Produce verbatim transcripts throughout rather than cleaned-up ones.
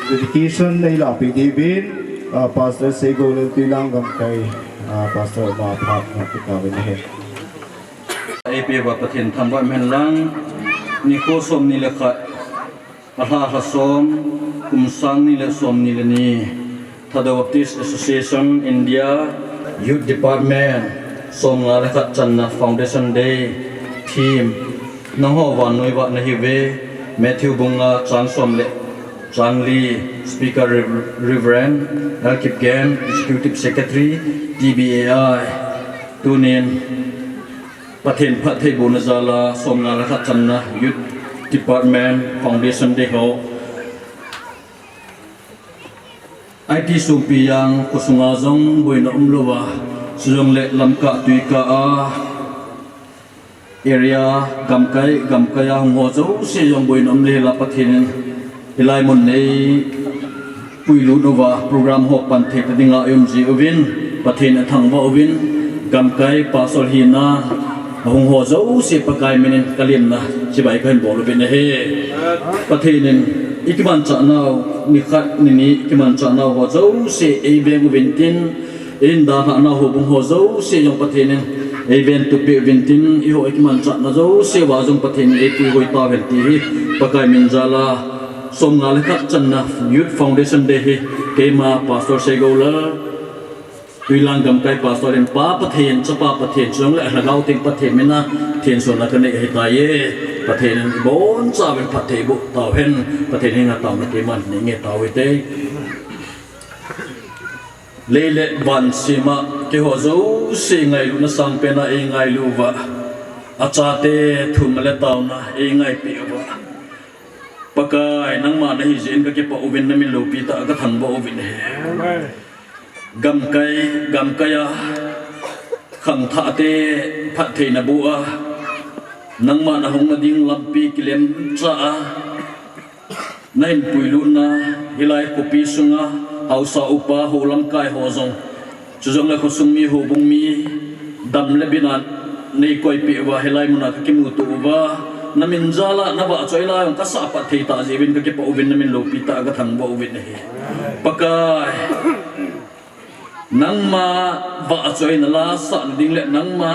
Dedication nei lapi dibin, uh, Pastor Seigo Laltuilang Gamkai, uh, Pastor ma phat na kita bin he. Ei pia Pathen thangvah in umhen lang, nikho som ni le khat, alha lha som, kum sang ni le som ni le ni, Thadou Baptist Association India Youth Department, som nga le khat channa Foundation Day, theme, nangho vannoi vah nahiuve, Matthew bung nga chang som le chang li, Speaker Rev-, Reverend L Kipgen, Executive Secretary, T B A I, tunin, Pathen phattheibohna jal'a som nga le khat channa Youth Department Foundation Day ho. I T sungpi jong khosunga jong boina umlouva, chujongle lamkah tuikah a area gamkai, gamkai a hung ho jouse jong boina umlou hela Pathen in hilai mun nei puilut uva program ho pan thei ta dinga i um jiuvin, Pathen athangvah uvin, gamkai pastor hina ahung ho jouse Pakai minin kalemna chibai kahin bol uvin ahi. Pathen in ikimanchah nau, nikhat nini ikimanchah nau ho jouse eiveng uvin tin, eidalhah nau houbung ho jouse jong Pathen in eiven tup peh uvin tin, eiho ikimanchah na jouse uva jong Pathen in eipuihoi tauhen ti hi Pakai min jal'a som nga le khat channa Youth Foundation Day hi keima Pastor Seigo Laltuilang Gamkai Pastor in Pa Pathen, Chapa Pathen, chujongle Lhagao Theng Pathen mina thensona kanei ahitai. Pathen in ibonchauvin phattheiboh tauhen, Pathen henga taona keiman nei nge tau hite. Lei le van sema keiho jouse ngailutna sangpena eingailu uva, achate thumna le taona eingaipeh uva, Pakai nangma nahi jeh in kakipah uvin, namin loupi tah a kathangvah uvin ahi. Gamkai, gamkai a khangthahte phattheina boh a, nangma nahung nading lampi kilemcha a nahin puilutna, hilai khopi sunga haosa upa ho lamkai ho jong, chujongle khosung mi, houbung mi, dam le bin a neikoipeh uva, hilai muna kakimuto uva, namin jal'a navahchoi la jong kasahpat thei tah jeh uvin kakipah uvin, namin loupi tah a kathangvah uvin ahi. Pakai, nangma vahchoina la sahna ding le nangma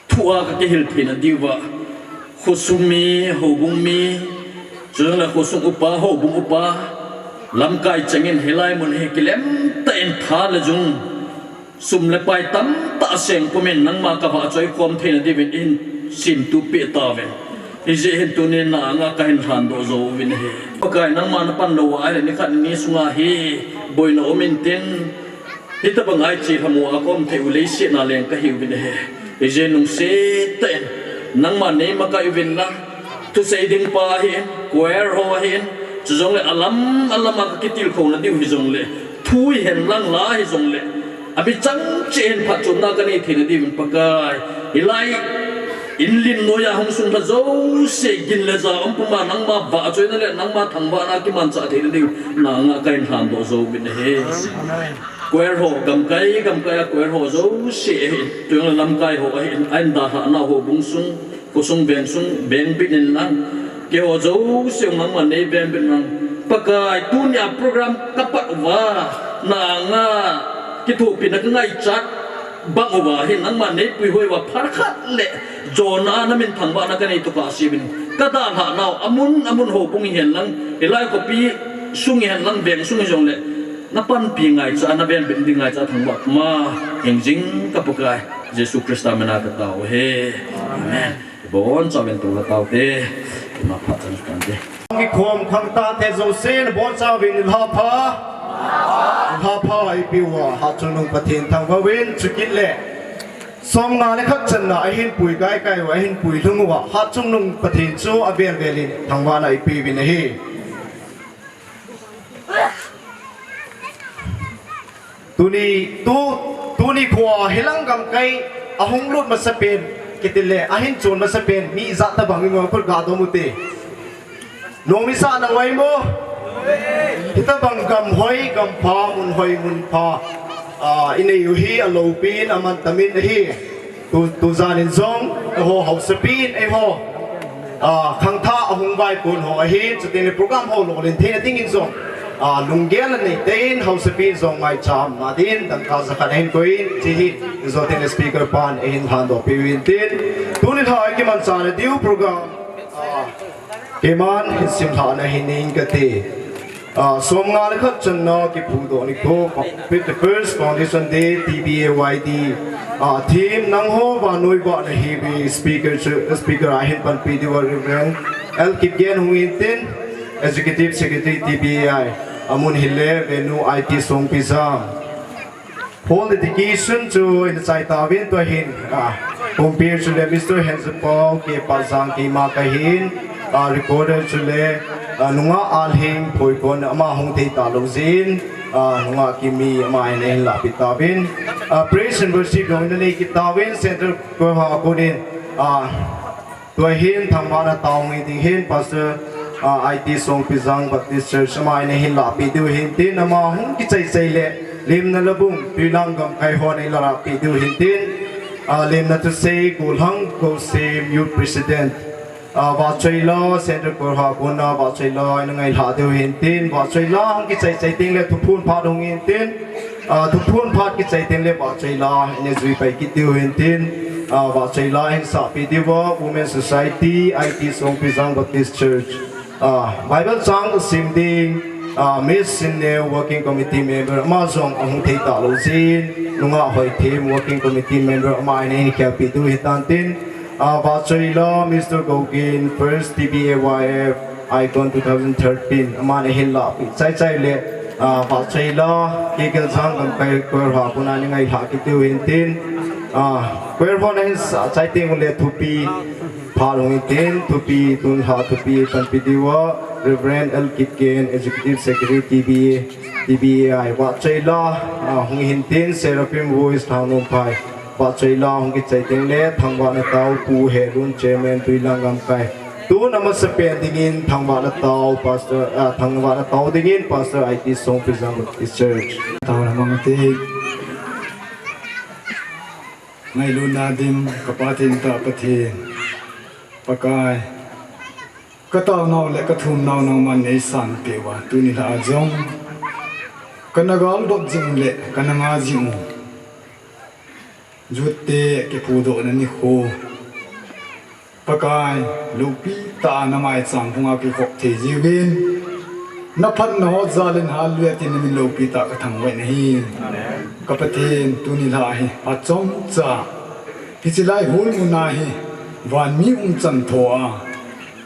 thu a kakihil theina diuva, khosung mi, houbung mi, chujongle khosung upa, houbung upa, lamkai chengin hilai mun hi kilemtah in tha le jung, sum le pai tamtah seng pumin nangma kavahchoi khom theina diuvin eihin semtup peh tauvin. Hijeh hin tunin na anga kahin lhandoh jouvin ahi. Pakai nangma napan louva ahile nikhat ni sunga hi boina um intin, hitobang a iche lhamu a kaum thei u leiset a leng kahiuvin ahi. Hijeh in lungset tah in nangman neimakai uvin lang, thusei ding pa ahin, choir ho ahin, chujongle alam alam a kakitilkhouna diu hijongle, thu hihen lang la hijongle, amichang cheh hin phatchomna kanei theina diuvin Pakai, hilai in lim noiya hung sunglha jouse gin le ja um puma nangma vahchoina le nangma thangvahna kimanchah theina diu na anga kahin lhandoh jouvin ahi. Choir ho, gamkai, gamkai a choir ho jouse ahin, chujongle lamkai ho ahin, ahin dalhah nau houbung sung, khosung veng sung, vengbit in lang, keiho jouse nangman neivengbit in lang. Pakai, tunia program kapat uva, na anga kithopina kangaichat bang uva hin nangman neipuihoi uva, phat khat le jona a namin thangvahna kanei tokah seuvin, kadalhah nau amun amun houbung hihen lang, hilai khopi sung hihen lang, veng sung hijongle, napanpi ngaichat, navengbit ding ngaichat thangvah puma, hingjing ka Pakai, Jesu Christa mina katao ahi. Amen. Ibonchauvin tao lha taute. Ima phat chan kante. Kikhom khangthahte jouse nabonchauvin nilhah pha. Nilhah pha eipeuva, Hatchungnung Pathen thangvah uvin, chukit le som nga le khat channa ahin pui kaikai uva, ahin pui lhung uva, Hatchungnung Pathen chu avel vel in thangvahna eipeuvin ahi. Tuni, tu, tuni khoa hilang gamkai ahung lut masapen, kiti le, ahin chon masapen, mi ijat tobang imu khut ga dom ute. Nom isah nang uvem? Hitobang gam hoi, gam pha, mun hoi, mun pha, ah, inei u hi aloupin, amantamin ahi. Tu, tujan in jong, eiho haosapin, eiho a, khangthah ahung vaipon ho ahin, chuteng le program ho lolhin theina dingin jong, a, lunggel anei tah in, haosapi jong ngaichamna din, dangka jakhat ahin koiyin, hiche hi, hijongle speaker pan ahin lhandoh peh uvin tin, tuni lha a kimanchah na diu program, a, keiman hin simlhah na hining kate. A, somnga le khat channa kiphudoh nikho, fifty-first Foundation Day, T B A Y D. A, theme nangho vannoi vahna hiuve, speaker chu, speaker a hin panpi diuva Reverend L Kipgen hung in tin, Executive Secretary T B A I, amun hile Venu I T Songpijang. Hall dedication chu ina chai tauvin tua hin, a, compere chule Mister Henzapao K Pajang keima kahin, a, recorder chule, a, nungah Alhing Phoikon ama hung thei talou jin, a, nungah Kimi ama ina hin lahpeh tauvin, a, praise and worship jong ina nei kit tauvin Central Choir ho a konin, a, Tua hin thangvahna tao ngai ding hin Pastor, a, I T Songpijang Baptist Church ama ina hin lahpeh diu hin tin ama hung kichai chai le Lemna Labung Tuilang Gamkai hon ina lahpeh diu hin tin, a, Lemna Thusei Golhang Gosem Youth President, a, Vahchoila Central Choir ho a kona Vahchoila ina ngailhah diu hin tin Vahchoila hung kichai chai teng le thuphon phat hung in tin, A, thuphon phat kichai teng le vahchoila ina jui pai kit diu hin tin, a, vahchoila hin sahpeh diuva Women Society, I T Songpijang Baptist Church, a, Bible chang sim ding, a, Miss Sinneo Working Committee Member ama jong ahung thei talou jin, nungah Hoithem Working Committee Member ama ina hin khelpeh diu hitan tin, a, vahchoila Mister Gogin, First T B A Y F Icon two thousand thirteen, aman ahin lahpeh chai chai le, a, vahchoila, Kekeljang Gamkai Choir ho a kona ina ngailhah kit diu hin tin, a, choir hon ahin sah chai teng ule thupi phat hung in tin, thupi tun lha thupi panpi diuva Reverend L Kipgen, Executive Secretary T B A, T B A I, vahchoila, a, hung hin tin, Seraphim Voice Thangnomphai, vahchoila hung kichai teng le thangvahna tao Pu Helun, Chairman Tuilang Gamkai. Tun amasapen dingin thangvahna tao Pastor, a, thangvahna tao dingin Pastor I T Songpijang Baptist Church. Taona mang te. Ngailutna dim ka Pathen, ka Pathen, Pakai. Ka taonau le ka thumnau nangman neisanpeh uva tuni lha a jong kana galdot jing u le kana nga jing u, Youth te kiphudohna nikho, Pakai, loupi tah a na maicham phunga kikhop thei jiuvin, na phatna ho jal in hat lui a tin na min loupi tah ka thangvah in ahi. Ka Pathen, tuni lha hi phat chomcha hiche lai hall muna hi van mi umchan tho a,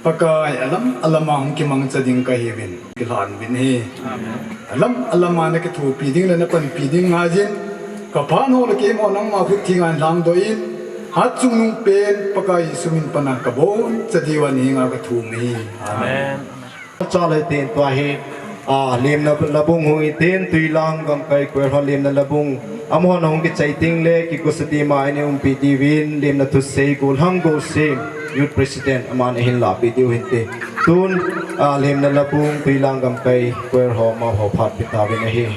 Pakai, alam alama hung kimangcha ding kahiuvin, kilhan uvin ahi. Alam alama na kithopi ding le na panpi ding ngaiyin, ka phat ho le keima ho nangma khut theng a lhangdoh in, hatchungnung pen Pakai Jesu min pan a ka boncha diuva na henga ka thum ahi. Amen. Chale tin tua hi, a, Lemna Labung hung in tin, Tuilang Gamkai Choir ho Lemna Labung, amahon ahung kichai teng le kikosa dima ina umpi diuvin, Lemna Thusei Golhang Gosem, Youth President, aman ahin lahpeh diu hinte. Tun, a, Lemna Labung, Tuilang Gamkai Choir ho, amaho phat pe tauvin ahi.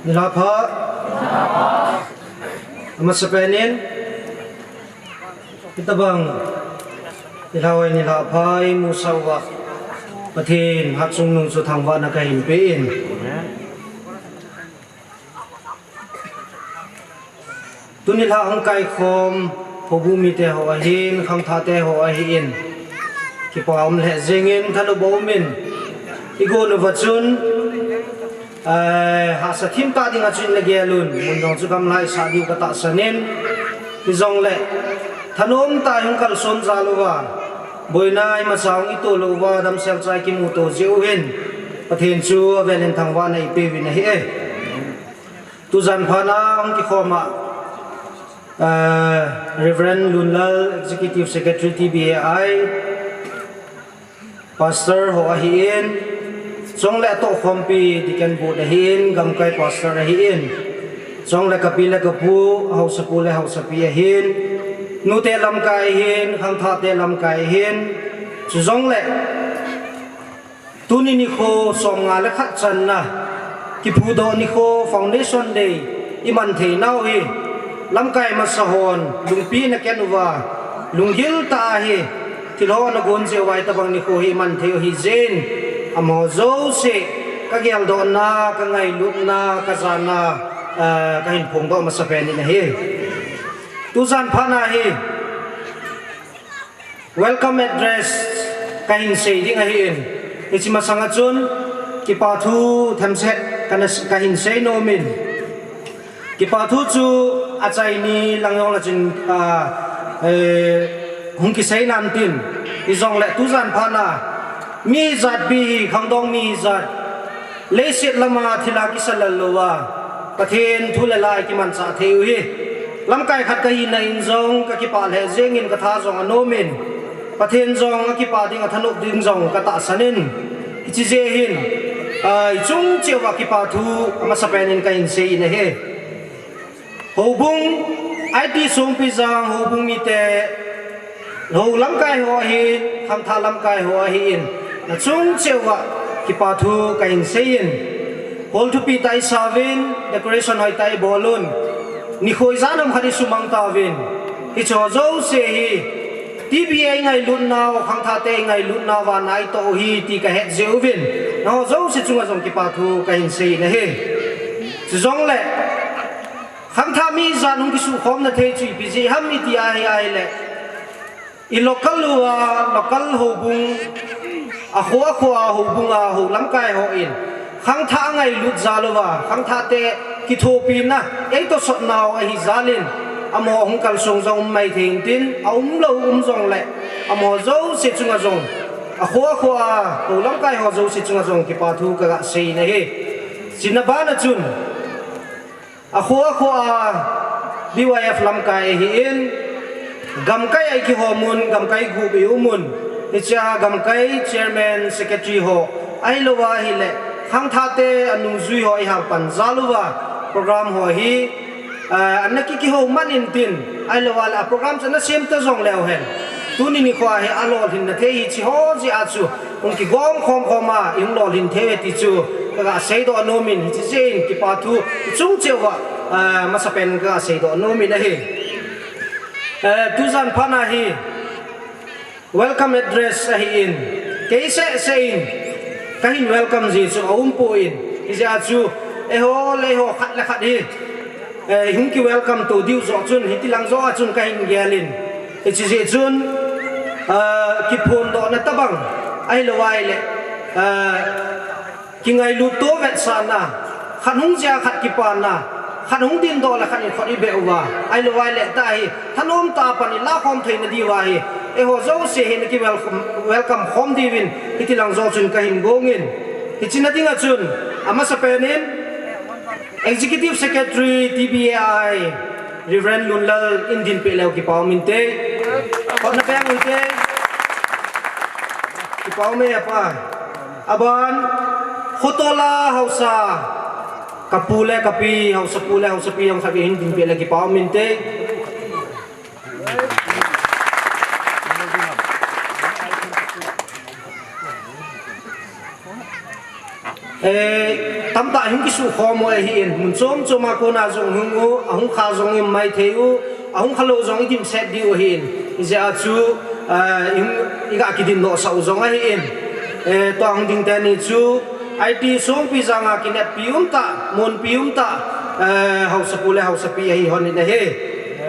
Nilhah pha. Amasapen in, hitabang nilhah hoi, nilhah pha imusah uva Pathen hatchungnung chu thangvahna kahin pe in. Tuni nilhah hung kaikhom houbung mite ho ahin, khangthahte ho ahin, kipa um lheh jengin, thanop um in, igon uva chun, eh, hahsa thim tah dinga chun nagel un, mun jong chu gamla isah diu katahsan in, hijongle thanom tah in hung kalson jal uva, boina imacha hung ito lou uva, damsel cha ikimuto jeh u hin, Pathen chu avel in thangvahna ipeuvin ahi e. Tujan phat a hung kikhom a, eh, Reverend Lunlal, Executive Secretary T B A I, Pastor ho ahin, chule atohkhompi Deacon Board ahin, gamkai Pastor ahin, chule kapi le kapu, haosapu le haosapi ahin, nute lamkai ahin, khangthahte lamkai ahin, chujongle tuni nikho somnga le khat channa, kiphudoh nikho Foundation Day iman theinau hi, lamkai masa hon lungpi ana ken uva, lunggil tah a hi, thilha ana gon jeh uva hitabang nikho hi iman thei u ahi jeh in, amaho jouse, kageldohna, kangailutna, kajana, eh, kahin phongdoh masapen in ahi. Tujan phat a hi, welcome address kahin sei ding ahin, hiche masang a chun, kipa thu themset kana, kahin sei nom in, kipa thu chu achaini lang jong le chun, ah, eh, hung kisei nan tin, hijongle tujan phat a, mi jatpi hi, khangdong mi jat, leiset lama thilha kisa lal louva, Pathen thu le la a kimanchah thei u hi, lamkai khat kahina in jong kakipah lheh jengin, katha jong anom in, Pathen jong akipah ding, athanop ding jong katahsan in, hiche jeh hin, ah, ichung cheh uva kipa thu amasapen in kahin sei in ahi. Houbung, I T Songpijang houbung mite, hou lamkai ho ahin, khangthah lamkai ho ahin, nachung cheh uva kipa thu kahin sei in, hall thupi tah isauvin, decoration hoitah ibol un, nikho ijat ham khat isumang tauvin, hicheho jouse hi, T B A ingailutnau, khangthahte ingailutnau vang a itoh u ahi ti kahet jeh uvin, nangho jouse chunga jong kipa thu kahin sei in ahi. Chujongle, khangthah mi ijat hung kisukhomna thei chu ipi jeh ham iti ahi, ahile, i local uva, local houbung, akho akho a houbung a hou lamkai hon, khangthah angailut jal uva, khangthahte kithopina, eitosotnau ahi jal in, amaho hung kalsong jong um maithei intin, aumlou um jongle, amaho jouse chunga jong, akho akho a hou lamkai ho jouse chunga jong kipa thu kaga sei in ahi. Chuna bana chun, akho akho a B Y F lamkai ahin, gamkai a ikihom un, gamkai gup ium un, hichea gamkai chairman, secretary ho, ahilouva ahile, khangthahte anungjui ho ihal pan jal uva, program ho hi, ah, ana ki, kihou man intin, ahilouva le, a program chu ana sem ta jongleu hen, tuni nikho a hi alolhinna thei hicheho jeh a chu, hung kigom khom khom a, ihung lolhin thei uve ti chu, kaga seidoh nom in, hiche jeh in kipa thu, ichung cheh uva, ah, masapen kaga seidoh nom in ahi. Eh, tujan phat a hi, welcome address ahin, kei seh seh in, kahin welcome ji chu aumpoi, hijeh a chu, eiho le eiho khat le khat hi, eh, hung ki welcome to diu joh chun, hitilang joh a chun kahin gel in, hiche jeh chun, ah, kiphondohna tobang, ahilouva ahile, ah, kingailut to vetsahna, khat hung jeh a khat kipana, khat hung dingdoh le khat in khut ibeh uva, ahilouva ahile tah hi, thanom tah a pan ilakhom theina diuva hi, eiho jouse hi naki welcome, welcome khom diuvin, hitilang joh chun kahin gong in, hiche na dinga chun, amasapen in, Executive Secretary T B A I, Reverend Lunlal in dinpeh leu kipa um inte. Khut napeng ute. Kipa um e apa. Aban, khotola haosa, kapu le kapi, haosapu le haosapi jong khat in dinpeh le kipa um inte. Eh, tamtah hung kisukhom u ahin, mun chom chom a kona jong hung u, ahung kha jong i um maithei u, ahung khalou jong i dimset diu ahin. Hijeh a chu, ah, i hung, i ga kidindoh sah u jong ahin. Eh, tua hung ding teni chu, I T Songpi janga kineppi umtah, monpi umtah, eh, haosapu le haosapi ahi hon in ahi.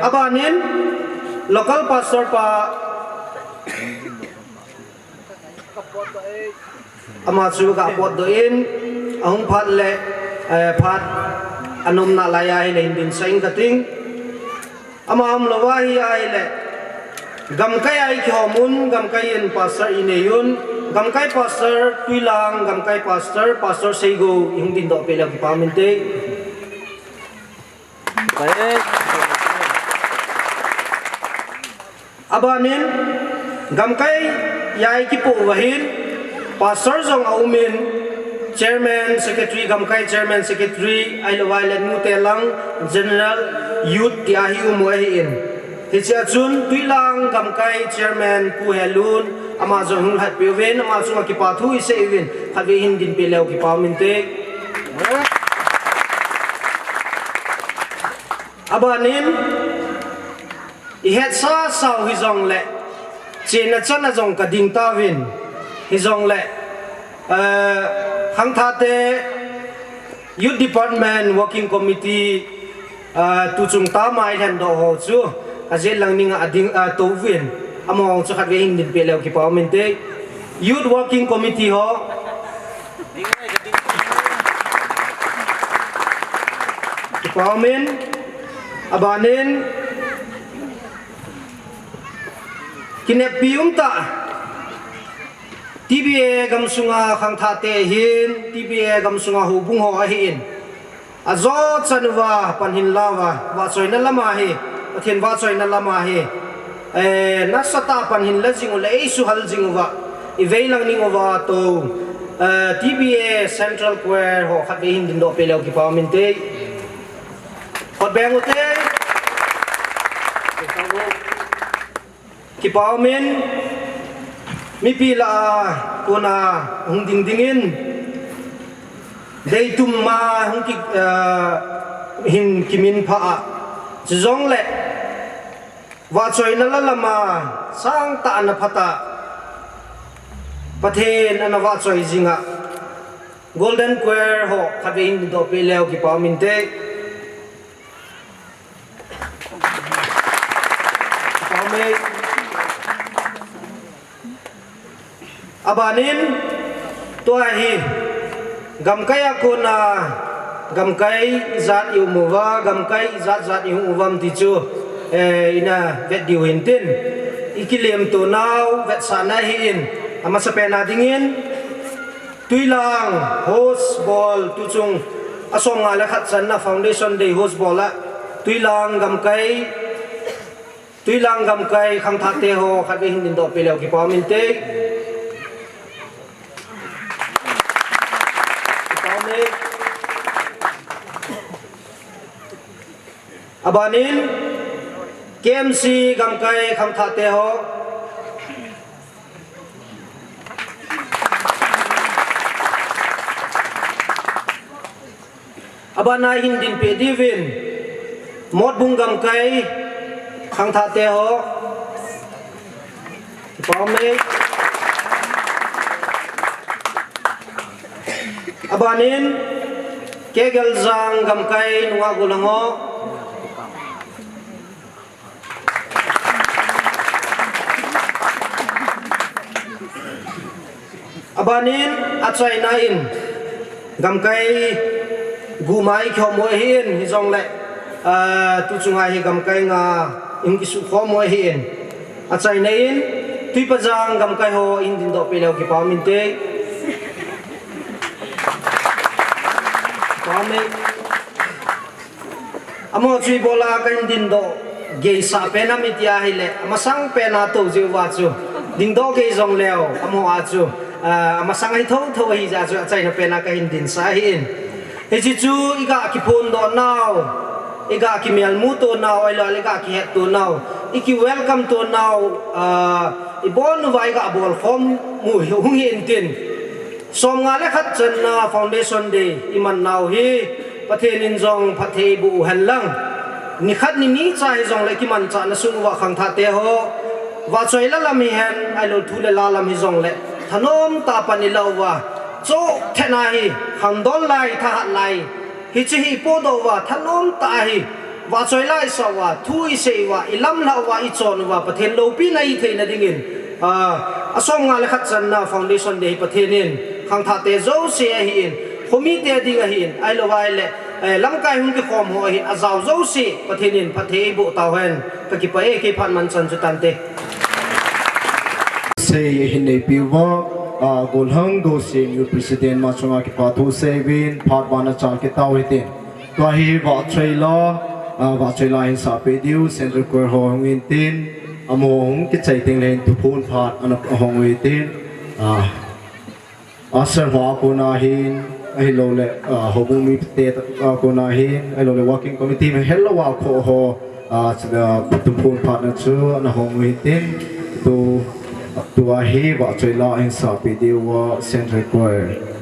Abanin, local pastor pa, ama chu ga potdoh in, ahung phat le, eh, phat anom nalai a hile hin dinsah ing kating. Ama umlou a hi ahile, gamkai a i kihom un, gamkai in pastor i nei un, gamkai pastor Tuilang, gamkai pastor, Pastor Seigo, i hung dindoh peh leu kipa um inte. Abanin, gamkai a i kipoh uva hin, pastor jong a um in, chairman, secretary, gamkai chairman, secretary, ahilou ahile nute lang, general, youth ti ahi um u ahin. Hichea chun, Tuilang gamkai chairman Pu Helun, ama jong hung lhatpeh uvin, ama chunga kipa thu i sei uvin, khatvei hin dinpeh leu kipa um inte. Abanin, i hetsasau hijongle, chena chana jong ka ding tauvin, hijongle, eh, khangthahte Youth Department Working Committee, eh, tuchung tama i lhendoh ho chu, ka jet lang ninga a ding, eh, touvin, amaho chu khatvei hin dinpeh leu kipa um inte. Youth Working Committee ho, kipa um in, abanin, kineppi umtah, T B A gamsunga khangthahte ahin, T B A gamsunga houbung ho ahin. Ajo chan uva panhin la uva, vahchoina lama hi, Pathen vahchoina lama hi, eh, nasatah a panhin la jing u le, eisuhal jing uva, i veilang ning uva tou, eh, T B A Central Choir ho khatvei hin dindoh peh leu kipa um inte. Khut beng ute. Kipa um in, mipi lah a kona hung ding dingin, deitum ma hung ki, eh, hin kiminphah a, chujongle, vahchoina la lama sangtah a ana phatah, Pathen ana vahchoi jinga, Golden Choir ho khatvei hin dindoh peh leu kipa um inte. Abanin, tua hi, gamkai a kona, gamkai ijat i um uva, gamkai ijat jat i hung uvam ti chu, eh, ina vet diu hintin. I kilemto nau, vetsahna ahin, amasapen a dingin, Tuilang host bol tuchung a somnga le khat channa Foundation Day host bol a Tuilang gamkai, Tuilang gamkai khangthahte ho khatvei hin dindoh peh leu kipa um inte. Kipa um e. Abanin, K M C gamkai khangthahte ho. Abana hin dinpeh diuvin, Motbung gamkai khangthahte ho. Kipa um e. Abanin, K Geljang gamkai nungah gollhang ho. Abanin, achaina in, gamkai gup ma i kihom u ahin, hijongle, ah, tuchunga hi gamkai nga i hung kisukhom u ahin. Achaina in, Tuipajang gamkai ho hin dindoh peh leu kipa um inte. Kipa um e. Amaho chu ibola kahin dindoh geisah pen ham iti ahile, amasang pen a tou jeh uva chu, dingdoh gei jongleu, amaho a chu, ah, amasang ahi thotho ahi jeh a chu, achaina pen a kahin dinsah ahin. Hiche chu iga kiphondoh nau, iga kimelmuto nau, ahilou le iga kihetto nau, iki welcome to nau, ah, ibon uva iga bolkhom u hung hi intin. Somnga le khat channa Foundation Day iman nau hi Pathen in jong phatthei eiboh u hen lang, nikhat nini cha hijongle kimanchahna sung uva khangthah te ho, vahchoi la lam hihen, ahilou thu le la lam hijongle thanom tah a pan ilah uva, chutah a hi khangdong lai, thahat lai, hiche hi ipohdoh uva, thanom tah a hi vahchoi la isah uva, thu isei uva, ilamlhah uva, ichon uva, Pathen loupina itheina dingin, a, asomnga le khat channa Foundation Day hi Pathen in khangthah te jouse ahin, khomite ding ahin, ahilouva ahile, eh, lamkai hung kikhom ho ahin, ajao jouse Pathen in phatthei eiboh tauhen. Kakipah e, kei phat manchan chu tante. Sei ahin neipiuva, a, Golhang Gosei Youth President ma chunga kipathu seiyuvin, phat bana chal kit tau hitin. Tua hi vahchoi la, a, vahchoi la ahin sahpeh diu, Central Choir ho hung intin, amaho hung kichai tengle hin thuphon phat ana hong u hitin, a, usher ho a kona hin, ahiloule, a, houbung mite a kona hin, ahiloule working committee mi hellouva kho ho, a, thuphon phatna chu ana hong u hitin, tu, tua hi vahchoi la ahin sahpeh diuva, Central Choir.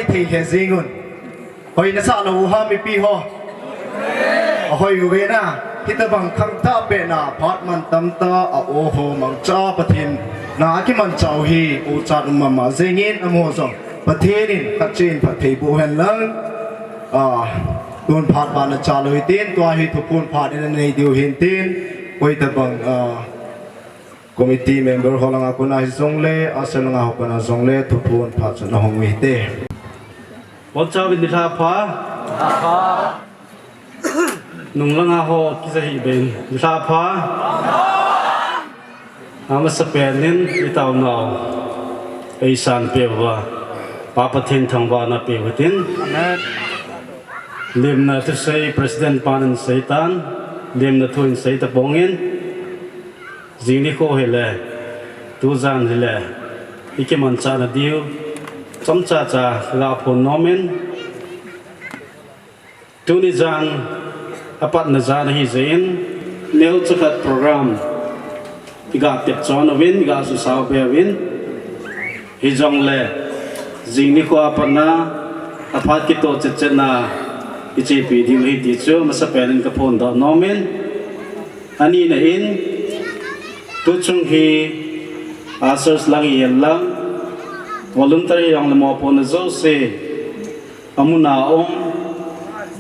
thei he jing un. Hoi nasa lou u ham mipi ho. Ahoi uve na. Hitabang khangthah pena phat mantam tah a o ho mangcha Pathen na kimanchah u hi u chat um mama jingin amaho jong Pathen in khat chin phatthei boh hen lang. A, tun phat bana cha lou hitin, tua hi thuphon phat in anei diu hintin, koitabang, a, committee member ho langa kona hijongle, usher langa ho kona jongle, thuphon phat chu nahong u hite. Boncha uvin nilhah pha. Nung langa ho kija hih beh in nilhah pha. Amasapen in itaonau eisanpeh uva, Pa Pathen thangvahna peh u hitin. Amen. Lemna thusei President pan ahin seitan, lemna thu ahin sei tapong in, jing nikho hile, tujan hile, ikimanchahna diu chomcha cha kaga phon nom in, tuni jan apatna jan ahi jeh in, neocha khat program iga tep chon uvin, iga susao be uvin, hijongle jing nikho apatna aphat kitoh chetchetna ichepi diu ahi ti chu amasapen in kaphondoh nom in, anina in, tuchung hi ushers lang, i-el lang, volunteer hijongle mopohna jouse, amun a um,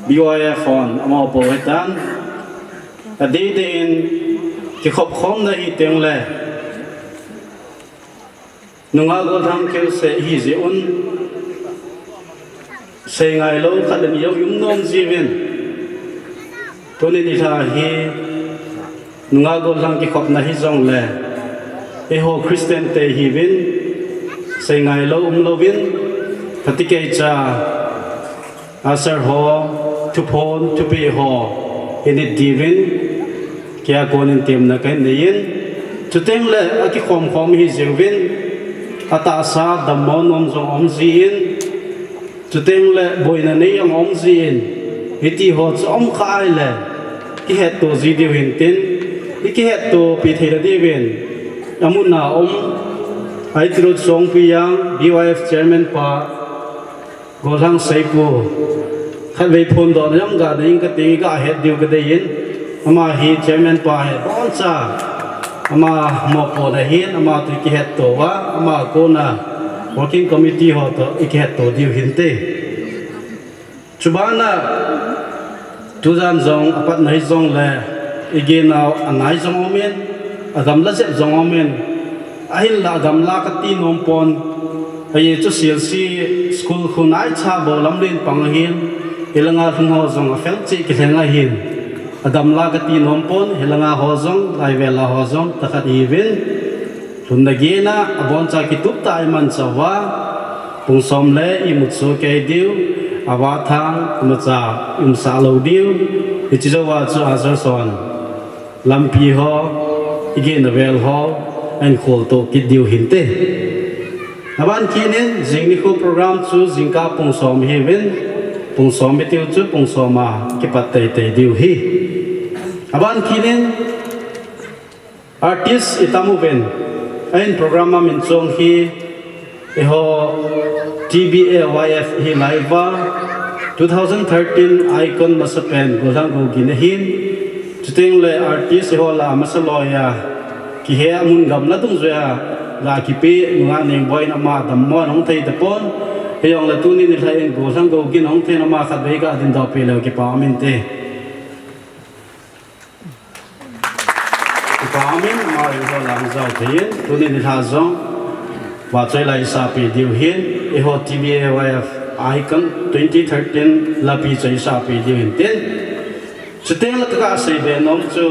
B Y F hon amopoh u hitan, adeidei in kikhop khomna hitengle, nungah gollhang keuseh ihi jeh un, seingailou khat le ni jong i um nom jiuvin, tuni nilhah hi nungah gollhang kikhopna hijongle, eiho Christian te ihiuvin, seingailou umlouvin, phatecha usher ho, thuphon thupeh ho init diuvin, keiya konin temna kahin nei in, chutengle akikhom khom ihi jiuvin, atahsa dammo nom jong aum jin, chutengle boina nei jong aum jin, hitiho chu aum kha ahile, kihetto ji diu hintin, ikihettopi theina diuvin, amun a um, Aunty Ruth Songpijang, B Y F chairman pa, gollhang seipu, khatvei phondohna jong ga nei inge kating, iga het diu kadei in, ama hi chairman pa hi boncha, ama mopohna hin, ama toh ikihetto uva, ama kona working committee ho toh ikihetto diu hinte. Chubana, tujan jong apatna hijongle, igenau anai jong aumin, agamla jep jong aumin, ahinla agamla kati nompon, ajeh chu C L C school khu naicha bou lamlen pang ahin, hilanga lhung ho jong afel cheh kilheng ahin, agamla kati nompon, hilanga ho jong, laivela ho jong, tahkhat ihiuvin, lhunna gena, aboncha kituptah a imanchah uva, pung som le imut soh kei diu, avathang, amacha, iumsah lou diu, hiche jouva chu ushers hon lampi ho, igena vel ho, ahin kholtoh kit diu hinte. Aban kit in, jing nikho program chu jingkah pung som ihiuvin, pung som itiu chu pung som a kipat teitei diu ahi. Aban kit in, artist itam uvin, ahin program a min chong hi, eiho T B A Y F ihi laiuva, two thousand thirteen Icon masapen Gollhang Gougin ahin, chutengle artist eiho lah a masa loiya, kihe a mun gamla dungjuiya ga kipe Nunga Nengboi in ama dammo in ahung thei tapon, hijongle tuni nilhah in Gollhang Gougin ahung thei in ama khatvei ga dingdoh peh leu kipa um inte. Kipa um in, ama eiho lah a jao thei in, tuni nilhah jong vahchoi la isahpeh diu ahin, eiho T B A Y F Icon twenty thirteen lapi chu isahpeh diu ahin tin. Chutengle kaga seibe nom chu,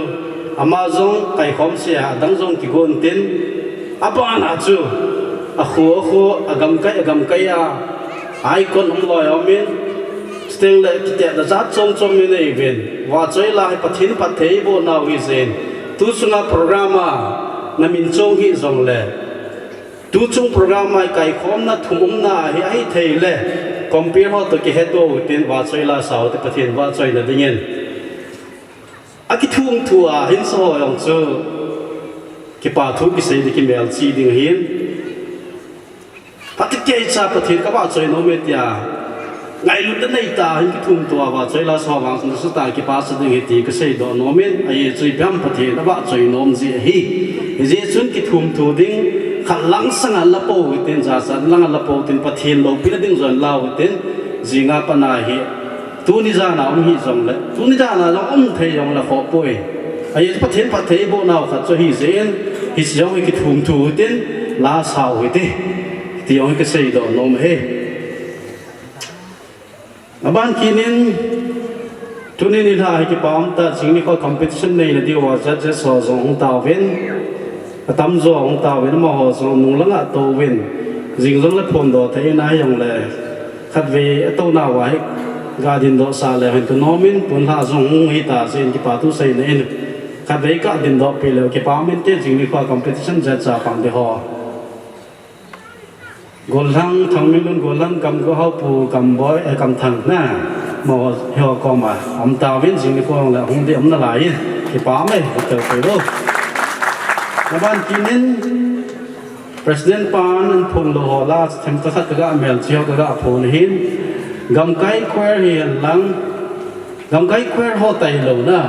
ama jong kaikhom seh a, adang jong kigon tin, abana chu, akho akho, agamkai agamkai a, Icon um loi aumin, chutengle kitetna jat chom chom mi neiuvin, vahchoi la hi Pathen phattheibohnau hijeh in, tu chunga program a namin chong hih jongle, tu chung program a ikaikhomna thum umna hi ahithei le, compere ho toh kiheto utin, vahchoi la sao te Pathen vahchoina dingin. Akithum thu a hinsa ho jong chu kipa thu kisei ding, kimelchih ding ahin. Phatecha Pathen kavahchoi nom e tia ngailutna neitah in kithum tou a vahchoi la sa vang nasatah a kipah sa ding ahi ti kaseidoh nom in, ahi chu ipi ham Pathen avahchoi nom jeh ahi. Hijeh chun kithum tou ding, khat lang sanga la pou hitin, jachat lang a la pou hitin, Pathen loupina ding jong lau hitin, jinga pat a hi tuni jan a um hijongle, tuni jan a jong um thei jongle khoh poi. Ahi Pathen phattheiboh nau khat chu ahi jeh in, hiche jong hi kithum tou hitin, la sao hite, ti jong hi kaseidoh nom e. Aban kit in, tuni nilhah hi kipa um tah, jing nikho competition neina diuva judges ho jong hung tauvin, atamjo hung tauvin, amaho jong nung langa touvin, jing jongle phondoh thei in ahijongle, khatvei atounauva hi ga dindoh sah leu hen ti nom in, tun lha jong hung hita jeh in kipa thu seina in, khatvei ga dindoh peh leu kipa um inte, jing nikho competition judge a pang ding ho. Gollhang, Thangminlun Gollhang, Gamgo Haopu, Gamboi, eh, Gamthang na, amaho koma um tauvin, jing nikho le hung ding um nalai in, kipa um e, tel peh lou. Aban kit in, President pan aphonglou ho lah a themkhat kaga melchih ho kaga phon ahin, Gamkai Choir hihen lang, Gamkai Choir ho tailou na,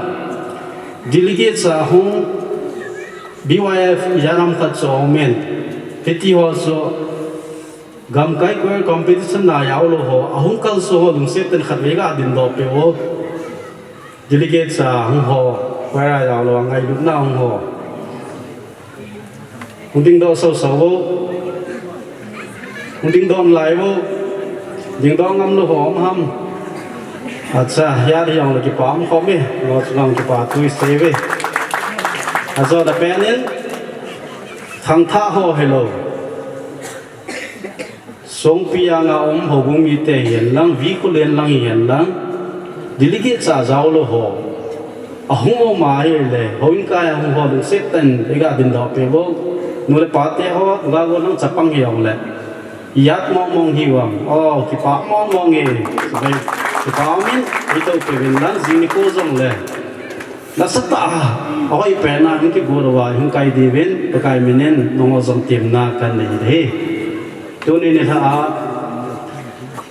delegates a hung, B Y F ijat ham khat chu aumin, hitiho chu Gamkai Choir competition a jaolou ho, ahung kalson ho lungset tah in khatvei ga dindoh peh o. Delegates a hung ho, choir a jaolou, angailutna a hung ho, hung dingdoh soso o. Hung dingdoh nalai o. Dingdoh ngamlou ho um ham? Acha, hijat hijongle kipa um khom e. Lo chu ngam kipa thu isei uve. Ajo da pen in, khangthah ho hilou, Songpi anga um houbung mite hihen lang, V Khullen lang hihen lang, delegates a jaolou ho, ahung um ahile, houin kai a hung ho lungset tah in iga dindoh peh o. Nu le pate ho, ga go lang chapang hijongle, ijat mong mong hiuvem? O, kipa mong mong e. Kipa um in, ito peuvin lang, jing nikho jongle nasatah a, ahoi pen a hung kigot uva hung kai diuvin Pakai min in nangho jong temna kanei ahi. Tuni nilhah a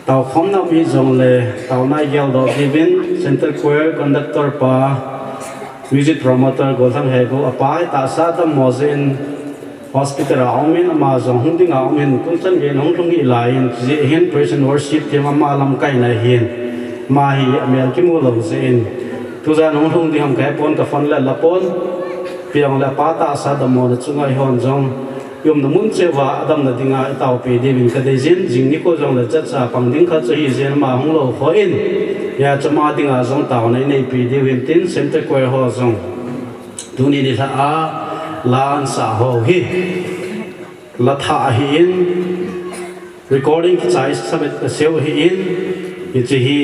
taokhomna um hijongle, taona igeldoh diuvin Central Choir conductor pa, music promoter Gollhang Hego, apa hi tahsa dammo jeh in hospital a aumin, ama jong hung dinga aumin, tuchan geiyin hung lhung hih laiyin, hijeh hin praise and worship team ama lamkaina ahin, ama hi amel kimu lou jeh in, tujan hung lhung ding ham kahepon, ka phone le alapon, ipi hijongle apa tahsa dammona chunga eihon jong iumna mun cheh uva adamna dinga itaopi diuvin kadeijin, jing nikho jongle judge a pang ding khat chu ahijeh in ama hung lou khoh in, hijeh chun ama dinga jong taona ineipi diu hin tin, Central Choir ho jong tuni nilhah a la ansah ho hi, la thah ahin, recording kichai sabep kaseu ahin, hiche hi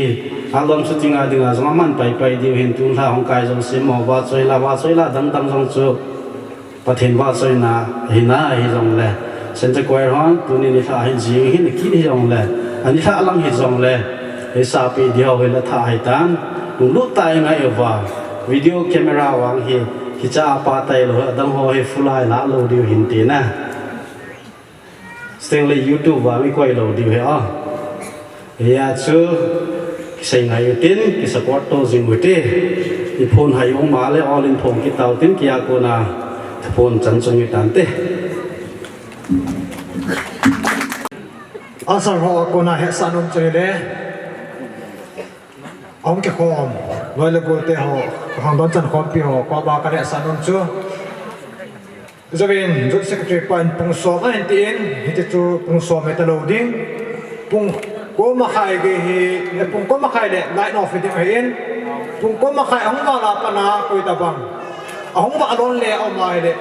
album shooting a dinga jong aman paipai diu hin, tun lha hung kai jouse mo, vahchoi la, vahchoi la dangdang jong chu Pathen vahchoina ahina, hijongle Central Choir hon tuni nilhah hin jing hin kit hijongle, anilhah lang hijongle, eisahpeh diu hi la thah ahitan, lunglut tah a ingai uva, video camera vang hi, hiche a pa tailou hi, adang ho hi full a ilah lou diu hin tina. Stanley YouTube vang ikoi lou diu hi a. Hijeh chun, kisei ngai utin, kisupport to jing ute. Iphone hai um a le, all in phone kit tau tin, kei a kona, phone chan chung itante. Usher ho a kona hetsah nom chu hile, ahung kikhom loi le golte ho, khangdon chankhompi ho koma kaletsah nom chu, jouvin, Youth Secretary pan pung som ahin tin, hiti chu pung som hitalou ding, pung ko makhai gei hi, pung ko makhai le light off ding ahin, pung ko makhai ahung val a pat a koitabang ahung vah lon le aum ahile,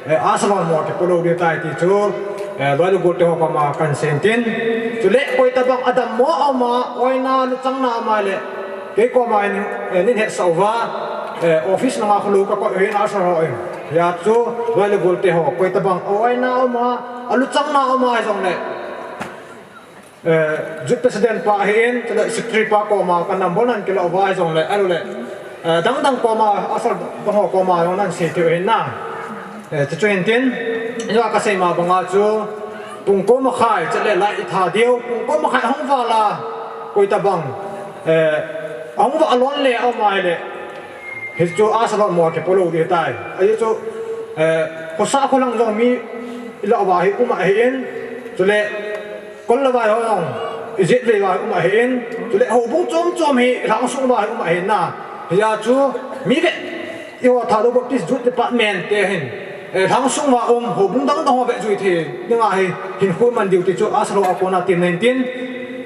eh, usher hon mo kipo lou ding tai ti chu, eh, loi le golte ho koma kahin seiyin tin, chule koitabang adammo aum a, oina luchangna aum ahile, kei koma hin, eh, neihin hetsah uva, eh, office langa kholou kakoi uhin usher ho in. Hijeh chun, loi le golte ho, koitabang oina aum a, aluchangna aum a hijongle, eh, Youth President pa ahin, chule Secretary pa koma ka number nahin kilah uva hijongle, ahilou le, eh, dangdang koma, usher dang ho koma jong nahin sei thei u ahin na. Eh, chuchu hin tin, ijeh a kasei ma banga chu, Pung ko makhai, chule lai i tha diu, pung ko makhai hung vala, koi tabang, eh, hung va alon le, ama le, hichu asa va mo ke polo di tai. Ahi chu, eh, khosa kholang jong mi, ila va hi uma hi in, chule, kol la va ho jong, ijit ve va uma hi in, chule, ho bung chom chom hi, lang sung va hi uma hi na. Hia chu, mi ve, Eiho Thadou Baptist Youth Department te hin, eh, lhang sung uva um, houbung dang dang ho ve jui thei, ninga hi, hinkho man diu ti chu, asa lou a kona tin nen tin.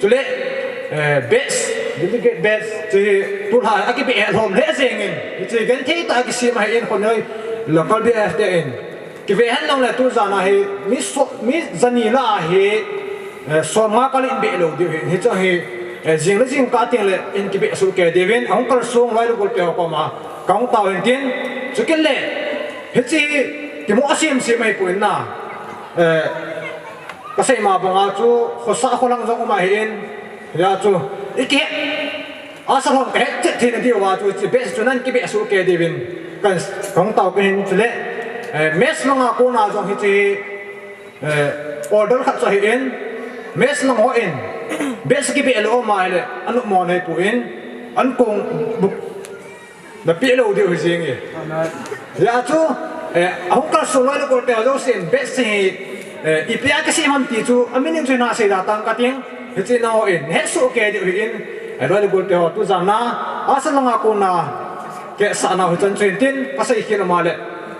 Chule, eh, batch, delegate batch, chu hi, tulha, akibe lhom le jeng in, chu genthei tah a kisem ahi in, khonoi, local B F te in. Kive hen lang le tu jan a hi, mi so, mi jani la hi, Eh, som nga kalin be lou diu hin, hichu hi, eh, jing le jing kah teng le in kibe suh kei diuvin, ahung kalsong loi le gol te ho koma, kahung tao hin tin, chukit le, hichi, kimu asim sim ahi poi na, eh, kasei ma banga chu, khosa kholang jong um ahi in, hia chu, iki, asa lhom kahet chet thei na diu va chu, hichi be chu nan kibe suh kei diuvin, kan, kahung tao kei hin chule, eh, mess manga kona jong hichi, Eh, order khat chu ahi in, mess lang ho in, batch kibe lou ma le, anu mo nei pu in, an kong buk, na pe lou diu hi jing e. Hia chu, eh, ahung kalsong loi le gol te ho jousen, batch hi, eh, ipi a kisem ham ti chu, amin in chu na sei da tang kating, hichi na ho in, hesoh kei diu hi in, eh, loi le gol te ho tu jan na, asa langa kona, kisah nau hi chan chu hin tin, kasei khin ama le,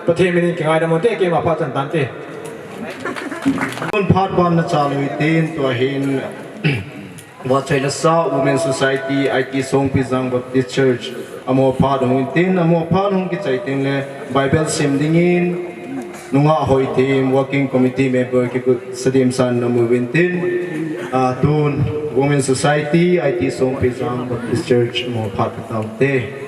Pathen min in kingaidam un te, keima phat chan tan te. Tun phat ban na chalui tin tua hin, Vahchoila South Women Society, I T Songpijang Baptist Church, amaho phat hung in tin, amaho phat hung kichai teng le, Bible sim dingin, nungah hoithim, working committee member kikut Sadim San na mu in tin, ah, tun Women Society, I T Songpijang Baptist Church, amaho phat patau te.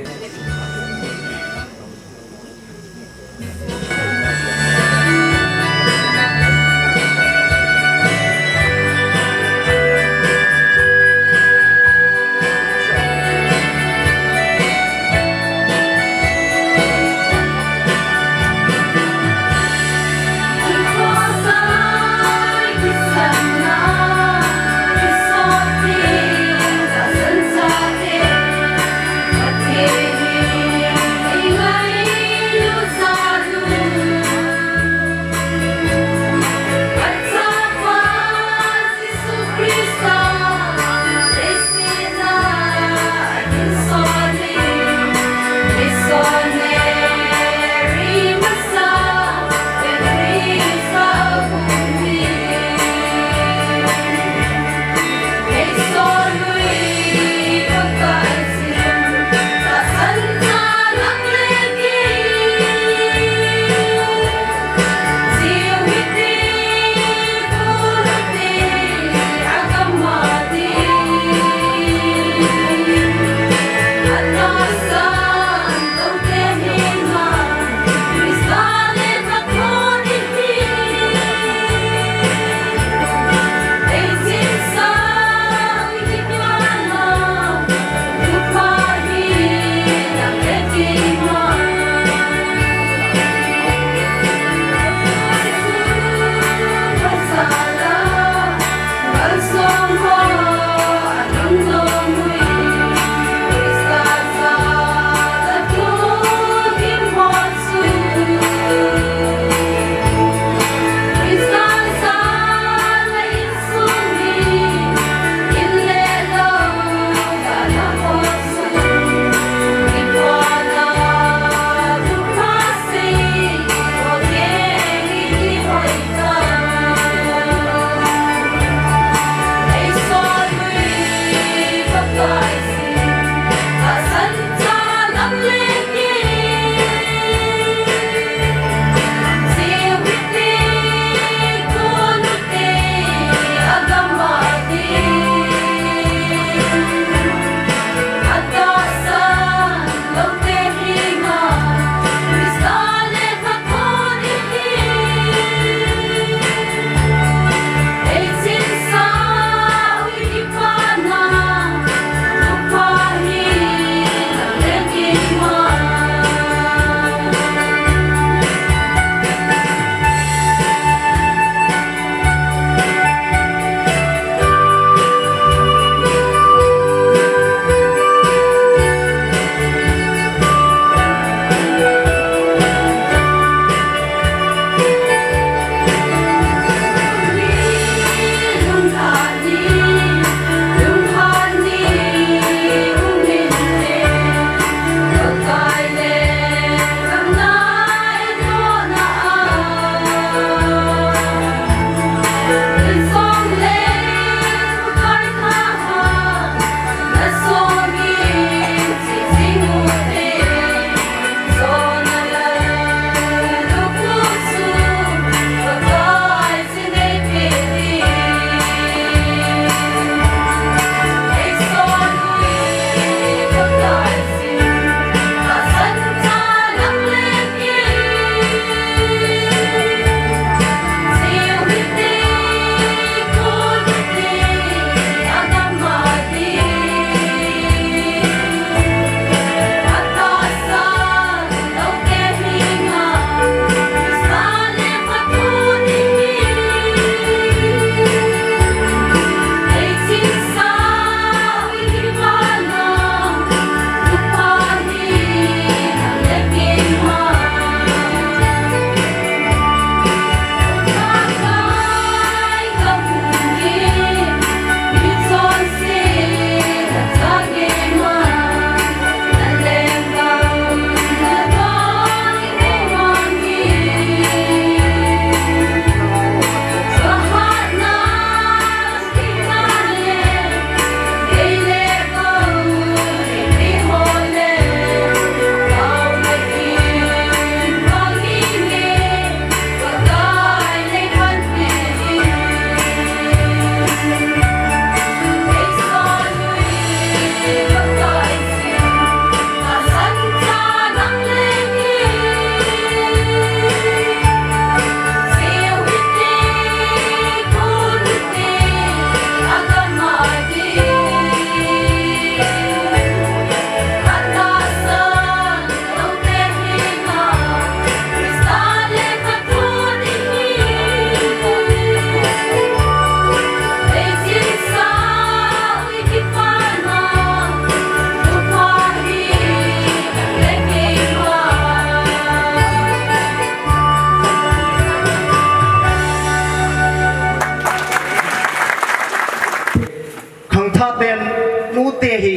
te hi,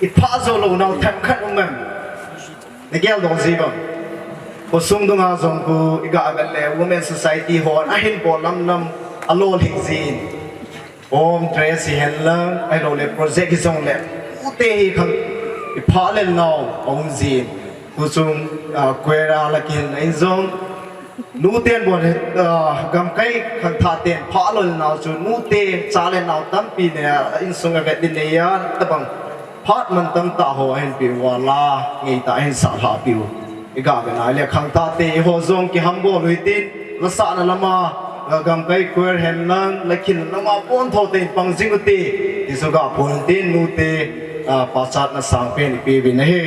i pha zo lo nau themkhat um em? Na gel dong ji bang. Khosung dunga jong khu i ga vet le Women Society hon ahin bol lam lam a lo hing jin. Home dress hi hen lang, ahilou le project hi jong le, u te hi khang i pha lel nau a um jin. Khu chung, ah, choir a la kihilna in jong, nu ten bol, ah, gamkai khangthah ten pha lel nau chu, nu te cha le nau tampi ne, ah, insung a vet din nei a, tabang phat man tam tah ho ahin pe u a, la ngei tah ahin sah lha pe u. I ga vet na le khangthah te ho jong kiham bol u hitin, la sahna lama, ah, gamkai choir hen lang, la khin lama pon tho te pang jing u te, ti chu ga phon tin nu te, ah, pachatna sang pen i pe uvin ahi.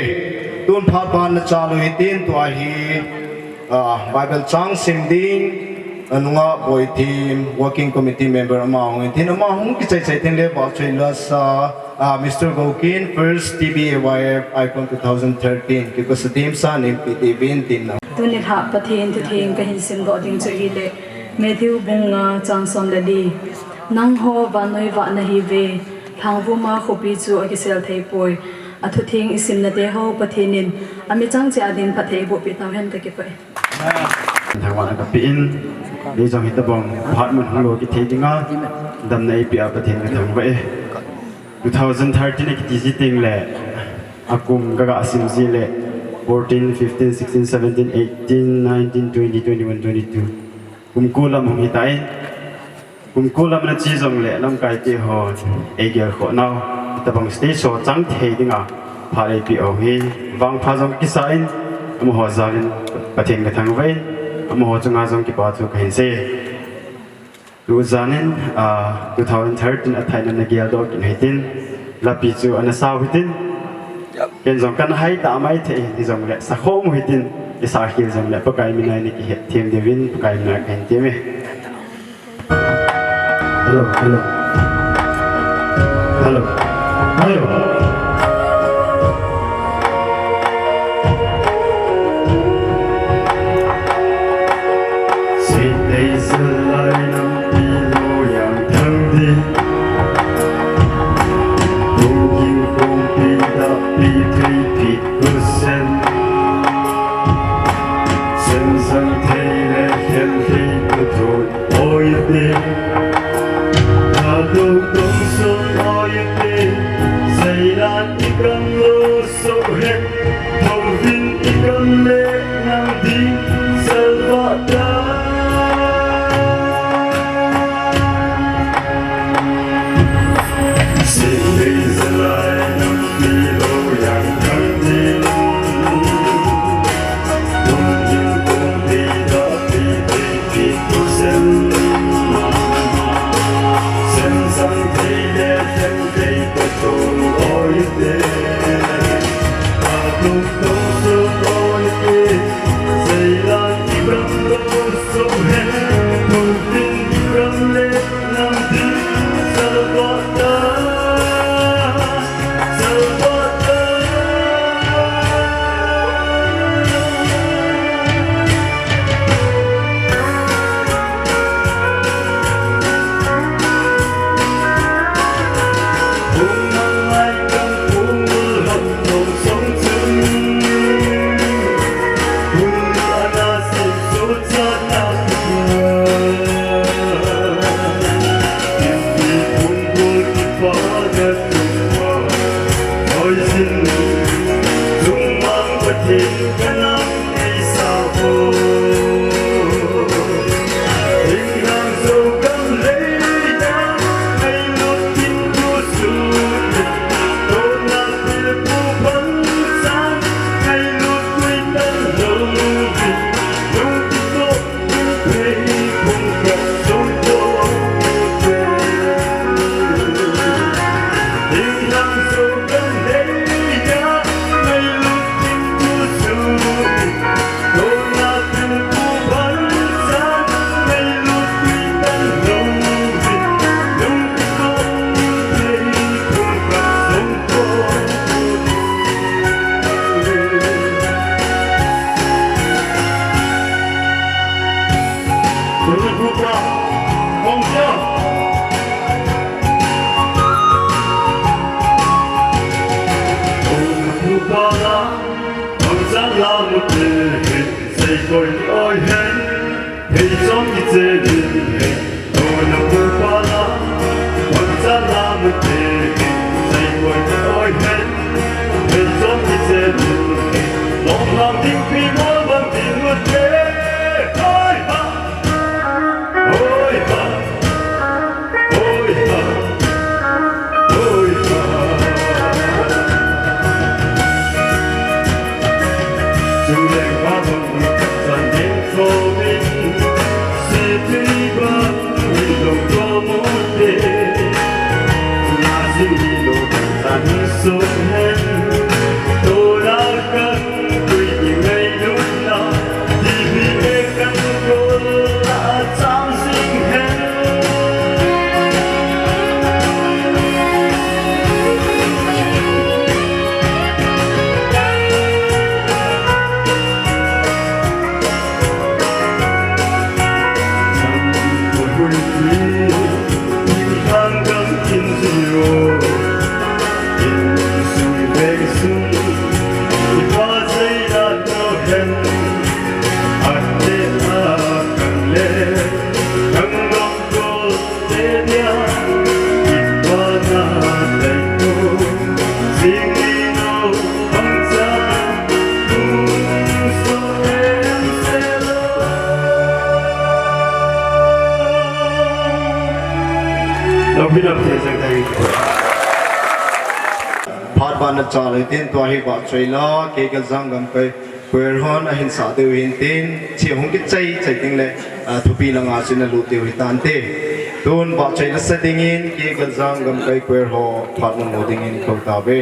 Tun phat ban na chal u hitin tua hi, ah, Bible chang sim ding, ah, nunga boi team, working committee member ama hung in tin ama hung kichai chai tin le ba chai la sa, ah, Mister Gokin, first T B A Y F icon two thousand thirteen, kiko sa team sa nim pi ti bin tin na. Tuni lha Pathen thutheng kahin sim doh ding chu hile, Matthew bung nga chang som le li. Nangho vannoi vah nahi uve, lhangvuma khopi chu akisel thei poi. Athutheng i simna te ho Pathen in, amichang cheh a din phatthei eiboh peh tau hen, kakipah e. Thangvahna kape in, kei jong hitabang phat mun hung lo kithei dinga, damna eipeh a Pathen kathangvah e. Two thousand thirteen a kiti ji teng le, akum ka ga sim ji le, fourteen, fifteen, sixteen, seventeen, eighteen, nineteen, twenty, twenty-one, twenty-two. Kum ko lam hung hitan. Kum ko lam na chi jong le, lamkai te ho, eigel khoh nau, tabang stage show chang thei dinga, phat eipeh u hi, vangpha jong kisa in, amaho jal in, Pathen kathangvah in, amaho chunga jong kipa thu kahin sei. Tujan in, ah, two thousand thirteen a thaina na gel doh kit u hitin, lapi chu ana sa u hitin. Ken jong kana hai ta mai thei hi jong le, sa khom u hitin, i sa khel jong le, Pakai mina nei kihet them diuvin, Pakai mina kahin tem e. Hello, hello. Hello. Hello. Sitei zalai nampi lo yang thang di. Tung ging kong pi da pi thei pi kusen. Sen sang thei le khen thei tu thoi. Oi te, ta do tong so oi te, sei la ti kan lo so he, thong vin ti kan le nang di, salva ta. Sei lei zalai nang ti lo yang kan di. Phat ban na cha le tin tua hi vahchoi la, K K L Zangam kai choir hon ahin sah diu hin tin, chi hung kichai chai ding le, a, thupi langa chun alut diu hi tante. Tun vahchoi la sa dingin, K K L Zangam kai choir ho phat na mu dingin kou tave.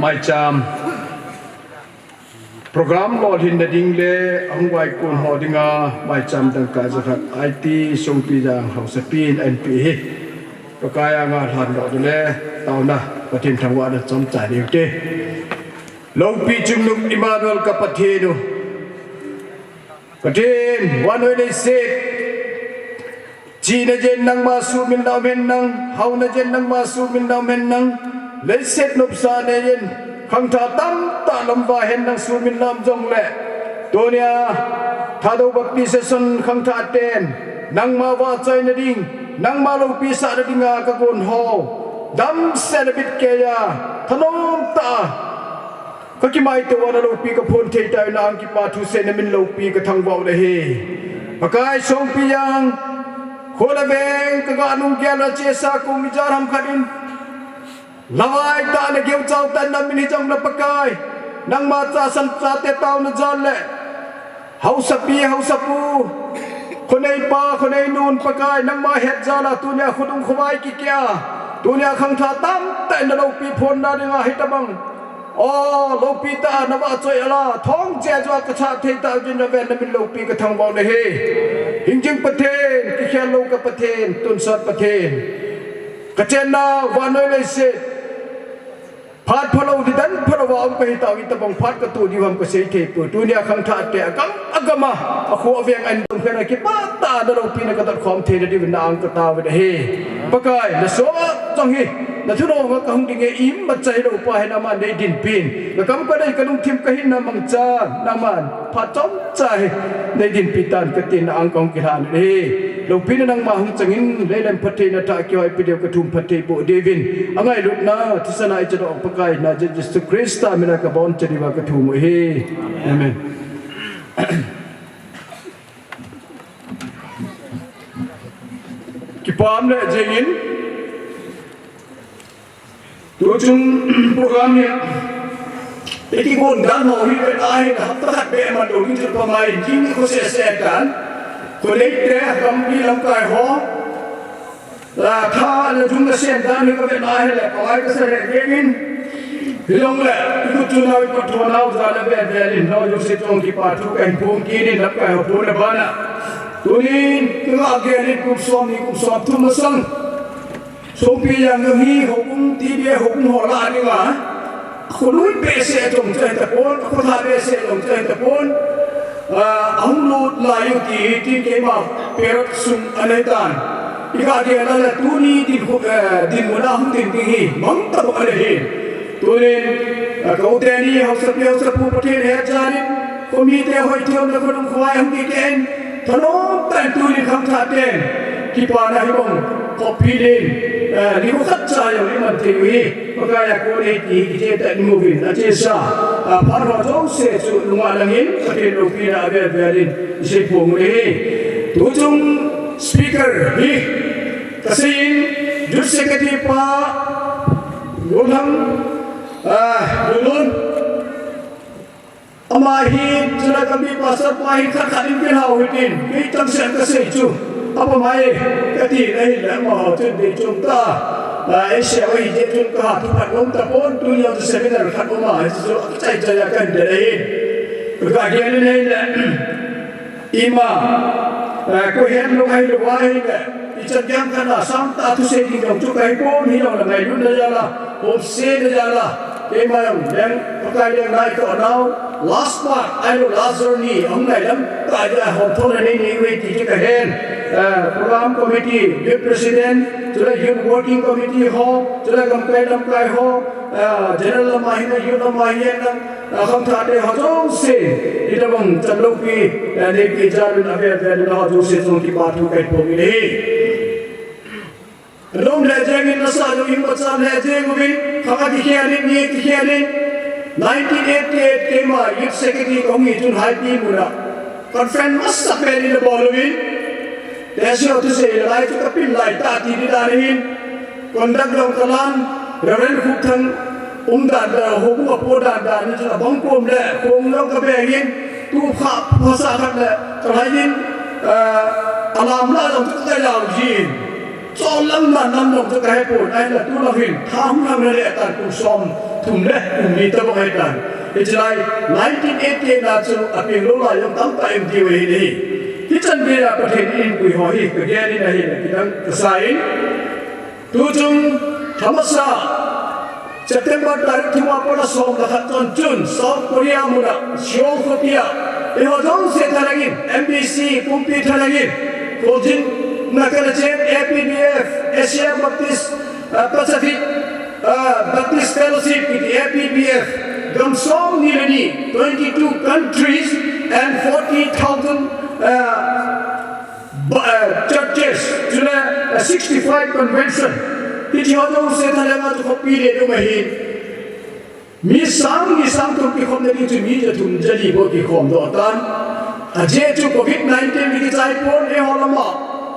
Maicham program lolhinna ding le ahung vaikon ho dinga maicham dangka jakhat I T Songpijang Haosapin anpeh hi Pakai anga lhandoh le taona Pathen thangvahna chomcha ding te. Loupi chungnung Emmanuel ka Pathen u, Pathen vannoi leiset chihna jeh in nangma suhmilna um hen lang, haona jeh in nangma suhmilna um hen lang, leiset nopsahna jeh in khangthah tamtah lamvai hen lang suhmilna um jongle, tunia Thadou Baptist Session khangthah ten nangma vahchoina ding, nangma loupi sahna dinga kagon ho damsel a bitkeiya thanom tah a kakimaito uva naloupi kaphon thei tah uvin, nang kipathu seh in namin loupi kathangvah u ahi. Pakai, Songpijang, kho le veng kaga nunggel a chesa kum ijat ham khat in lamvai tah le geuchau tah in namin hijongle Pakai, nangma chahsan chate taona jal le haosapi, haosapu, khoneipa, khoneinun Pakai, nangma het jal a tunia khodung khovai kikeh a, tunia khangthah tamtah in naloupi phonna dinga hitobang, o, loupi tah a navahchoi a la thong cheh joh a kachah thei tah uvin naven namin loupi kathangvah u ahi. Hingjing Pathen, kikhel lou ka Pathen, tonsot Pathen, kachennau vannoi leiset phat phalou, nidan phalou a um kahi tah uvin, itobang phat katoh diu ham kasei thei poi. Tunia khangthah te agam agam a, akho aveng a indong phat a kipah tah a naloupina kadot khom theina diuvin nang kataovin ahi. Pakai, nasoh jong hi nathunong a kahung ding e, imacha hilou pa hi nangman neidinpin, kakam kadei kalungthim kahinna mangchan nangman phat chomcha hi neidinpi tan katin, nang kahung kilhan u ahi. Loupina nangma hung changin, lei le phattheina thah keiho ipi diu kathum phatthei boh diuvin, angailutna thisan a ichadoh Pakai najet Jesu Christa mina kabonchauvin kathum u ahi. Amen. Kipah le jengin, tuchung program hi ikigon dan ho hi vet a hi hapta khat beh man lou ding chu pamai, jing ni khoseh seh dan, kholei te, gamgi lamkai ho, la tha le jung le sen dan hi kavet a hile pamai kasa lheh jengin, hijongle ikhut chunau, ipatthonau jal a vel vel in nao jouse chunga kipathu kahin phong kit in, lamkai ho phong le bana. Tunin kingah gel in kum som ni kum som thum masang Songpijang hi houbung, T B A houbung ho lah a dinga, kholui behseh jong chu ahitapon, khotha behseh jong chu ahitapon, ah, ahung lut lai u ti hi tin keima parrot sung ana hitan. Iga gel a le tuni din khu, eh, dinmun a hung din ding hi mang tabang ana hi. Tunin, ah, ka u teni haosapi haosapu Pathen hetjal in, khomite hoithei um le kholung khovai hung kikeh in, thanom tah in tunin khangthah ten kipana hibang khopi din, ah, nikho khat cha jong iman thei u hi Pakai a kon ahi ti hi kithei tah in imu uvin, achesa, ah, phat ho jouse chu lunga langin Pathen loupina avel vel in isei phong u ahi. Tuchung speaker hi kasei in, Youth Secretary pa Golhang, ah, Lulun, ama hi, chule kami pastor pa hi khat khat in kilhau hitin, kei changseh kasei chu, apamai, kati in ahile, amaho chun deichom ta, ah, eisei u ahijeh chun kaha thu khat um tapon, tuni jong chu seminar khat um a, hichu achai chai a kahin del ahi. Kagel in ahile, ima, eh, koi het lou ahilou ahile, ichan geiya khat a sangtah a thusei ding jong chu kahipon, hijongle ngailutna jal a, homsena jal a, keima jong leng, Pakai lenggam itoh nau, last part, ahilou last journey, ahung nai lam, ka ja hom thona nei nei uve ti chu kahen, eh, program committee, youth president, chule youth working committee ho, chule gamkai lamkai ho, eh, general lam a hin, youth lam a hin, ah, khangthah te ho jouse, hitobang chan loupi, eh, neipi jal un avel vel in ho jouse chunga kipathu kahin phong in ahi. Anom lheh jeng in nasa jong imacha lheh jeng uvin, khang akikhel in, ni akikhel in, nineteen eighty-eight keima Youth Secretary kahung hi chun Haipi muna conference masapen in abol uvin, Tehsi ho thusei le lai chu kapil lai tah ti di dan ahin, conduct jong kalan, Reverend Khupthang umdan le houbung apo dan dan in chun abang kom le khong jong kabeng in, tu kha phasa khat le kalhai in, eh, alam la jong chu kakai lau jin. Chol lam dan lam jong chu kahepon, ahinla tulai hin tha hung lhang le le tan kum som thum le kum ni tabang ahitan. Hichelai nineteen eighty-eight na chu apeng lou lai jong tamtah in ti ve hi. Hichan geiya Pathen in pui ho hi kagel in ahi, kidang kasa in. Tuchung themasa September tarik thum a pat a som le khat chun chun South Korea muna Seoul khopi a eiho jouse thalheng in, M B C pumpi thalheng in, kholjin na kana chen A P B F, Asia Baptist, uh, Pacific, uh, Baptist Fellowship kiti A P B F, gam som ni le ni, twenty-two countries and forty thousand, uh, Ba-, eh, churches, chule, eh, sixty-five convention. Hiche ho jouse thalheng a chu khopi le dum ahin. Mi sang ni sang thum kikhomna ding chu mi ja thum ja li bou kikhom doh tan. Ajeh chu covid nineteen ni kichai pon eiho lama.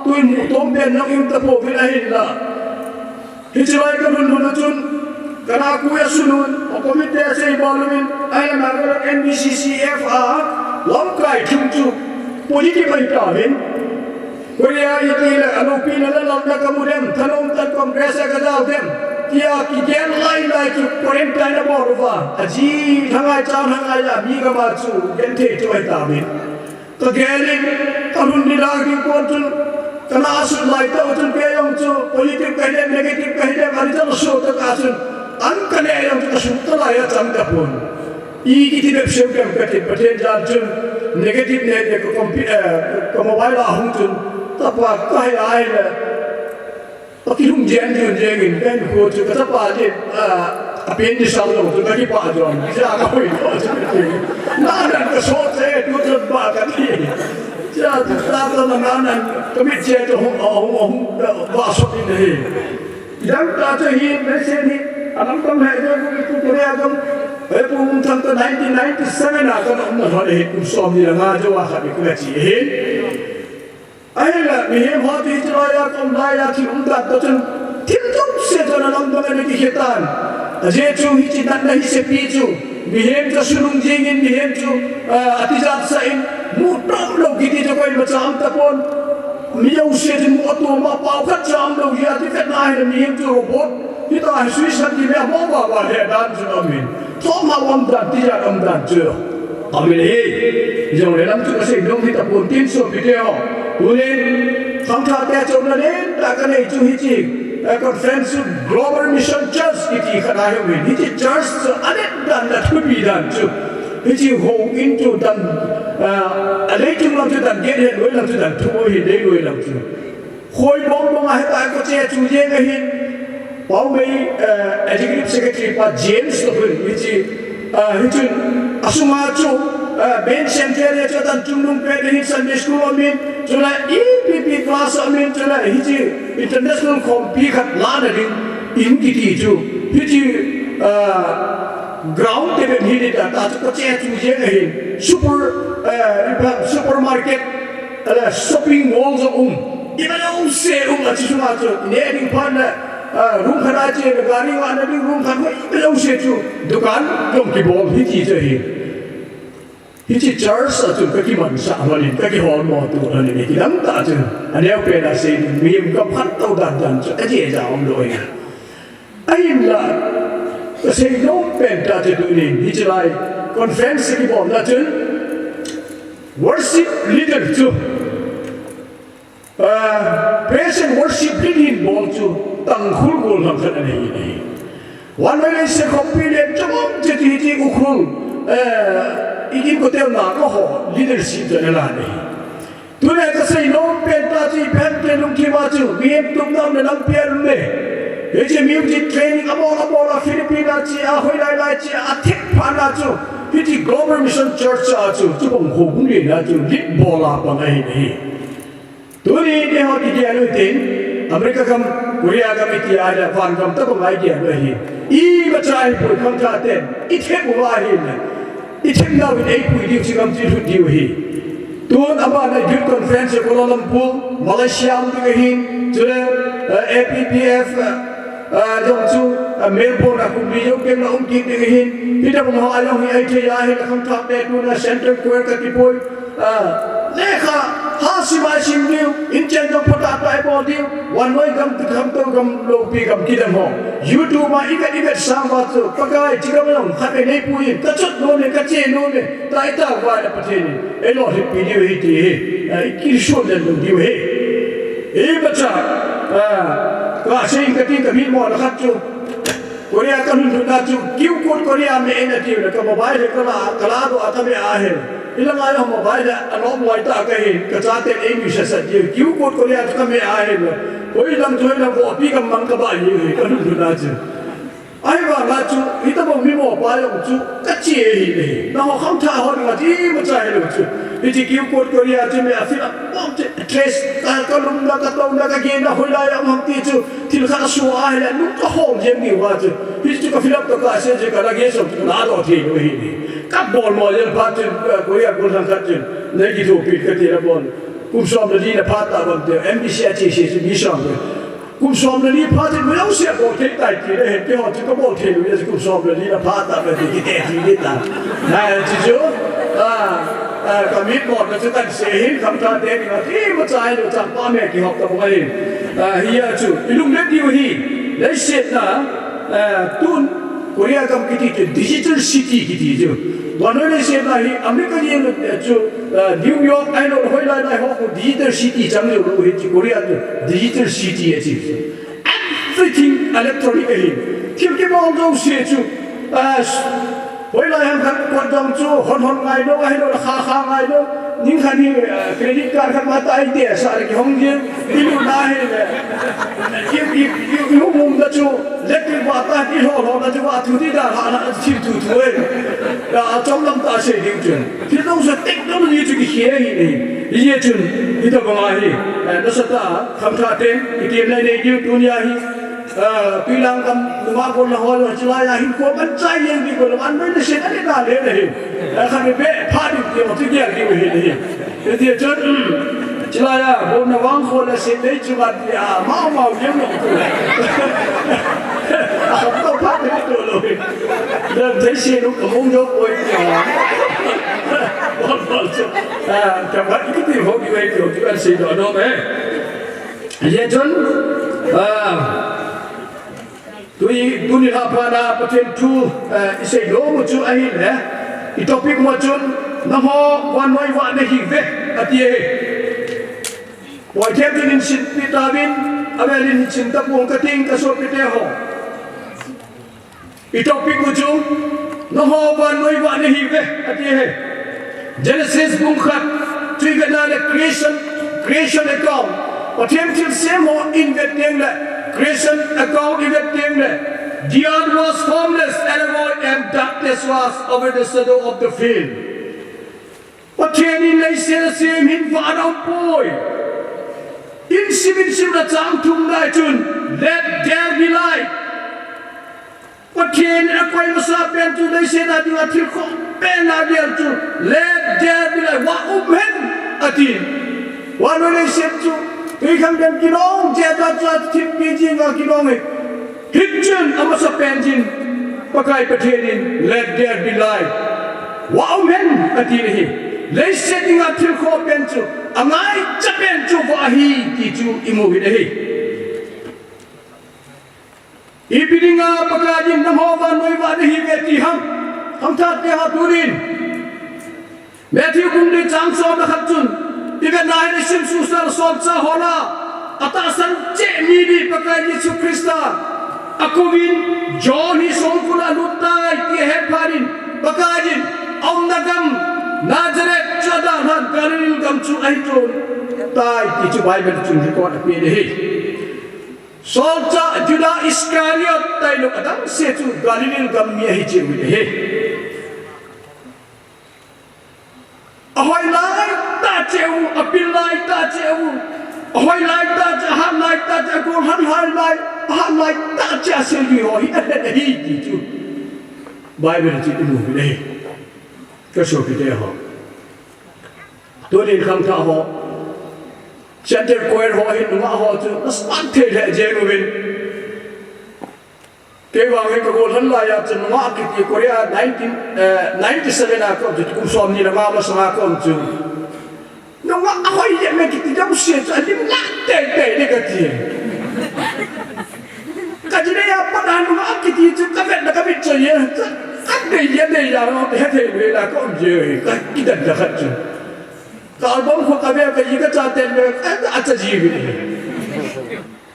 Tun mu tom pen nong im ta pouvin ahinla. Hichelai kalhun lhun a chun, kana kui a sunun, a committee a sei bol uvin, ahile Naga N B C C F a, lamkai thum chu, positive ahi tauvin. Korea iti le, alopi na le lamna kamu dem, thanom tan Congress a kajao dem, tia kigel lai lai chu quarantine abol uva, aji thangai chan thangai a, mi gam a chu, genthei chu ahi tauvin. Kagel in, kalhun ding lang ding kon chun, kana asut lai tah chun kei jong chu, positive kahi dem, negative kahi dem, ani jong so tah a chun, an kane jong chu kasut ta lai a chang tapon. I kiti bep seu dem kati, Pathen jal chun, negative ne ne ka compi-, eh, ka mobile a hung chun, tapa kahi ai le, Akihung jeng jeng jeng in, ken ko chu ka chapa le, ah, apen ni sang lo chu ka kipah jong, ja ka hoi lo chu ka ti. Na nan ka so che, tu chun ba ka ti. Ja tu ta ta na na nan, ka mit che chu hung, hung, hung, ba so in hi. Jang ta chu hi, me se ni, anam tam he jo ku tu ku ya gam, he pu um thang ta nineteen ninety-seven a ka na um na ho le hi, kum som ni la nga jo wa kha ni ka chi hi. Ahinla, mihem ho chu hiche laiya ka um laiya thil umdan toh chun, thil jouse chu ana lamdang ana kikhe tan. Ajeh chu hiche natna hisepi chu, mihem chu asunung jingin, mihem chu, ah, atijat sah in, mu tom lou kiti chu koimacha um tapon. Mi jouse chu mu atom a, pao khat cha um lou hi ati vetna ahile mihem chu robot. Hita hi suicide ti le mo ba ba le dan chu amin. Thoma umdan tijat umdan chu. Amin hi. Jongle lam chu kasei nom hi tapon tin sopi te ho. Tunin khangthah te chomna len tah kanei chu hiche, eh, conference chu Global Mission Church kiti khat ahi umin. Hiche church chu alet dan le thupi dan chu. Hiche houin chu dan, eh, aleichung lam chu dan get he, loi lam chu dan thu hi, lei loi lam chu. Khoi bong bong a heta ko che chu jeng ahin. Paumei, eh, Executive Secretary pa James toh hin, hiche, eh, hichun, asunga chu, eh, main sanctuary chu dan chungnung pet ahin Sunday school amin, chule E P P class amin, chule hiche international khompi khat lana ding in kiti chu. Hiche, eh, ground te bep hi ni ta, ta chu ko che chu jeng ahin. Super, eh, supermarket, Ala shopping mall jong um. Ima jouse um ache sunga chu. Ne ding phat le, ah, room khat a che, gari vahna ding room khat, ima jouse chu. Dukan jong kibol hiti chu ahi. Hiche church a chun kakimansah lhonin, kakiholmo tu lhonin, kidang tah chun. Aneo pen a sei ding, mihem gam khat tou dan dan chu, ache ja um lou ahi. Ahinla, kasei nom pen tah chu tunin, hiche lai conference kibolna chun, worship leader chu, ah, praise and worship lead hin bol chu, Tangkhul gollhang khat ana hi ahi. Vannoi leiset khompi le chom che ti ti Ukhrul, eh, igin ko tel na ko ho leadership chu ana la ahi. Tule kasei nom pen tah chu ipi ham itile lungthim a chu, mihem tumna um le lampi a um e. Hiche music training abol abol a Philippines a che a, hoilai lai che a, athep phat na chu, hiche Global Mission Church a chu, chubang houbung le na chu, lead bol a pang ahi ahi. Tuni eiho kigel u hitin, America gam, Korea gam iti a le, van gam tabang a igel u ahi. Imacha ahipoi khangthah ten, ithep uva ahile. Ithep nau in eipui diu chu gam chu ilhut diu ahi. Tun abana youth conference Kuala Lumpur, Malaysia um ding ahin, chule, eh, A P P F, eh, jong chu, eh, Melbourne a kum li jou keng na um kit ding ahin. Hitabang ho a jong hi eithei ahile khangthah te tuna Central Choir kakipui, eh, Lekha, ha sim a sim diu, inchen jong phatah tah a ibol diu, vannoi gam, gam tou gam loupi gam kidang ho. YouTube a ivet, ivet sang uva chu, Pakai, chigam jong khat vei neipui, kachot nom e, kache nom e, tia itao uva le Pathen in eilolhinpi diu ahi ti hi, ah, ikisuh den lou diu ahi. Imacha, ah, kasei kating kamitmo na khat chu, Korea kalhun lhun a chu, Q code Korea me en atiu le, ka mobile hi kala, kaladoh a kame a ahi. Hilanga jong mobile hi alom loi tah kahi, kachaten einuisat sat diu. Q code Korea chu kame a ahi. Hoilang chu hoilang vohpi gam mang kabah jiu hi, kalhun lhun a chu. Ahivanga chu, hitobang mimo pa jong chu, kache ahi le. Nangho khangthah ho dinga chu imacha hilou chu. Hiche Q code Korea chu mi a fill up bom chu, address, ka, kalumna, katouna, kagena, hoilai a um ham ti chu, thil khat asoh ahile, nung kahol jeng diu va chu. Hichu ka fill up toh kasei chu, ka luggage jong chu kaladoh thei lou ahi. Kabol mo jeng phat chun, eh, Korea gollhang khat chun, nei kithopi kati le bon. Kum som le li na phat tah bang te, M B C a che se chu mi som le. Kum som le li phat chun, mi jouse bol thei tai ti le, hen keiho chu kabol thei lou, kum som le li na phat tah bang te kiti ti le ta. Na, chu chu, ah, ah, kamitmo na chu kasei hin, khangthah te ni ma, imacha hilou chang pa me kihop ta bang ahi. Ah, hia chu, ilunglet diu ahi, leiset na, ah, tun, Korea gam kiti chu digital city kiti chu. Vannoi leiset na hi America yen chu, ah, New York ahilou hoilai lai ho khu digital city chang lou lou hi chu Korea chu digital city ahi chu. Everything electronic ahi. Thil kibol jouse chu, ah, hoilai ham khat kot jong chu hon hon ngai lou ahilou kha kha ngai lou. Ning khat hi, ah, credit card khat ma tai te sa le kihong jeng. Ilu na hi le. I, i, i, i hung hung na chu. Electric va ta, i ho ho na chu va thu ti da ha na thil thu thu e. Ya, achom lam ta sei diu chun. Thil dong sa technology chu kikhel ahi. Hijeh chun, hitobang ahi. Eh, nasatah a, khangthah ten, itiem nei nei diu tunia hi. Eh, tuilang gam, nungah golna ho, chulai a hin ko man chai jeng diu ko, man noi le sen ani na le le hi. Eh, khat be pha diu ti mo ti gel diu hi le hi. Hiti chun, um, chulai a, hon na vang kho la se lei chu vat le a, mau mau yem lo tu. A, to pha te to lo. Le thei se lo ka mong jo poi. Bol bol chu. A, ka vat ki ti ho ki wei ki ho ki vat se do do me. Ye chun, a, Tui, tuni lha phat a Pathen thu, eh, isei nom u chu ahile, i topic mo chun, nangho vannoi vah nahiuve, ati e. Boithem chun hin sinpeh tauvin, avel in hin sin tapong kating kasopite ho. I topic mo chu, nangho vannoi vah nahiuve, ati e. Genesis bung khat, chu i vet na le creation, creation account. Pathen thilsem ho i vet teng le, creation account i vet teng le. The earth was formless and void, and darkness was over the shadow of the field. Pathen in leiset asem hin vah ana um poi. In sim in sim le chang thum lai chun, let there be light. Pathen in akoi masa pen chu leiset a dinga thil khoh pen a gel chu, let there be light, vah um hen, ati. Vannoi leiset chu, tui khang den kinong, jeh a chu thil pi jing a kinong e. Hichun amasa pen chun, Pakai Pathen in, let there be light. Vah um hen, ati ahi. Leiset dinga thil khoh pen chu, angaicha pen chu vah ahi, ti chu imu u ahi. Ipi dinga Pakaiyin nangho vannoi vah nahiuve ti ham? Khangthah te ho tunin. Matthew bung li chang som le khat chun. I vet na hile simsuhsah le solchah ho lah a atahsan cheh mi ding Pakai Jesu Christa. Akouvin John hi songkul a alut tai ti ahet phat in. Pakaiyin aumna gam Nazareth chu adalhan Galilee gam chu ahin jon tai ti chu Bible chun record ape ahi. Solchah Judah Iscariot tailou adang se chu Galilee gam mi ahi cheh u ahi. Ahoi lai tah cheh u, apil lai tah cheh u. Ahoi lai tah cheh, ahat lai tah cheh, agol han lai lai, ahat lai tah cheh a seijui ho hi ahet ahi ti chu Bible chun imu u ahi. Ka sopite ho. Tunin khangthah ho. Center choir ho hin nungah ho chu nasat thei lheh jeng uvin. Kei vang hi ka gollhang lai a chun nungah kiti Korea nineteen, eh, ninety-seven a ka um chu kum somni le nga masang a ka um chu. Nungah ahoi jep me kiti jouse chu alim lah teitei ding kati. Ka ji dei a pat a nungah kiti chu ka vet na ka mit choi e. Ka, ka dei e dei a no te he thei ve la ka um je e. Ka kidan da khat chu. Ka album kho ka ve ka ji ka cha ten ve ka, ka cha ji ve.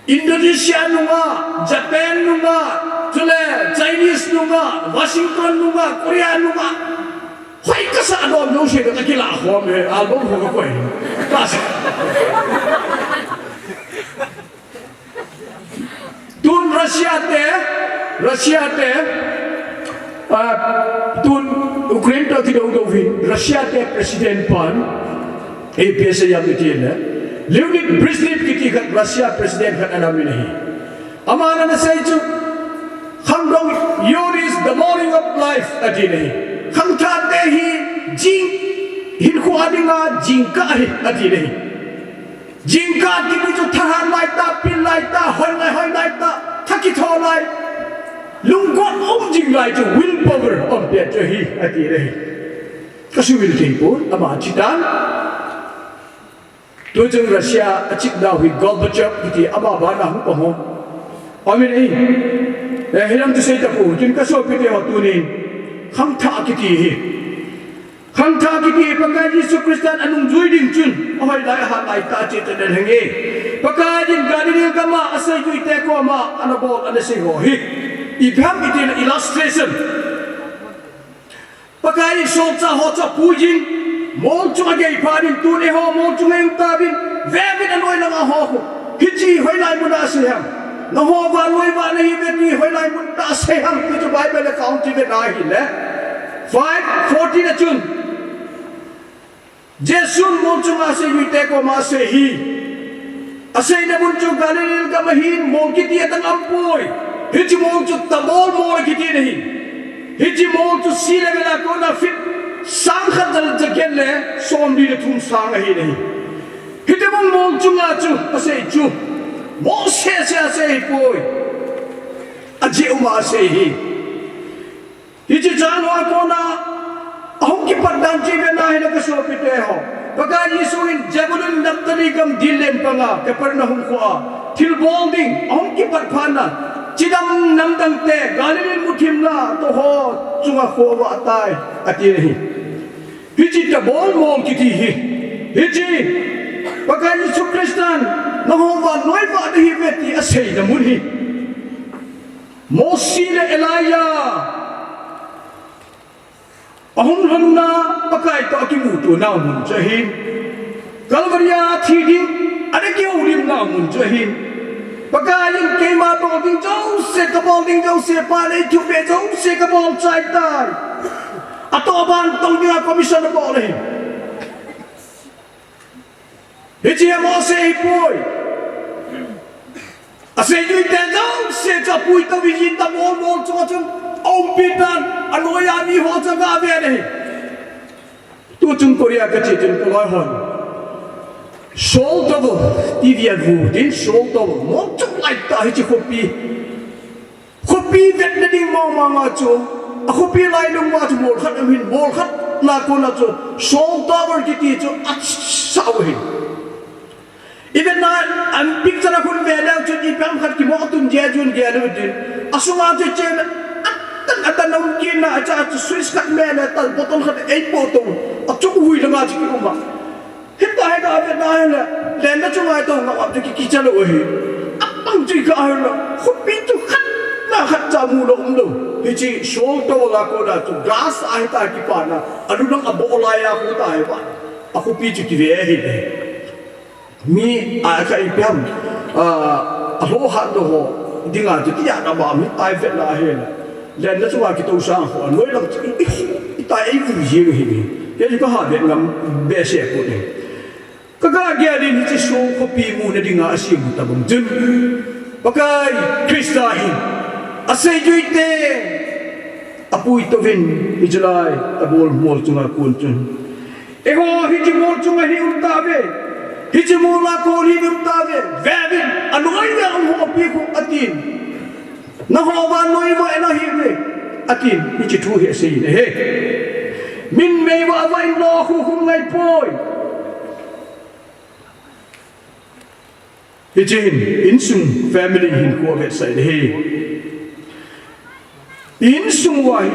Indonesia nungah, Japan nungah, chule Chinese nungah, Washington nungah, Korea nungah. Hoi kasa dom jouse ka kila khom e, album kho ka koi. Kasa. Tun Russia te, Russia te, ah, tun Ukraine to kidou dou vin, Russia te president pan, A P S A yam iti le. Leonid Brezhnev kiti khat Russia president khat ana min ahi. Aman ana sei chu, khangdong, youth is the morning of life, ati ahi. Khangthah te hi jing, hinkho a dinga jingkah ahi, ati ahi. Jingkah kiti chu thahat lai tah, pil lai tah, hoi lai, hoi lai tah, tha kitho lai. Lunggot um jing lai chu willpower um pet chu ahi, ati ahi. Ka sumil thei pon, ama chi tan. Tuchung Russia a chip nau hi Gorbachev kiti ama bana hung pang ho. Amen e. Eh, hilam chu sei ta pu, chun ka sopi te ho tunin. Khangthah kiti hi. Khangthah kiti hi Pakai Jesu Christan anungjui ding chun. Ahoi lai, ahat lai tah chi ta den henge. Pakai in Galilee gama aseijui te koma, ana bol, ana sei ho hi. Ipi ham iti le illustration. Pakai in solchah ho chu apuijin, mol chunga agei phat in tun eiho mol chunga ium tauvin, vevin anoi langa ho khu. Hiche hoilai muna asei ham. Nangho vannoi vah nahiuve ti hoilai muna asei ham ti chu Bible account chu ivet na ahile. Five fourteen a chun. Jesun mol chunga aseijui te koma asei hi. Aseina mun chu Galilee gam ahin, mol kiti adang aumpoi. Hiche mol chu Tabor mol akiti ahi. Hiche mol chu sea level a kona feet sang khat ja, ja get le somli le thum sang ahi ahi. Hiti mun mol chunga chu asei chu. Mol seh seh asei poi. Ajeh um a asei hi. Hiche chan hoa kona, ahung kipat dan chu ivet na ahile ka sopi te ho. Pakai Jesu in Zebulun Naphtali gam dil len panga, Capernaum khoa, thilbol ding, ahung kipat phat na, chidam namdang te, Galilee muthim na, to ho, chunga khovah tai, ati ahi. Hiche Tabor mol kiti hi. Hiche, Pakai Jesu Christan, nangho vannoi vah nahiuve ti aseina mun hi. Mosi le Elijah ahung lhonna Pakai toh akimuto nau mun chu ahin. Calvary a thi ding, ana kihoulim nau mun chu ahin. Pakai in keima bol ding jouse, kabol ding jouse, Pa le thupi jouse kabol chai tai. Atoh ban tong dinga commission abol ahi. Hiche hi Mose ahipoi. Aseijui te jouse chu apui tauvin Tabor mol chunga chun aumpi tan, anoiya mi ho chu aga ve ahi. Tuchung Korea kache chun kaloi hon. Seoul Tower, T V a vu tin Seoul Tower, mol chom lai tah hiche khopi. Khopi vetna ding mong mong a chu, akhopi lailung uva chu mol khat aum in, mol khat na kona chu, Seoul Tower kiti chu asao ahi. Ivet na, an picture a khun ve leu chun ipi ham khat kimoh tun jeh chun gel u tin. Asunga chu chen, atan atan um kit na, acha chu switch khat me le tal button khat eipoh to. Achu hui langa chu kium a. Hitia hi kavet na ahile, lenna chunga ito ngap ap chu ki, kicha lou ahi. Apang chu kahe le, khopi chu khat na khat cha mu lou um lou. Hiche Seoul Tower a kona chu glass ahitai kipana, alu lang aboh laiya khu tahi ba. Akhopi chu kive ahi. Mi a kha ipi ham, a, alhoh hat lou ho dinga chu tia na ba mi tai vet na ahile. Lenna chunga kitousang ho, anoi lang chu i, i, i tai ei vu jing hi ni. Kei chu kaha vet ngam behseh pon e. Ka, kagel in hiche Seoul khopi muna dinga asem u tobang chun, Pakai Christa hin aseijui te apui touvin hiche lai Tabor mol chunga kon chun. Eiho hiche mol chunga hi um tauve. Hiche mol a kon hi um tauve. Vevin, anoiya um ho pi khu atin. Nangho vannoi vah nahiuve, atin, hiche thu hi asei in ahi. Min mei vah vah in lou khu khum ngai poi. Hiche hin, insung family hin khu avetsah in ahi. Insung uva hi,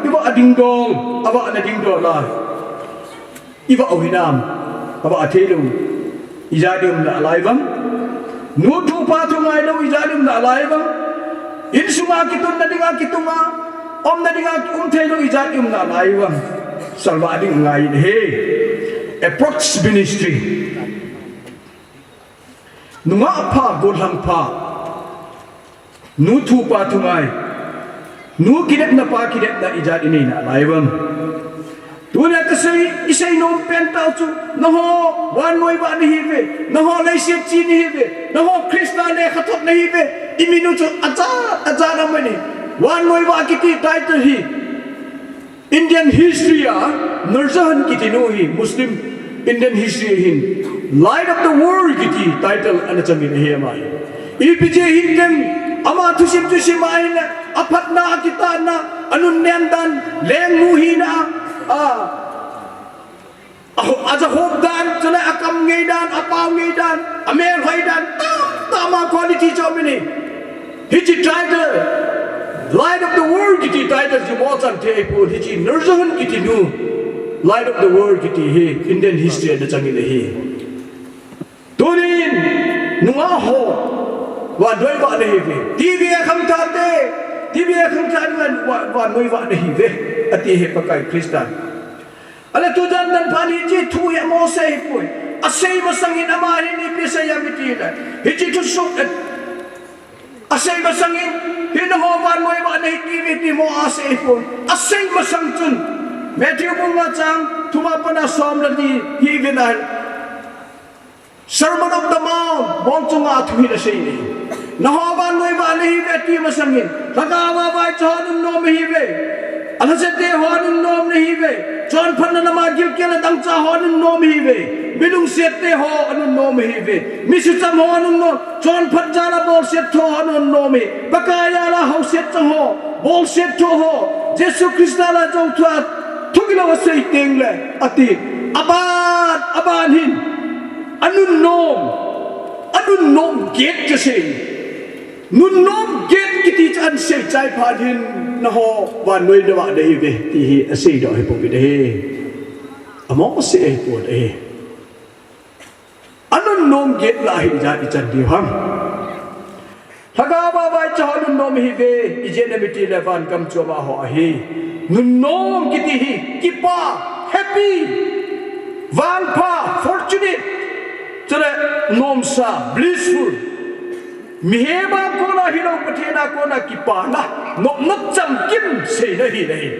ivah ding dol, avahna ding dol a. Ivah u hinam, avah theilou. Ijat i um nalai uvem. Nu thu pa thu ngailou, ijat i um nalai uvem. Insunga kitunna dinga kitunga, umna dinga um theilou, ijat i um nalai uvem. Salvah ding ngai in ahi. Approach ministry. Nungah pha, gollhang pha. Nu thu pa thu ngai. Nu kinepna pa kinepna ijat inei nalai uvem. Tunia kasei, isei nom pen tah chu. Nangho, vannoi vah nahiuve. Nangho, leiset chi nahiuve. Nangho, Christa lekhathot nahiuve. Imin u chu ajat, ajat a um e. Vannoi vah kiti title hi. Indian history a Nur Jahan kiti nu hi Muslim Indian history a hin Light of the World kiti title ana chang in ahi ama hi. Ipi jeh hin ken ama thusim thusim a hin aphatna, akitahna, anunnem dan, lengnu hina, a, a, aja hop dan, chule akam ngei dan, apao ngei dan, amelhoi dan, tamtah ama quality chu um in ahi. Hiche title, Light of the World kiti title chu mo chan thei ahipon, hiche Nur Jahan kiti nu, Light of the World kiti hi Indian history a ana chang in ahi. Tunin, nungah ho, vannoi vah nahiuve. T V a khangthah te, T V a khangthah te, va, vannoi vah nahiuve. Ati ahi Pakai Christa. Ahile tujan dan phat hiche thu hi amo sei ahipoi. Asei masang in ama hin ipi asei em itile, hiche thusoh, eh, asei masang in, hi nangho vannoi vah nahi tiuve ti mo asei ahipoi. Asei masang chun, Matthew bung nga chang thum a pat a som le li hi ivin ahi. Sermon of the Mount, bol chunga thu hi ana sei e. Nangho vannoi vah nahiuve ti masang in, lhagao a vaicha ho nunnom nahiuve. Alhasete ho nunnom nahiuve. Chonphatna lama gilkel a dangchah ho nunnom nahiuve. Mi lungset te ho nunnom nahiuve. Mi sucham ho nunnom, chonphat jal a bolset tho ho nunnom nahi. Pakai jal a houset chang ho, bolset tho ho, Jesu Christa la jong thu a, thu gilou asei tengle, ati. Aban, aban hin. Anunnom, anunnom get chu asei. Nunnom get kiti chu ana sei chai phat hin nangho vannoi navah nahiuve ti hi asei doh ahipoi ahi. Amo sei ahipoi ahi. Anunnom get lah a hi ijat ichan diu ham. Lhagao a vaicha ho nunnom ihiuve, ijeh inem itile vangam chu amaho ahi. Nunnom kiti hi, kipah, happy, vangpha, fortunate, chule nomsa, blissful. Mihem a kona hilou, Pathen a kona kipana, nopna chamkim seina ahi, ahi.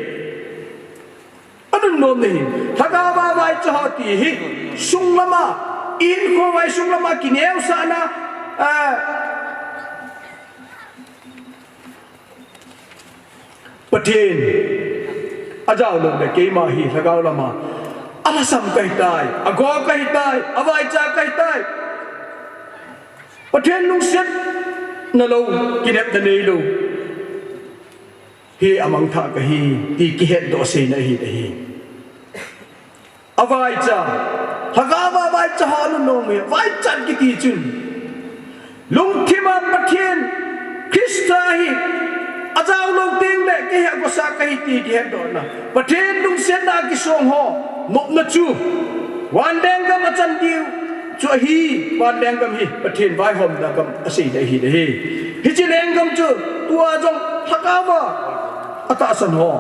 Anunnom nahi. Lhagao a vaicha ho ti hi, sunglam a, ihinkho vai sunglam a kineosahna, ah, Pathen, ajao lou le keima hi lhagao lam a, alhasam kahitai, ago kahitai, avaicha kahitai. Pathen lungsetna lou, kinepna neilou hi amangthah kahi, ti kihetdoh seina ahi, ahi. Avaicha, lhagao a vaicha ho nunnom e, vaichat kiti chun. Lungthim a Pathen, Christa hi, ajao lou tengle, kei hi agosa kahi ti kihetdohna. Pathen lungsetna kisong ho, nopna chu. Van lenggam achan diu, chu ahi, van lenggam hi, Pathen vaihomna gam aseina ahi, ahi. Hiche lenggam chu, tua jong, lhagao a, atahsan ho.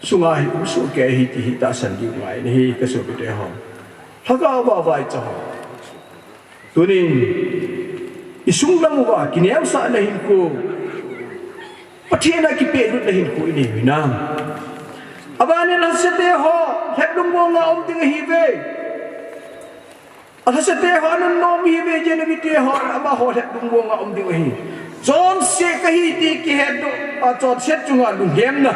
Sunga hi um soh kei ahi ti hi tahsan diu ngai ahi kasopite ho. Lhagao a vaicha ho. Tunin, isunglam uva, kineosahna hinkho. Pathen a kipehlutna hinkho inei u hinam. Abanin lhasete ho, lhep lungmong a um ding ahiuve. Alhasete ho anunnom ihiuve, Jesuite ho, amaho lhep lungmong a um diu ahi. Chonset kahi ti kihetdoh, achonset chunga lunghemna.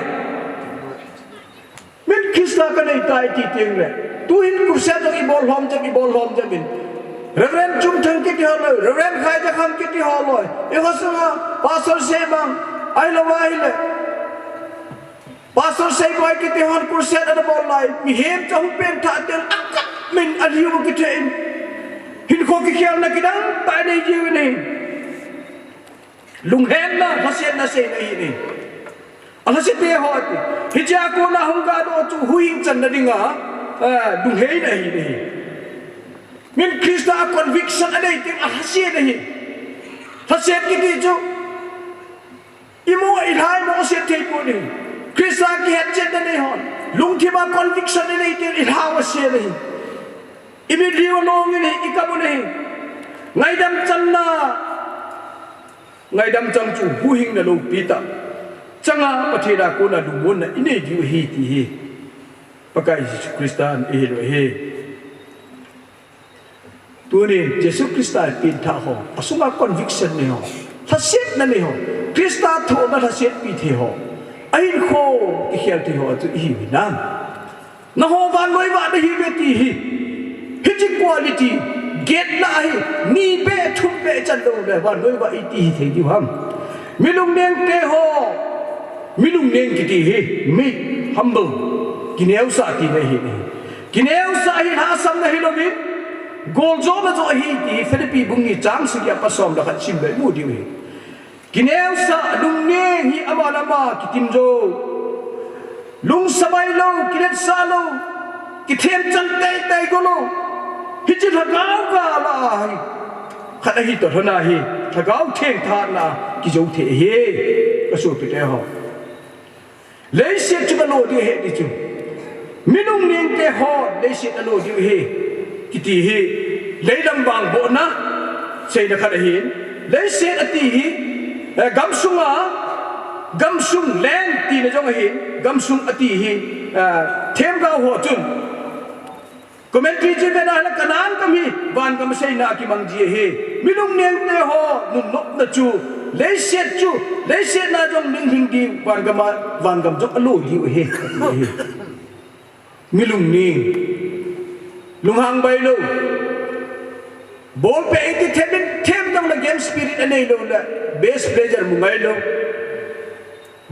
Min Christa kanei tai ti tengle. Tuhin crusade jong ibol lhom jeng, ibol lhom jeng in. Reverend Chumthang kiti ho loi, Reverend Khaijakham kiti ho loi. Eiho sunga, Pastor Sebang, ahilou ahile. Pastor Seiboi kiti hon crusade ana bol lai, mihem chu hung pengthah teng akap min alhiu kithei in. Hinkho kikhelna kidang tah nei jiu ahi. Lunghenna, lhasetna seina ahi. Alhasete ho ati. Hichea kona hung kadoh chu huhhing channa dinga, eh, lungheina ahi. Min Christa a conviction anei teng alhaset ahi. Lhaset kiti chu imu a ilha imu aset thei poi. Christa kihetchetna nei hon lungthima conviction anei teng ilha aset ahi. Imit liu anong in ahi, ikam un ahi. Ngaidam channa, ngaidam chang chu huhhingna loupi tah changa Pathen a kona lungmonna inei diu ahi ti hi Pakai Jesu Christan eihil u ahi. Tunin Jesu Christa ipenthah ho, asunga conviction nei ho, lhasetna nei ho, Christa thohna lhasetpi thei ho, ahinkho kikhel thei ho chu ihiu hinam? Nangho vannoi vah nahiuve ti hi. Hiche quality, gate lah ahi, ni beh, thum beh chan lou le vannoi vah iti hithei diu ham? Mi lungneng te ho, mi lungneng kiti hi, meek, humble, kineosah tina ahi. Kineosah hi lhahsamna hilouvin, goljona joh ahi ti hi Philippi bung ni chang sagi a pa som le khat sim le imu diu ahi. Kineosah, lungneng hi ama le ama kitim jou. Lungsamai lou, kiletsah lou, kithemchan teitei go lou. Hiche lhagao gal a hi khat ahi toh lhona hi, Lhagao Theng thahatna a kijou thei ahi, kasopite ho. Leiset chu kalo ding ahi ti chu. Mi lungneng te ho leiset alo ding ahi kiti hi, leilam vangbohna seina khat ahin. Leiset ati hi, eh, gamsunga, gamsung land tina jong ahin, gamsung ati hi, eh, themgao ho chun Commentary chu vena ahile Canaan gam hi vangam seina a kimang ji ahi. Mi lungneng te ho nunnopna chu, leiset chu, leiset na jong lunglhing diu, vangam a, vangam jong alo diu ahi. Mi lungneng, lunghang bai lou. Ball pet iti them in, them jong le game spirit anei lou le, best player mu ngai lou.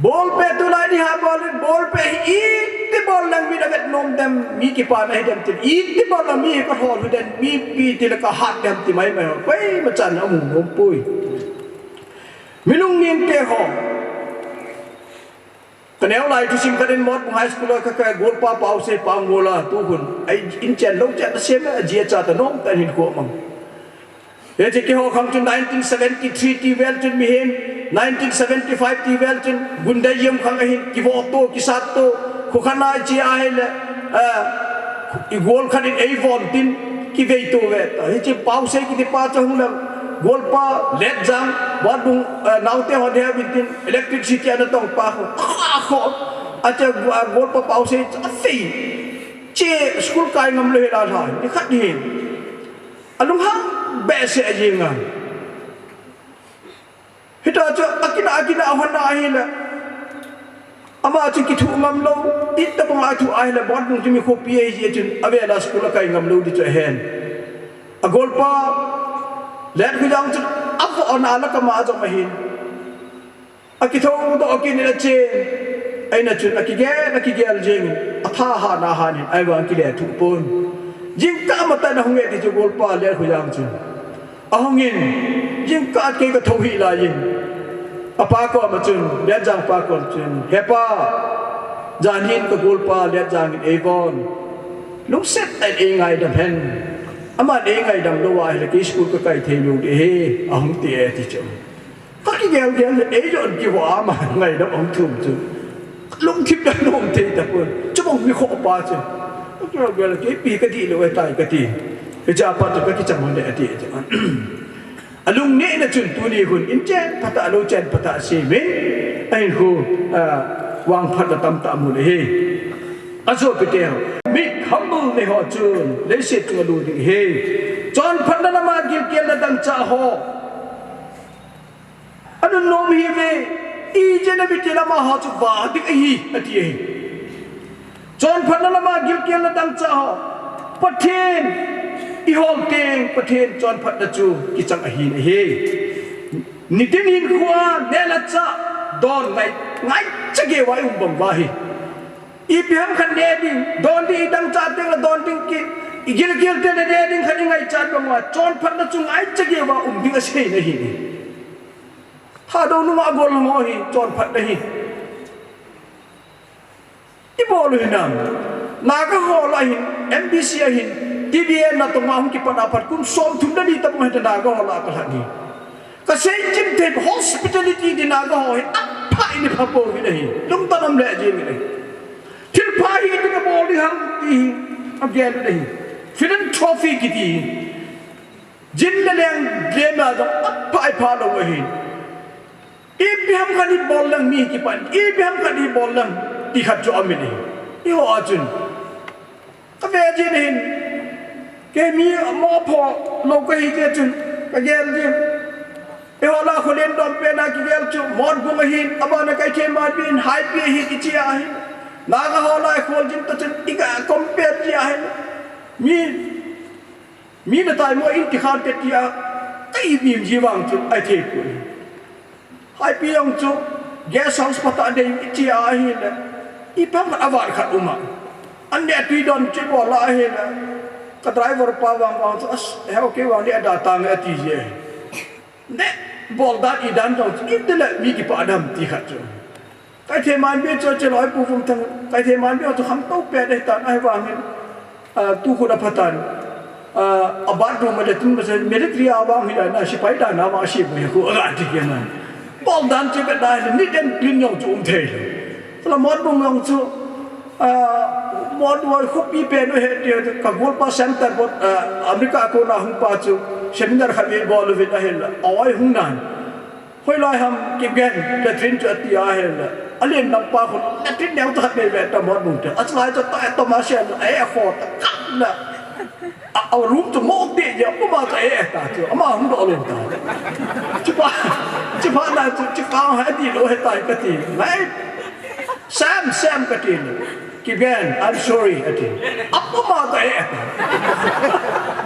Ball pet tulai ni ha ball in, ball pet hi iti ball lang mi na vet nom dem, mi kipana hi dem tin. Iti ball lang mi hi ka hol hu dem, mi pi ti le ka hat dem ti mai mai ho. Koima chan amu nom poi. Mi lungneng te ho. Ka neo lai thusim khat in Motbung High School a ka, ka golpa Pausei Pangbola tu hun. Ai in chen lou chen ta sem a ji a cha ta nom ta hin ko mang. Hiche keiho khang chun nineteen seventy-three ti vel chun mihem, nineteen seventy-five ti vel chun gunda jeng khang ahin, kivoh to, kisat to, khukhat na iche ahile, ah, igol khat in eivon tin, kivei to ve. Hiche Pausei kiti pa chu hung lang, golpa Letjang, Motbung, ah, naote hon he vin tin, electricity ana tong pa khu, a khu, ache, ah, golpa Pausei, afei, che school kai ngam lou hi la la, ni khat ni hin. Alunghang behseh jeng a. Hita chu akina, akina ahon na ahile. Ama chu kithu ngam lou, itabang a thu ahile, Motbung chu mi khopi ahi jeh chun, avela school akai ngam lou di chu ahen. Agolpa, Letkholjang chu, avoh na la kama jong ahin. Akitho doh kit in achen. Eina chun akigel, akigel jeng in. Atha hana han in, ahivang kile thuh pon. Jingkah matah in ahung e ti chu golpa Letkholjang chun. Ahung in, jingkah kei ka tho hih lai in. Apa koma chun, Letjang pa koma chun. He pa, jan hin ka golpa Letjang in eivon. Lungset tah in eingaidam hen. Aman eingaidam lou ahile kei school kakai thei lou ding ahi. Ahung ti e ti chu. Ka kigel gel le, ei jong kivo a, ama ngaidam ahung thum chu. Lungthim dan um thei tapon. Chubang mi khoh pa chu. Ka kigel gel le, kei pi kadih lou ahitai kati. Hiche a pat chu ka kicham hon le ati, ati. Alungnehna chun tuni hun in chen phatah lou chen phatah semin. Ahin khu, ah, vangphatna tamtah amu le hi. Ajo pi teu. Meek humble nei ho chun leiset chunga lut ding ahi. Chonphatna lama gilkelna dangchah ho. Anunnom hiuve, ijeh inem itile amaho chu vah ding ahi, ati ahi. Chonphatna lama gilkelna dangchah ho. Pathen, ihol teng, Pathen chonphatna chu kichang ahin ahi. Nitin hinkhoa, neh le chah, don ngai, ngaicha geiya i um bang uva hi. Ipi ham khat ne ding, don ding, idang cha teng le don ding ki, igilgil te ne ne ding khat ingaichat bang uva, chonphatna chu ngaicha gei uva um ding asei na ahi. Thadou nunga gol ho hi chonphatna ahi. Ibol u hinam. Naga ho lah a hin, M B C a hin, T B N na tonga hung kipat a pat kum somthum le ni tabang hita Naga ho lah a kalhat hi. Kasei chim thei, hospitality ti Naga ho hi, apha in ipha pouvin ahi. Lungtang um le jing in ahi. Thilpha hi ipi kabol ding ham ti hi, agel in ahi. Philanthropy kiti hi. Jin le leng lem a jong apha ipha lou ahi. Ipi ham khat ibol lang mi kipan, ipi ham khat ibol lang ti khat chu aum in ahi. Eiho a chun. Kave jin ahin. Kei mi mopo lou kahi jeh chun. Kagel jin. Eiho lah a Khullen Dompen a kigel chu. Motbung ahin, abana Keithelmanbi in, Haipi ahin, ichi ahin. Naga ho lah a khol jin ta chun, iga compare ji ahin. Mi Mi na tai mo in ti khan te tia, ka i bim ji vang chu, ahi thei poi. Haipi jong chu, guest house phat a dei tia ahile, ipi ham avat khat um a. An ne tui don chu bol a ahile, ka driver pa vang vang chu, as, he okay vang le ada tang ati je. Ne, bol dan i dan jong chu, iti le mi kipa dam ti khat chu. Keithelmanbi chu, chu loi pu vum thang, Keithelmanbi chu kham to pe dei tan ahi vang hin, ah, tu khu da pha tan, ah, a bathroom le tun ma se military a vang hi da na sipai da na ma si bu khu aga ti ke na. Bol dan chu be da ni den tin jong chu um thei. Sala Motbung jong chu, ah, Motbung khu pi pe no he ti ka gol pa center bot, ah, America ko na hung pa chu seminar khat ve bol ve da he la. Oi hung nan. Hoilai ham Kipgen, latrine chu ati ahile. Alen lam pa khun, latrine neo tah khat nei ve ta Motbung te. Achalai chu ta, ta ma sian, a e a kho ta, kap na. A, a room chu mo te je, puma chu a e ta chu, ama hung doh lou ta. Chupa, chupa na chu, chupa ha di lou he tai kati. Nai, Sam, Sam kati. Kipgen, I'm sorry, ati. Apuma ta e.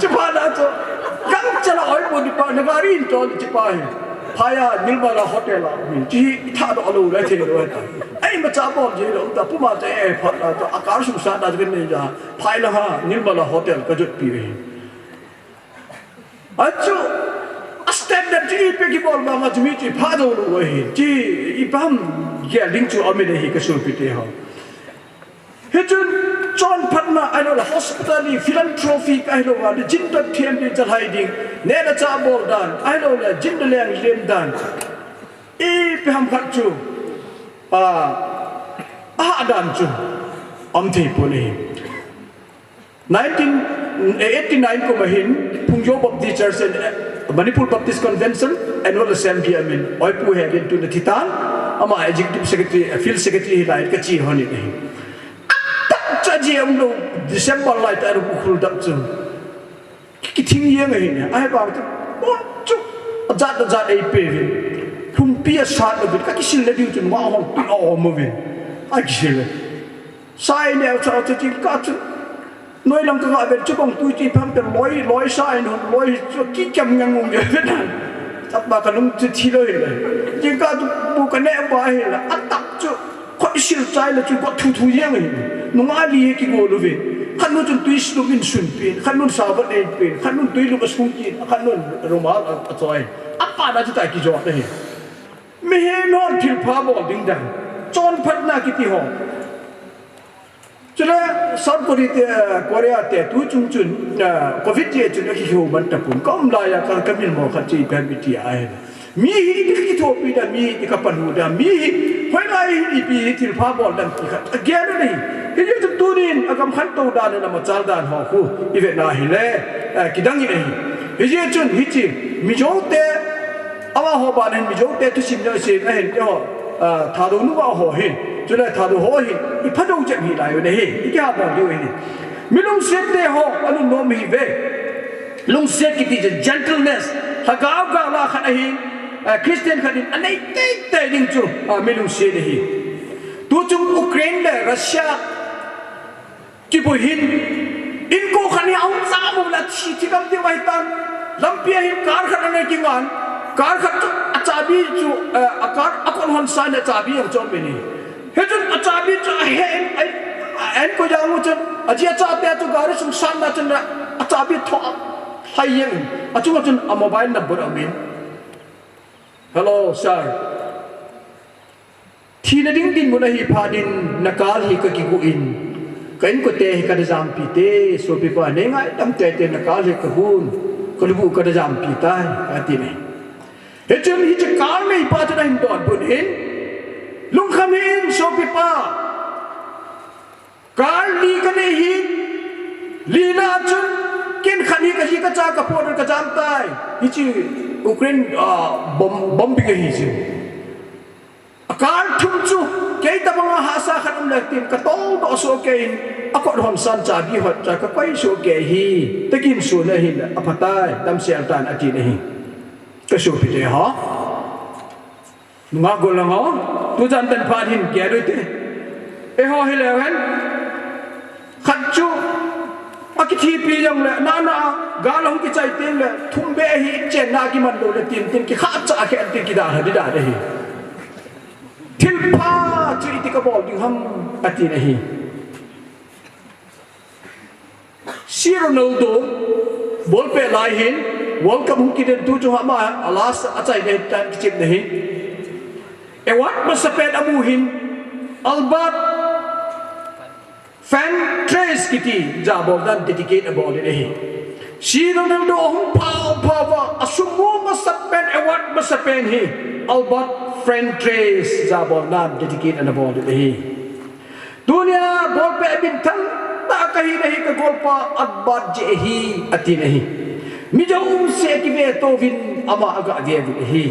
Chupa na chu, gangchala oi pu di pa, na gari in tol chupa hi. Phai a, Nirmala Hotel a, min chi, i tha do lo, la che do ta. Ai ma cha bol je lo, ta puma ta e, pha na chu, a kar sung sa na chu ne ja. Phai la ha, Nirmala Hotel ka jot pi ve. Achu, a standard chu ipi kibol ma ma chu mi chu ipha do lo ahi. Chi ipi ham gel ding chu amin ahi ka sopi te ho. Hichun chonphatna ahilou le hospitality, philanthropy ka ahilou le jin dot thiam ding chalhai ding. Neh le chah bol dan, ahilou le jin le leng lem dan. Ipi ham khat chu, a, a dan chu aum thei pon ahi. Nineteen eighty-nine kum a hin, Phungyo Baptist Church and, eh, Manipur Baptist Convention Annual Assembly a min, Oipu Heben tun athi tan, ama Executive Secretary, eh, Field Secretary hi lai ka chi hon in ahi. Atak cha ji um lo, December lai ta ru khul dap chu. Ki, ki thing yang ahi ne, ahi bang chu, bon chu, ajat ajat ei pe vin. Lhumpi asat lo vin, ka kisil le diu chun, ma hong pi a om vin. A kisil le. Sai neo cha cha jingkah chu. Noi lang ka ga vet chu bang tui chi pham te loi, loi sa in hon loi chu ki kiam ngang ngung le vet. Tap ba ka lung chu thi lo hi le. Jingkah chu bu ka ne ba hi le. A tap chu khoi sil chai le chu ko thu thu yang hi. Nunga li hi ki go lo ve. Khat nu chun tui slum in sun pin, khat nun sa va nei pin, khat nun tui lu ka sung kin, khat nun rumal a, a choi. A pa na chu ta ki jo na hi. Mi hi non thil pha bol ding dan. Chonphatna kiti ho. Chule South Korea te, Korea te tu chung chun, ah, covid je chun a kihou man tapun. Ka um lai a ka, ka min mo khat chi pem iti a ahi. Mi hi i kithopi da, mi hi i kapan u da, mi hi hoilai hi ipi hi thil pha bol dan ti khat. A gel u nei. Hi je chun tunin a kam khan to dan na machal dan ho khu. I ve na hi le, ah, kidang i nei. Hi je chun hi chi. Mizo te, Ama ho ban hin Mizo te thusim jong sim ahin, eiho, ah, Thadou nu ho hin, chule Thadou ho hin, i phadou jep hi lai u ahi, i kiha bol diu ahi. Mi lungset te ho, anun nom hi ve. Lungset kiti chu gentleness, lhagao gala khat ahin, ah, Christian khat in, anei tei tei ding chu, ah, mi lungset ahi. Tu chung Ukraine le Russia, Kibui hin, inko khat hi ahung jam u le thi, thi gam ding ahi tan. Lampi a hin car khat anei kingan. Car khat chu achabi chu, eh, a car a kon hon sa le achabi jong chu aum in ahi. Hichun achabi chu ahe in, ai, Ahin koi jeng u chun, aji achate chu gari sung sangna chun achabi tho lhai jeng in, achunga chun a mobile number aum in. Hello, sir. Thina ding dinmun ahi phat in na car hi ka kigu in, ka inkote hi ka na jampi te, sopipa nei ngaidam teitei, na car hi ka gun, ka lubu ka na jampi tai, ati ne. Hichun hiche car neipa chun ahin donbut in, lungkham hih in sopipa, car li ka nei hi, lina chun ken khat hi ka ji ka cha ka phoh ka jam tai. Hiche Ukraine, ah, bomb, bombing ahi chu. A car thum chu, kei tabang a hahsa khat um le tin, ka toldoh soh kei in, a kot hon san chabi hot cha ka koi soh kei hi, tin kin sun ahin, aphatai, damsel tan ati nahi. Ka sopite ho. Nunga gollhang ho, tujan tan phat hin kei a dui te. Eiho hi leu hen. Khat chu, akithipi jong le, nana, gal ahung kichai teng le, thum be hi chenna kiman lou le tin, tin kikhah cha khe an tin kidalha ding dan ahi. Thilpha chu iti ka bol ding ham, ati nahi. C Ronaldo, ball pet lai hin, World Cup hung kiden tu chu ama, a last a chai ding tan kichep nahi. Award masapen amu hin, Albert Fan Trace kiti, jabol dan dedicate abol in ahi. C Ronaldo ahung phao phao va, asum mu masapen, award masapen hi, Albert Fan Trace, jabol dan dedicate ana bol in ahi. Tunia ball pet a minthang tah kahi nahi, ka golpa Albert jeh ahi, ati nahi. Mi jouse kive touvin ama aga ve uvin ahi.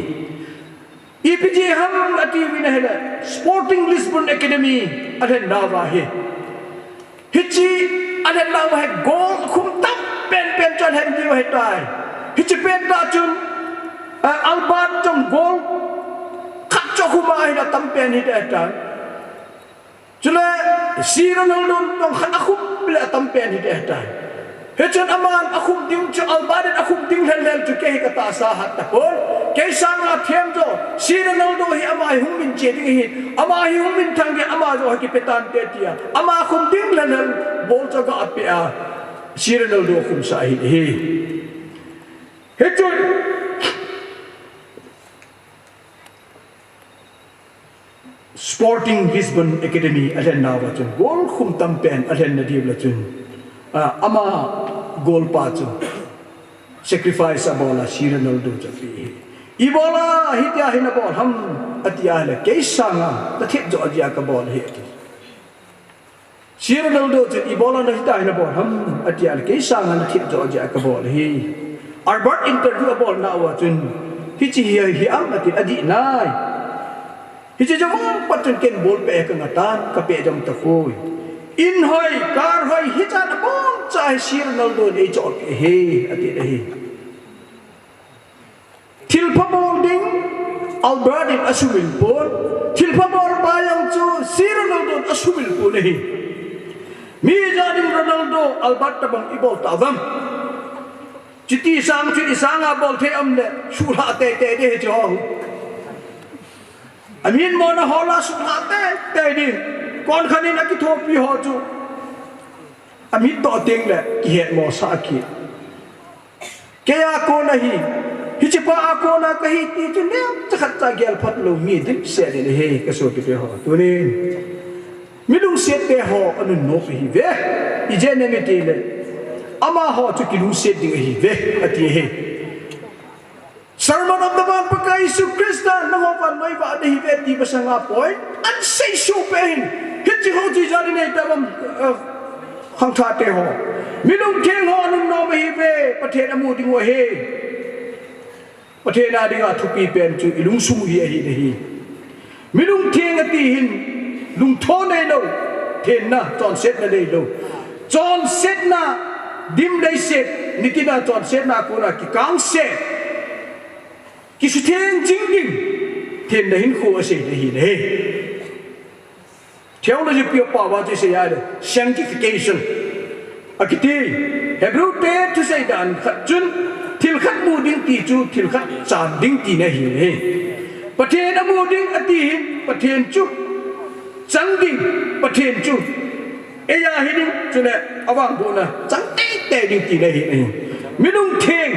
Ipi jeh ham ati uvin ahile, Sporting Lisbon Academy alhen nauva hi. Hiche alhen nauva hi goal khum tam penpen chu alhen diu ahitai. Hiche pet a chun, eh, Albert jong goal khat chu akhum a ahile atam pen hiding ahitai. Chule, C Ronaldo jong khat akhum le atam pen hiding ahitai. Hichun aman akhum ding chu, Albert in akhum ding lhel lhel chu kei hi ka tahsa hat tapon. Kei sanga them jo, C Ronaldo hi ama hi hung min che ding ahi. Ama hi hung minthang ding, ama jo hi kipe tante tia. Ama khum ding lhel lhel ball chu aga pe a, C Ronaldo khumsah ahi. Hichun Sporting Lisbon Academy alhen nauva chun, goal khum tam pen alhen nadiu le chun, ah, ama golpa chu sacrifice abol a, C Ronaldo chu ape hi. Ibola hitia hi nabol ham, ati ahile, kei sanga nathet joh jeh a kabol ahi, ati. C Ronaldo chun ibola nahitia hi nabol ham, ati ahile, kei sanga nathet joh jeh a kabol ahi. Albert interview abol nauva chun, hiche hi, hi am, ati, adih nai. Hiche jong pat chun ken ball pet hi kanga tan, kapeh jong tapoi. In hoi, car hoi, hichan aboncha hi C Ronaldo in eicholpeh ahi, ati nahi. Thilpha bol ding, Albert in asumil pon. Thilpha bolpa jong chu C Ronaldo in asumil pon ahi. Mi jat in Ronaldo, Albert tabang ibol tauvem. Chuti sang chu isanga bol thei um le, suhlha teitei ding hiche ho. Amin mona ho la suhlha teitei ding. Konkhat in akithopi ho chu, amit toh teng le kihetmosah kit. Keia kona hi, hichepa a kona kahi ti chu neocha khatcha gelphat lou mi dimset in ahi, kasopite ho. Tunin mi lungset te ho anunnom ahiuve. Ijeh inem itile, amaho chu kilungset ding ahiuve, ati ahi. Sermon of the Mount, Pakai Jesu Christa, nangho vannoi vah nahiuve ti masanga point ahin seisoh peh in. Hiche ho chu ijat in nei tauvem, eh, khangthah te ho. Mi lungtheng ho anunnom ahiuve, Pathen amu diu ahi. Pathen a dinga thupi pen chu ilungsung u hi ahi nahi. Mi lungtheng ati hin, lungthou neilou, thenna, chonsetna neilou. Chonsetna, dim leiset, nitina chonsetna kona kikangset, kisutheng jing ding, thenna hinkho asei ahi nahi. Theology pao pao a chu isei ahile, sanctification akiti. Hebrew te thusei dan khat chun, thil khat mu ding ti chu, thil khat chan ding tina ahi. Pathen amu ding ati hin, Pathen chu chang ding, Pathen chu Eia hi ding, chule avangbohna chang teitei ding tina ahi. Mi lungtheng,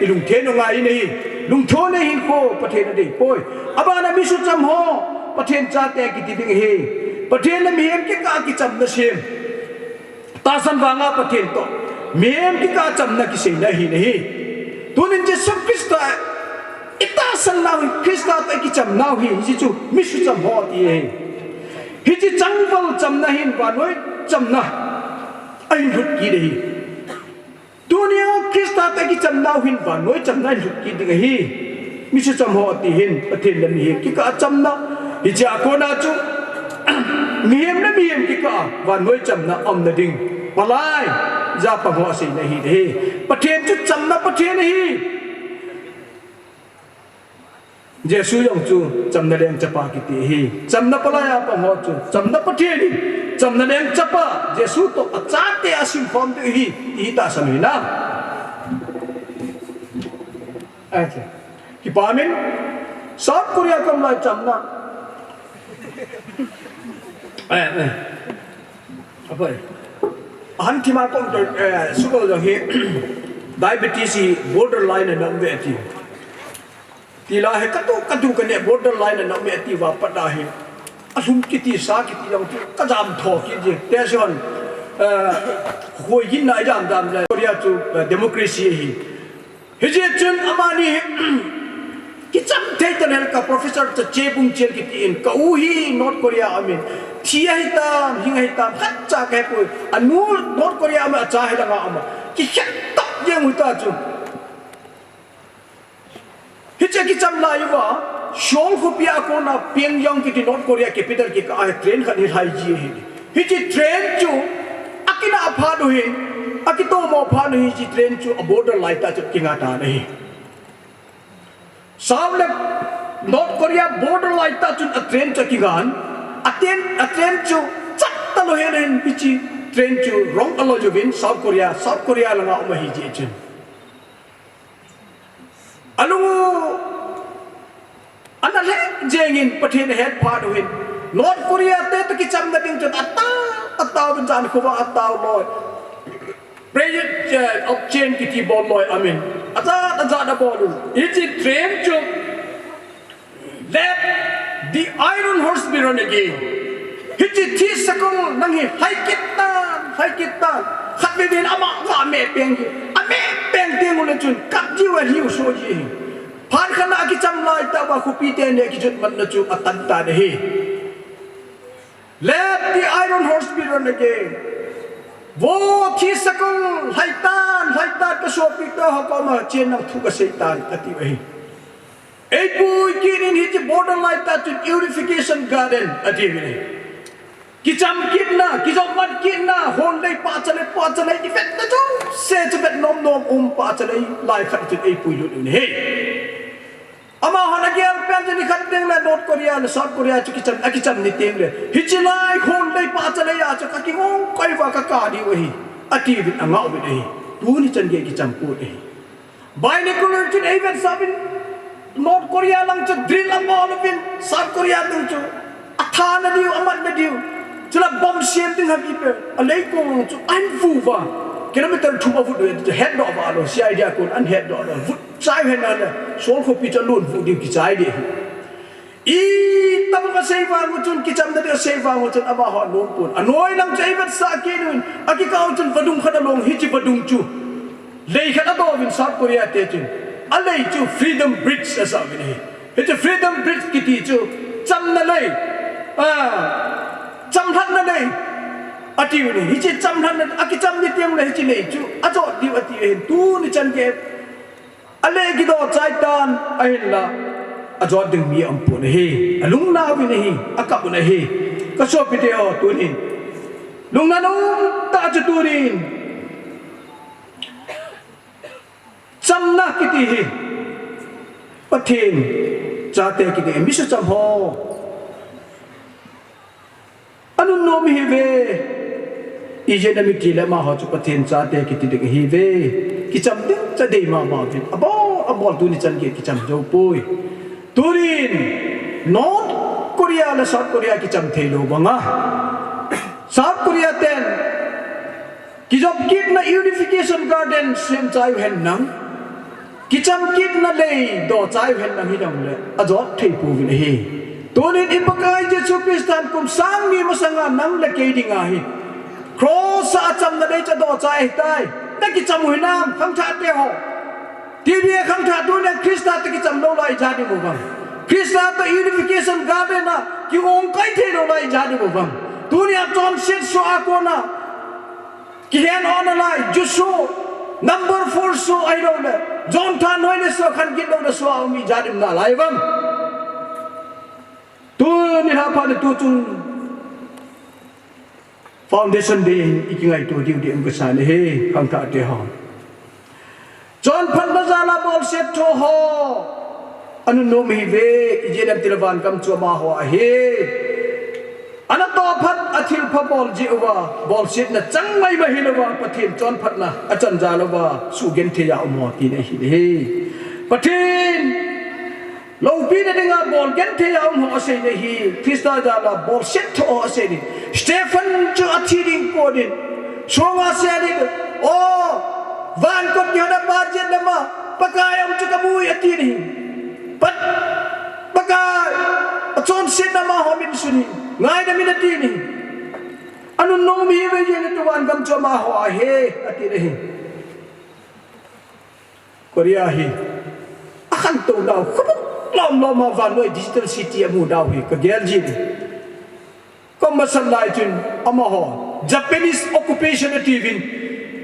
i lungtheng u ngai in ahi. Lungtheng nei hinkho Pathen adei poi. Abana mi sucham ho, Pathen chate kiti ding ahi. Pathen le mihem kikah a kichamna sem. Tahsan vanga Pathen toh mihem kikah a chamna kiseina ahi nahi. Tunin Jesu Christa i tahsan nau hi, Christa toh i kicham nau hi, hichu mi sucham ho ti ahi. Hiche changval chamna hin vannoi chamna ahin lhut kit ahi. Tunia Christa toh i kicham nau hin vannoi chamna ahin lhut kit ding ahi. Mi sucham ho ati hin, Pathen le mihem kikah a chamna. Hichea kona chu mihem le mihem kikah a vannoi chamna aumna ding palai, ja pang ho aseina ahi ding ahi. Pathen chu chamna Pathen ahi. Jesu jong chu chamna lengchapa kiti ahi. Chamna palai a pang ho chu chamna Pathen ahi. Chamna lengchapa Jesu toh achate asimkhom ding ahi, ti tahsan u hinam? Ahi. Kipa min, South Korea kam lai chamna. Eh, eh. Apai. Ahan thima kong to, eh, sukol jong hi diabetes hi borderline ana um ve ati. Ti la hi katu, katu kane borderline ana um ve ati uva pat a hi. Alhum kiti sa kiti jong chu kajam tho kit ji. Te son, eh, hoi gin na jam jam le. Korea chu, eh, democracy ahi. Hijeh chun amani kicham thei talou ka Professor Cha Che Bung Chel kiti in ka u hi North Korea a um in thi ahi tam, hing ahi tam, khatcha kahepoi. Anu North Korea a um a, acha hi langa a um a. Kikhen tah jeng u ta chu. Hiche kicham lai uva, Seoul khopi a kona Pyongyang kiti North Korea capital kikah a train khat hi lhai ji ahi. Hiche train chu akinah phat u hin, akitomo phat u hin, hiche train chu a border lai tah chu kinga tan ahi. South le North Korea border lai tah chun a train chu akingan, a train, a train chu chat talou hel in, hiche train chu rong aloi uvin South Korea, South Korea langa um ahi jeh chun. Alung u ana lheh jeng in Pathen ahet phat u hin North Korea te toh kichamna ding chun atao, atao uvin jan khovah atao loi. Prayer, eh, of Change kiti bol loi a um in. Ajat, ajat abol u. Hiche train chu Let the iron horse be run again. Hiche thi sakol nang hi lhai kit tan, lhai kit tan. Khatvei vei in ama ga meh peng hi. A meh peng teng uleh chun kap jiu ahi u so ji hi. Phat khat na akicham lai tah uva khopi teni akijot matna chu atan tan ahi. Let the iron horse be run again. Vo thi sakol lhai tan, lhai tan ka sopi te ho koma chen nang thu kasei tan ati u ahi. Eipui kit in hiche border lai tah chun Unification Garden ati u ahi. Kicham kitna, kijopmat kitna, hon lei pahcha lei, pahcha lei, i vetna jouse chu vet nom nom um pahcha lei lai khat chun eipui lut u ahi. Amahon agel pen chu nikhat teng le North Korea le South Korea chu kicham, akicham ni teng le. Hiche lai hon lei pahcha lei a chu kakingong koi uva kaka diu ahi. Ati uvin angah uvin ahi. Tuni chan gei kicham pon ahi. Binocular chun eivetsah uvin, North Korea lang chu drill abol uvin, South Korea lang chu athana diu, amatna diu. Chule bomb sem ding habi pe, aleikong lang chu ahin vu uva. Kilometer thum avut uve, chu hetdoh uva lou, C I D a kon ahin hetdoh lou, vut chai u ahi nale, Seoul khopi chu alun vu diu kichai ding ahi. Itobang asei vang u chun, kichamna ding asei vang u chun, amaho anom pon. Anoi lang chu eivetsah kit uvin, akikah u chun vadung khat along, hiche vadung chu lei khat adoh uvin South Korea te chun. Alei chu Freedom Bridge asah uvin ahi. Hiche Freedom Bridge kiti chu chamna lei, ah, chamlhatna lei ati u ahi. Hiche chamlhatna, akicham ni teng le hiche lei chu ajot diu ati u ahin, tuni chan gei alei kidoh chai tan ahinla, ajot ding mi aumpon ahi. Alungna uvin ahi, akap un ahi. Ka sopite ho, tunin lungna nom tah chu tunin chamna kiti hi Pathen chate kiti, mi sucham ho anunnom ihiuve. Ijeh inem itile amaho chu Pathen chate kiti ding ahiuve. Kicham ding chu adei mama uvin. Abol, abol tuni chan gei kicham jou poi. Tunin North Korea le South Korea kicham thei lou banga, South Korea ten Kijop kitna unification garden sem chai u hen lang, kicham kitna lei do chai u hen lang hijongle ajot thei pouvin ahi. Tunin i Pakai Jesu Christan kum sang ni masanga nang le kei dinga hi cross a achamna lei cha do chai ahitai. Na kicham u hinam, khangthah te ho? T V a khangthah tunia Christa toh kicham lou lai ijat ding uvem? Christa toh unification garden a kiong kai thei lou lai ijat ding uvem? Tunia chonset soh a kona kihen on a lai, Joshua number four soh ahilouleh John thanhoina soh, khan gin louna soh a um ijat ding nalai uvem? Tuni lhaphat ni tuchung Foundation Day in i kingaito diu ding um kasan ahi, khangthah te ho. Chonphatna jal a bolset tho ho anunnom ihiuve, ijeh inem itile vangam chu amaho ahi. Anatoh phat a thilpha bol jeh uva, bolsetna chang maimai hilouva, Pathen chonphatna achan jal uva sugenthei a um ho tina ahi. Pathen loupina dinga bol genthei a um ho asei nahi, Christa jal a bolset tho ho asei nahi. Stephen chu athi ding kon in, songa asei nahi, o, van kot kihot a pa jet lama Pakai um chu kamui ati nahi. Pat, Pakai, achonsetna amaho min sun hi, ngaidam in ati nahi. Anunnom ihiuve, ijeh inem itile vangam chu amaho ahi, ati nahi. Korea hi akhantou nau, khubuk lom lom a vannoi digital city amu nau hi kagel jin. Kum masa lai chun amaho Japanese occupation atiuvin,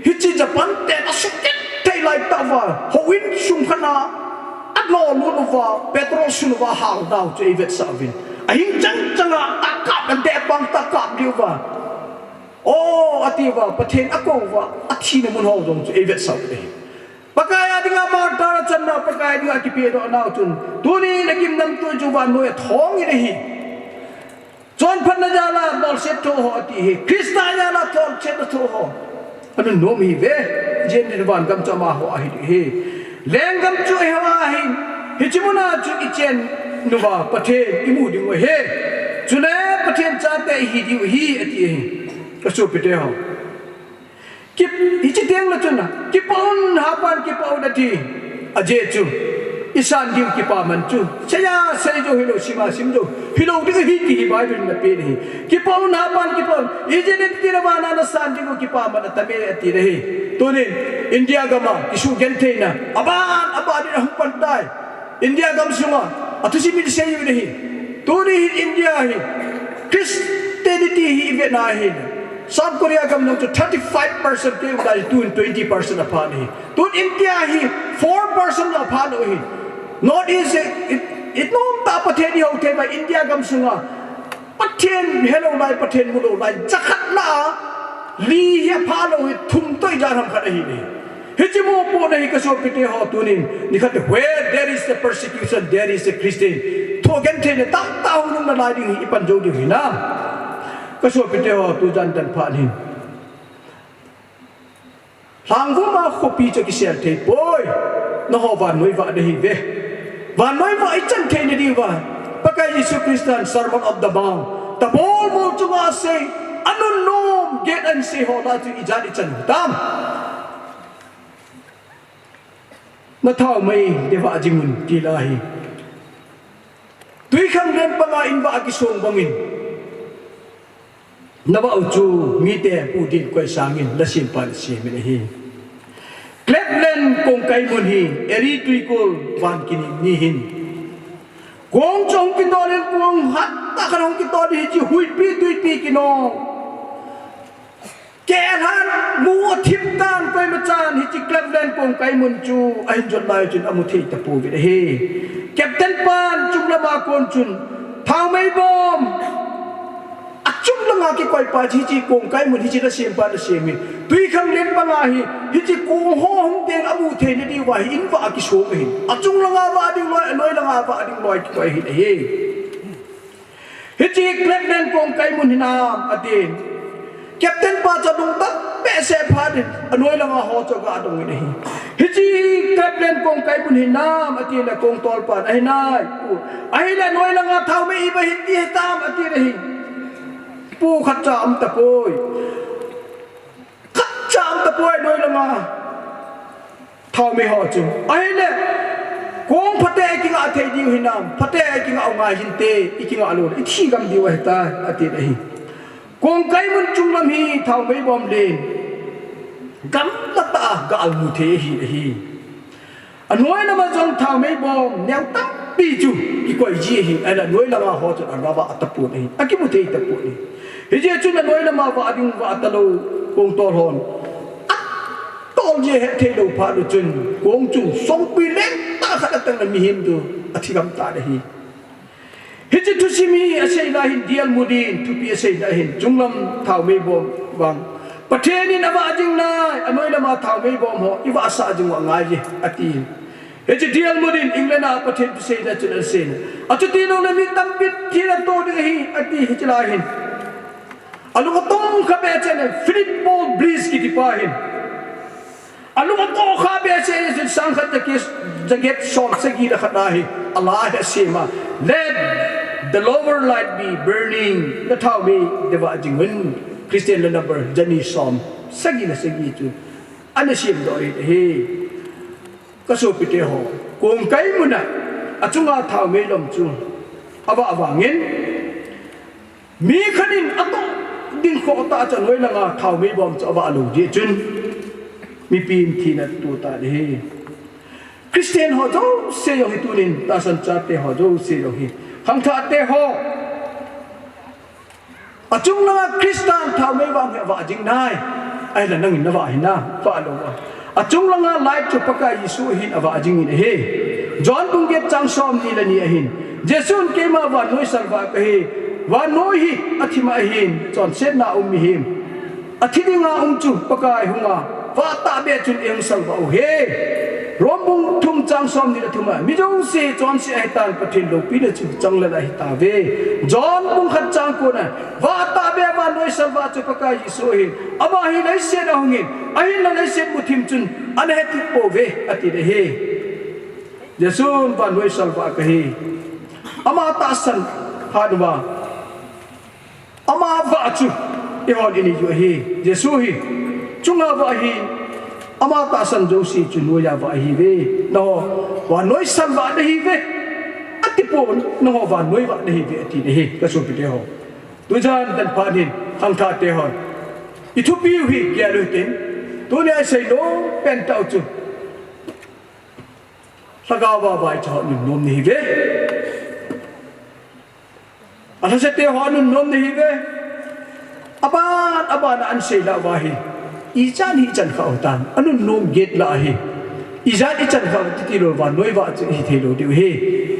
hiche Japan ten asugenthei lai tah uva, houin sung khat a alo lut uva, petrol sun uva hao nau chu eivetsah uvin. Ahing chang chang a tahkap, adeh pang tahkap diu va. O, ati uva, Pathen akou uva, athina mun ho jong chu eivetsah uve. Pakai a dinga martyr achan nau, Pakai a dinga kipehdoh nau chun, tunin agimnamtui chu vannoi a thong in ahi. Chonphatna jal a bolset tho ho ati hi, Christa jal a bolset tho ho anunnom ihiuve, ijeh inem itile vangam chu amaho ahi ding ahi. Lenggam chu eiho ahin, hiche muna chu ichen uva Pathen imu diu ahi. Chule Pathen chate ihi diu ahi, ati ahi. Kasopite ho, Kip, hiche teng le chun a, kipah un, hapan kipah un ati. Ajeh chu, isan diu kipaman chu, seiya sei jou hilou, sima sim jou hilou ding ahi ti hi Bible in apen ahi. Kipah un, hapan kipah un, ijeh inem itile vana nasan diu kipaman atame ati nahi. Tunin India gam a kisugentheina aban aban in ahung pan tai. India gam sunga athusim in isei u ahi. Tuni hin India hi Christianity hi ivet na hin, South Korea gam jong chu thirty-five percent kei u lai, tun twenty percent apha ahi. Tun India hi four percent apha lou ahi. North East hi, i, inom tah Pathen ihou thei uva, India gam sunga Pathen helou lai, Pathen mulou lai, jakhat lah a li hi apha lou hi, thum toh ijat ham khat ahi. Hiche mopohna hi kasopite ho, tunin nikhat, where there is a persecution, there is a Christian. Thu gentheina tamtah hung nung nalai ding hi ipan jou diu hinam? Kasopite ho, tujan dan phat hin Lhangvum a khopi chu kisel thei poi. Nangho vannoi vah nahiuve. Vannoi vah ichan theina diuva Pakai Jesu Christan Sermon of the Mount, tabol bol chunga asei, anunnom get and see ho lah chu ijat ichan u hitam? Nathao mei de vah jing un ti lah ahi. Twikhanglen panga in vah kisong bangin, navah u chu mite pu din koi sangin, lasem pan sem in ahi. Cleveland kongkai mun hi, Erie twikol van kinim ni hin, kong chu hung kitol in, kong hat tah khat hung kitol in, hiche huipi twipi kinong, kelhan mu athim tan, koima chan hiche Cleveland kongkai mun chu ahin jot lai chun amu thei tapouvin ahi. Captain pan chunglam a kon chun, thaomei bom, achung langa kikoi pa hiche kongkai mun hiche lasem pa lasem hi, twikhanglen panga hi, hiche kong ho hung teng amu theina diuva hi in vah kisong ahin. Achung langa vah ding loi, anoi langa vah ding loi kikoi ahin ahi. Hiche Cleveland kongkai mun hinam atin. Captain pa chu alungdam behseh phat in, anoi langa ho chu aga dong in ahi. Hiche Cleveland kongkai mun hinam atin, akong tol pan ahi nai. Ahile anoi langa thaomei iba hin ti hitam atin ahi. Pu, khatcha um tapoi. Khatcha Poi noi langa thaomei ho chu. Ahile, kong phatea ikinga thei diu hinam, phatea ikinga u ngai hinte, ikinga lou le, ithi gam diu ahitai, ati ahi. Kong kai mun chunglam hi thaomei bom len, gamla tah a ga almu thei ahi, ahi. Anoi lama jong thaomei bom neo tampi chu kikoi ji ahi, ahile anoi lama ho chun aga vah tapon ahi, akimu thei tapon ahi. Hijeh chun anoi lama vah ding vah talou kong tol hon atol ji ahet thei lou phat u chun, kong chung songpi lentah khat atang le mihem chu athi gam tan ahi. Hiche thusim hi asei lai hin D L Moody in thupi asei lai hin, chunglam thaomei bom vang Pathen in avah jing nai, anoi lama thaomei bom ho ivahsah jing u angai e, ati. Hiche D L Moody in England a Pathen thu seina chun asei na. Achuti lou le mi tampi thina to ding ahi, ati hiche lai hin. Alung atong kha be cheh in Philip Paul Bliss kiti pa hin. Alung atong kha be cheh in sang khat jaget, jaget som sagi le khat ahi. Ala hi asei ma. Let the lower light be burning. Na thaomei dei vah jing un. Christian le number jani som sagi le sagi chu ana sem doh ahi. Ka sopite ho. Kong kai mun a achunga thaomei lom chu avah vangin, mi khat in atoh ding khoh tah chu anoi langa thaomei bom chu avah lou jeh chun, mipi in thina to tan ahi. Christian ho jouse jong hi tunin, tahsan chate ho jouse jong hi, khangthah te ho, achung langa Christan thaomei vang hi avah jing nai. Ahile nangin navah hinam, vah lou a. Achung langa light chu Pakai Jesu hin avah jing in ahi. John bung get chang som ni le ni ahin, Jesun, keima vannoi salvah kahi. Vannoi hi athim ahin, chonsetna um mihem. Athi dinga um chu Pakai hunga vah tahbeh chun eihung salvah u ahi. Rom bung thum chang som ni le thum a, mi jouse chonse ahitan, Pathen loupina chu chang lel ahitauve. John bung khat chang ko na, vah tahbeh vannoi salvah chu Pakai Jesu ahin. Ama hi leiset ahungin, ahinla leiset muthim chun ana hetpeh pouve, ati ahi. Jesun vannoi salvah kahi. Ama tahsan phat uva, ama vah chu eihon inei u ahi. Jesu hi chunga vah ahi, ama tahsan jouse chu noiya vah ahiuve. Nangho vannoi salvah nahiuve, ati pon, nangho vannoi vah nahiuve, ati ahi, ka sopite ho. Tujan dan phat hin khangthah te hon ithupiu hi gel u hitin, tunia isei nom pen tah u chu, Lhagao va vaicha ho anunnom nahiuve. Alhasate ho anunnom nahiuve. Aban, aban a ahin sei lah uva hi, ijat hi ichan khah u hitam, anunnom get lah ahi. Ijat ichan khah u titi lou vannoi vah chu ihi thei lou diu ahi.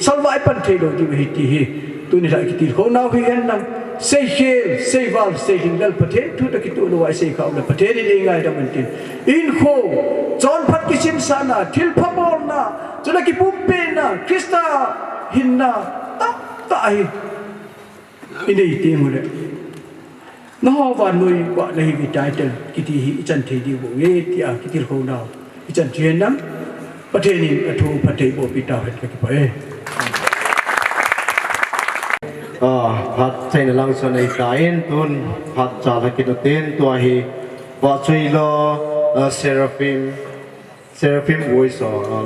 Salvah ipan thei lou diu ahi ti hi. Tuni lha kitilkhou nau hi hen lang. Seikhel, seival, seilhinglel Pathen thu toh kitoh louva isei khah u le Pathen in eingaidam un tin. Ihinkho, chonphat kisinsahna, thilpha bolna, chule kipumpehna, Christa hinna tamtah hi inei teng ule, nangho vannoi vah nahiuve title kiti hi ichan thei diu bou ve tia kitilkhou nau ichan thei hen lang. Pathen in athu phatthei boh peh tauhen, kakipah e. Ah, phat chaina lang chu ahitan, tun phat cha lha kit u hitin, tua hi Vahchoilou, ah, Seraphim, Seraphim Voice, ah,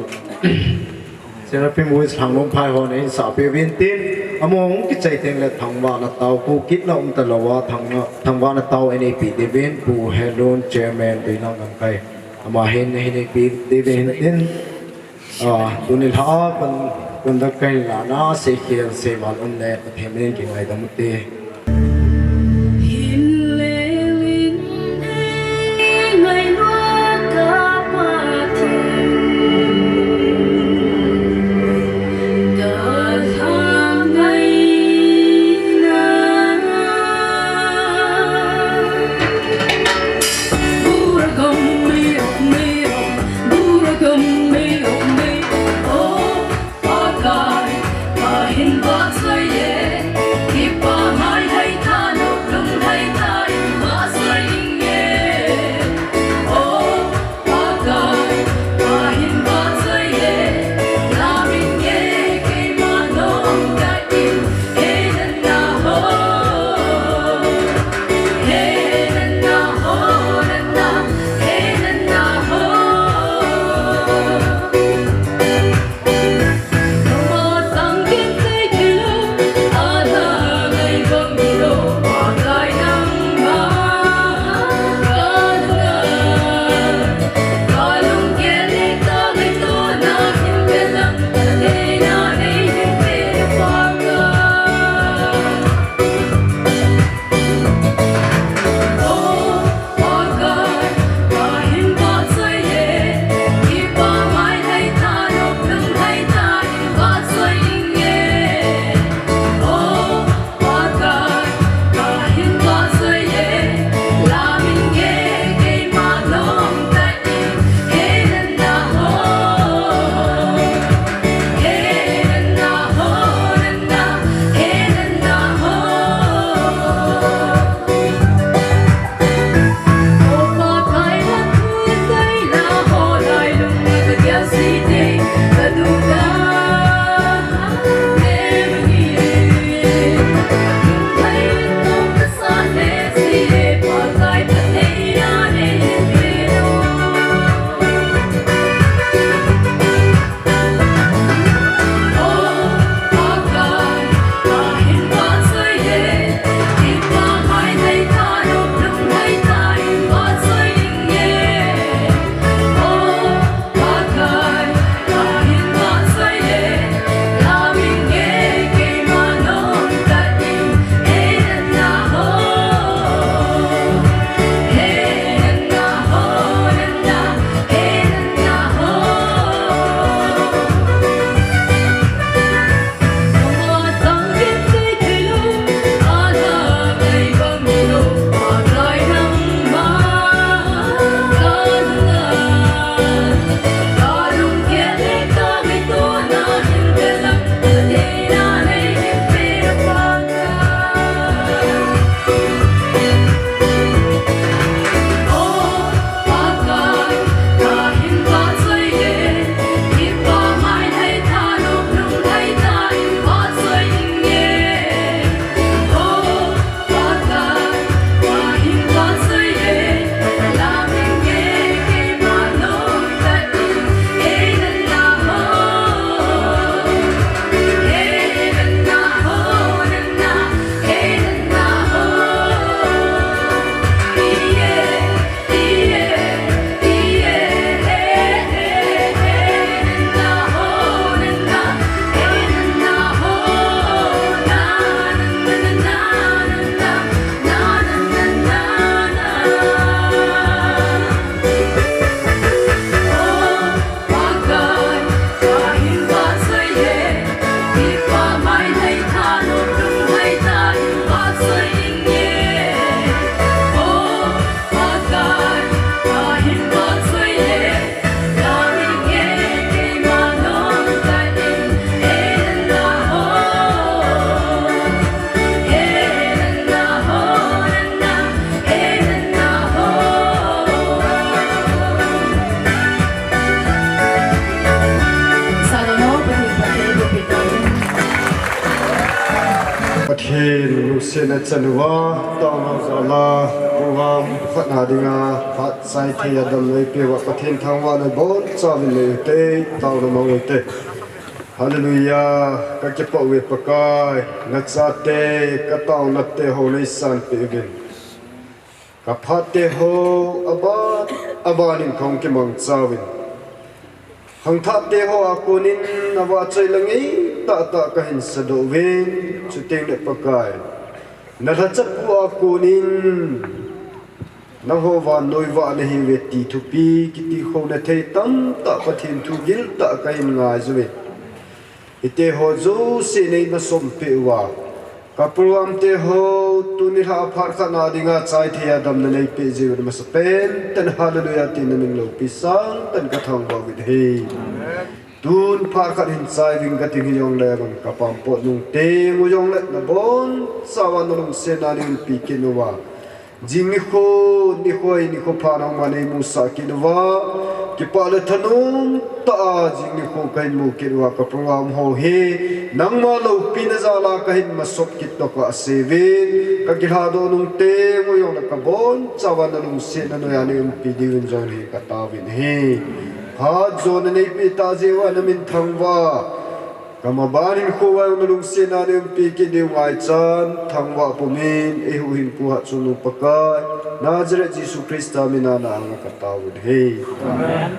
Seraphim Voice Lhangnomphai hon ahin sahpeh uvin tin, amaho hung kichai teng le thangvahna tao, kou kitna um talouva, thangvahna tao aneipi diuvin, Pu Helun, Chairman, Deilang Lamkai, ama hin ahin eipi diuvin tin, ah, tuni lha a kon, conduct kahin lana, seikhel, seival um le Pathen min in kingaidam u hite. Lungsetna chang uva, taona jal a, program khat na dinga, phat chai thei a damna eipeh uva, Pathen thangvahna bonchauvin nei ute, taona mang ute. Hallelujah, kakipah uve Pakai, nachate, kataona te ho neisanpeh uvin. Kaphat te ho, aban, aban in kahung kimangcha uvin. Khangthah te ho a konin, avahchoi la ngei tahtah kahin sadoh uvin, chuteng le Pakai. Nalhachapu a konin, nangho vannoi vah nahiuve ti thupi, kiti khou nathei tamtah Pathen thu giltah kahin ngai uvin. Hite ho jouse nei masopeh uva. Ka program te ho, tuni lha phat khat na dinga chai thei a damna neipeh jeh uvin masapen tah in hallelujah tina min loupi sangtah in kathangvah uvin ahi. Tun phat khat hin chai ving kating hijongle, ka pampot nung teng u jongle nabonchauva nalungsetna neiumpi kit uva. Jing nikho, nikho, nikho pha nangman neimusah kit uva. Kipah le thanom tah a jing nikho kahin mu kit uva ka program ho hi. Nangma loupina jal a kahin masop kit tokah seuvin. Kakilhadoh nung teng u jongle kabonchauva nalungsetna noiya neiumpi diuvin jong hi kataovin ahi. Phat jona neipeh tah jeh uva namin thangvah. Kamaban hinkho uva nalungsetna neiumpi kit diu ngaichan, thangvah pumin, eihuhhingpu hatchungnung Pakai, Nazareth Jesu Christa mina na anga kataovin ahi. Amen.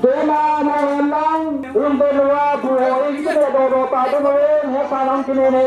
Tuna na lang, um, tuna bu, um, kine do do ta, tuna, um, he sa lang kine ne.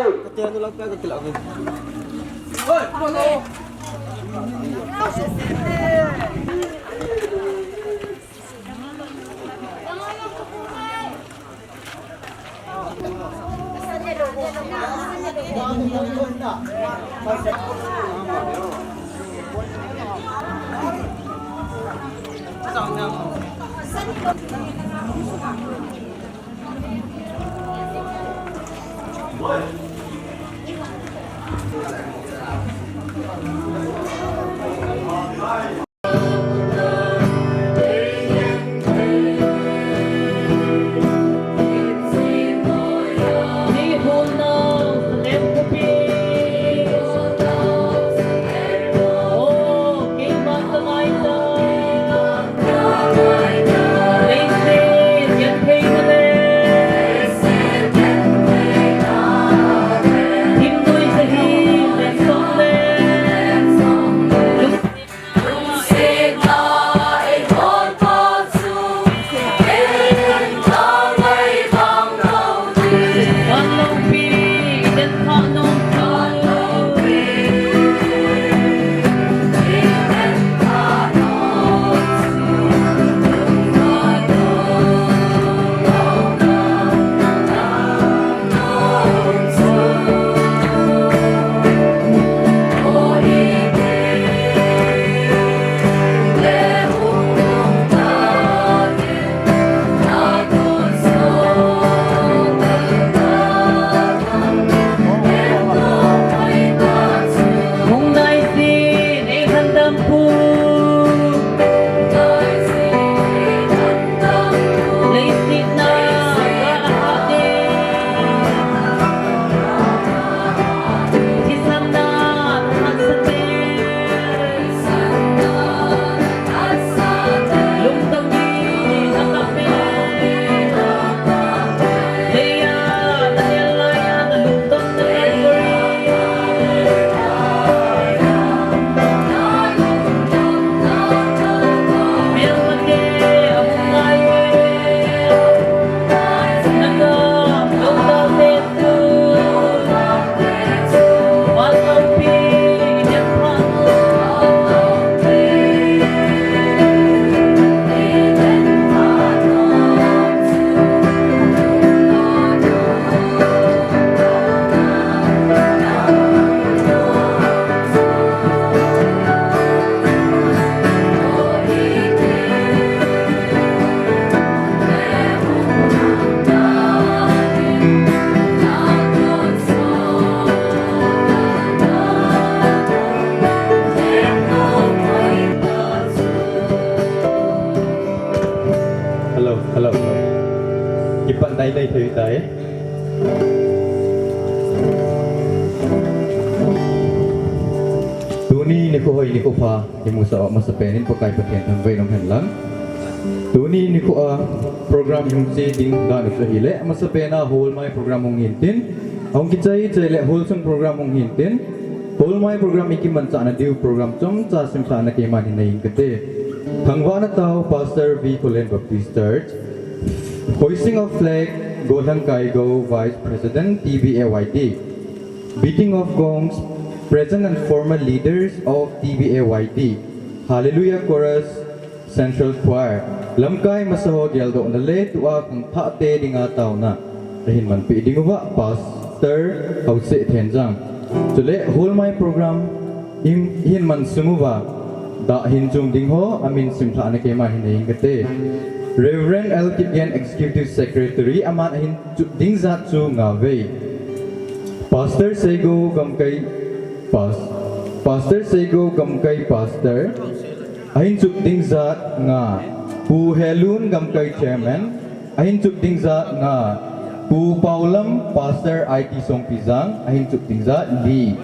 Hello, hello. Kipat nai nai thei tai. Tuni nikho hoi nikho pha imu sa, amasapen in Pakai Pathen thangvah in umhen lang. Tuni nikho a program hung che ding dan u chu ahile, amasapen a Holmai program hung hin tin, ahung kichai chai le Holsung program hung hin tin, Holmai program i kimanchah na diu program chomcha simlhahna keiman hin nei ing kate. Thangvahna tao Pastor V Khullen Baptist Church, hoisting of flag, Golhang Kaigo, Vice President, T B A Y D. Beating of gongs, present and former leaders of T B A Y D. Hallelujah Chorus, Central Choir. Lamkai masa ho geldohna le tua khangthah te dinga taona ahin manpeh ding uva Pastor Haose Thenjang. Chule Holmai program in hin man sung uva dah hin chum ding ho amin simlhahna keiman hin nei ing kate. Reverend L Kipgen, Executive Secretary, aman ahin chup ding jat chu nga vei. Pastor Seigo Gamkai, Pas-, Pastor Seigo Gamkai Pastor, ahin chup ding jat nga. Pu Helun Gamkai Chairman, ahin chup ding jat nga. Pu Paulam Pastor I T Songpijang, ahin chup ding jat li.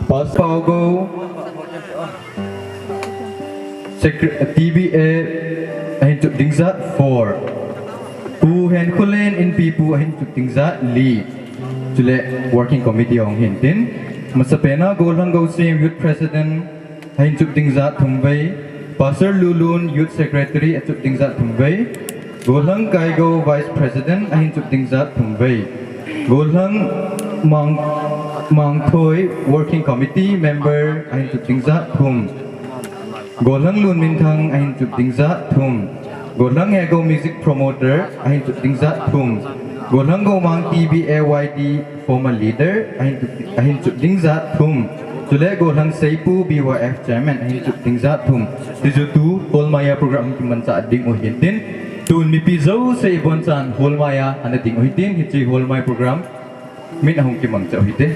Pastor Paugo, Secre-, T B A, ahin chup ding jat four. Pu Hen Khullen Inpipu ahin chup ding jat li. Chule Working Committee ahung hin tin. Masapen a Golhang Gosem Youth President ahin chup ding jat thum vei. Pastor Lulun Youth Secretary achup ding jat thum vei. Golhang Kaigo Vice President ahin chup ding jat thum vei. Golhang Mang, Mangthoi Working Committee member ahin chup ding jat thum. Golhang Lunminthang ahin chup ding jat thum. Golhang Hego Music Promoter ahin chup ding jat thum. Golhang Gomang T B A Y D former leader ahin chup, ahin chup ding jat thum. Chule Golhang Seipu B Y F Chairman ahin chup ding jat thum. Tichu tu Holmai a program kimanchah ding u hin tin. Tun mipi jouse ibonchan Holmai a ana ding u hin tin, hiche Holmai program min ahung kimangcha u hite.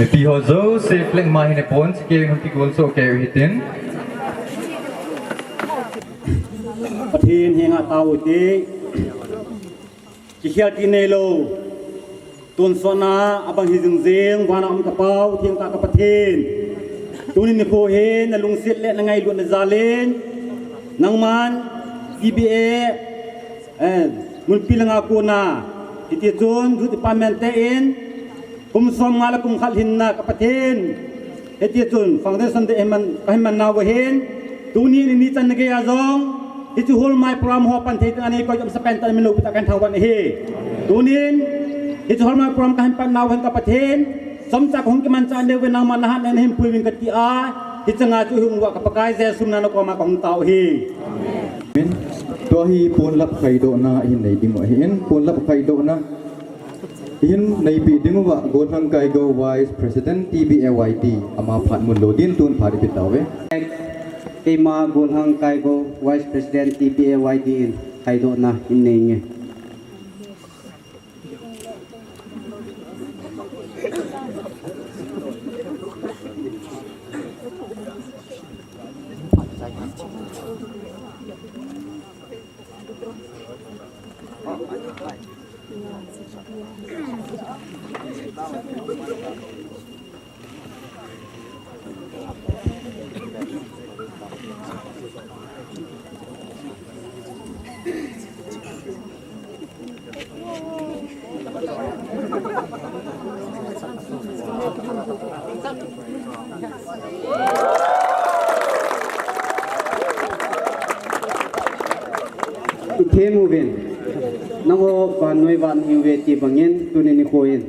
Mipi ho jouse flag ma hin pon, sikei hung kigol soh kei u hitin. Pathen henga tao u hite. Kikhel ti neilou. Tonsot na abang hi jing jing, vana um ka Pau, thengtah ka Pathen. Tuni nikho hin, na lungset le na ngailutna jal in. Nangman, T B A, eh, munpi langa kona. Hiti chun, Youth Department te in. Kum som nga le kum khat hinna ka Pathen. Hiti chun foundation day kahin man, kahin man nau ahin. Tuni ni ni chan na gei a jong. Hiche Holmai program ho pan thei teng ani koi jom sa pen tan min lou pita kan thau wan ahi. Tunin. Hiche Holmai program kahin pan nau ahin ka Pathen. Chomcha kahung kimanchah nau ve nangma nahat nen hin puimin kati a. Hiche nga chu hung wa ka Pakai Jesu mina na koma kahung tao ahi. Amen. Tua hi ponlap khaidohna hin nei ding u ahin. Ponlap khaidohna. Hin neipi ding uva Golhang Kaigo Vice President T B A Y D ama phat mun lou din tun phat ipi tauve. Keima Golhang Kaigo Vice President T B A Y D in khaidohna hin nei nge. Themuvin, nangho vannoi vannoi uve ti bangin, tuni nikho in,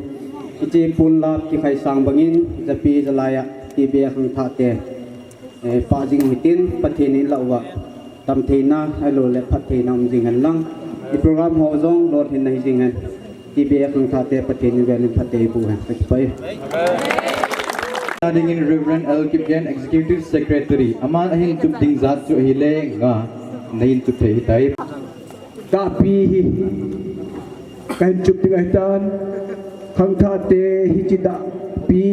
hiche ponlap kikhaisang bangin, japi jalai a, T B A khangthah te, eh, pah jing u hitin, Pathen in lah uva, damtheina, ahilou le phattheina um jing hen lang, i program ho jong lolhinna hi jing hen, T B A khangthah te, Pathen in velin phatthei boh hen, ka kipah e. Dingin Reverend L Kipgen, Executive Secretary, aman ahin chup ding jat chu ahile nga, nahin chup thei hitai. Dahpi hi kahin chup ding ahitan, khangthah te hiche dahpi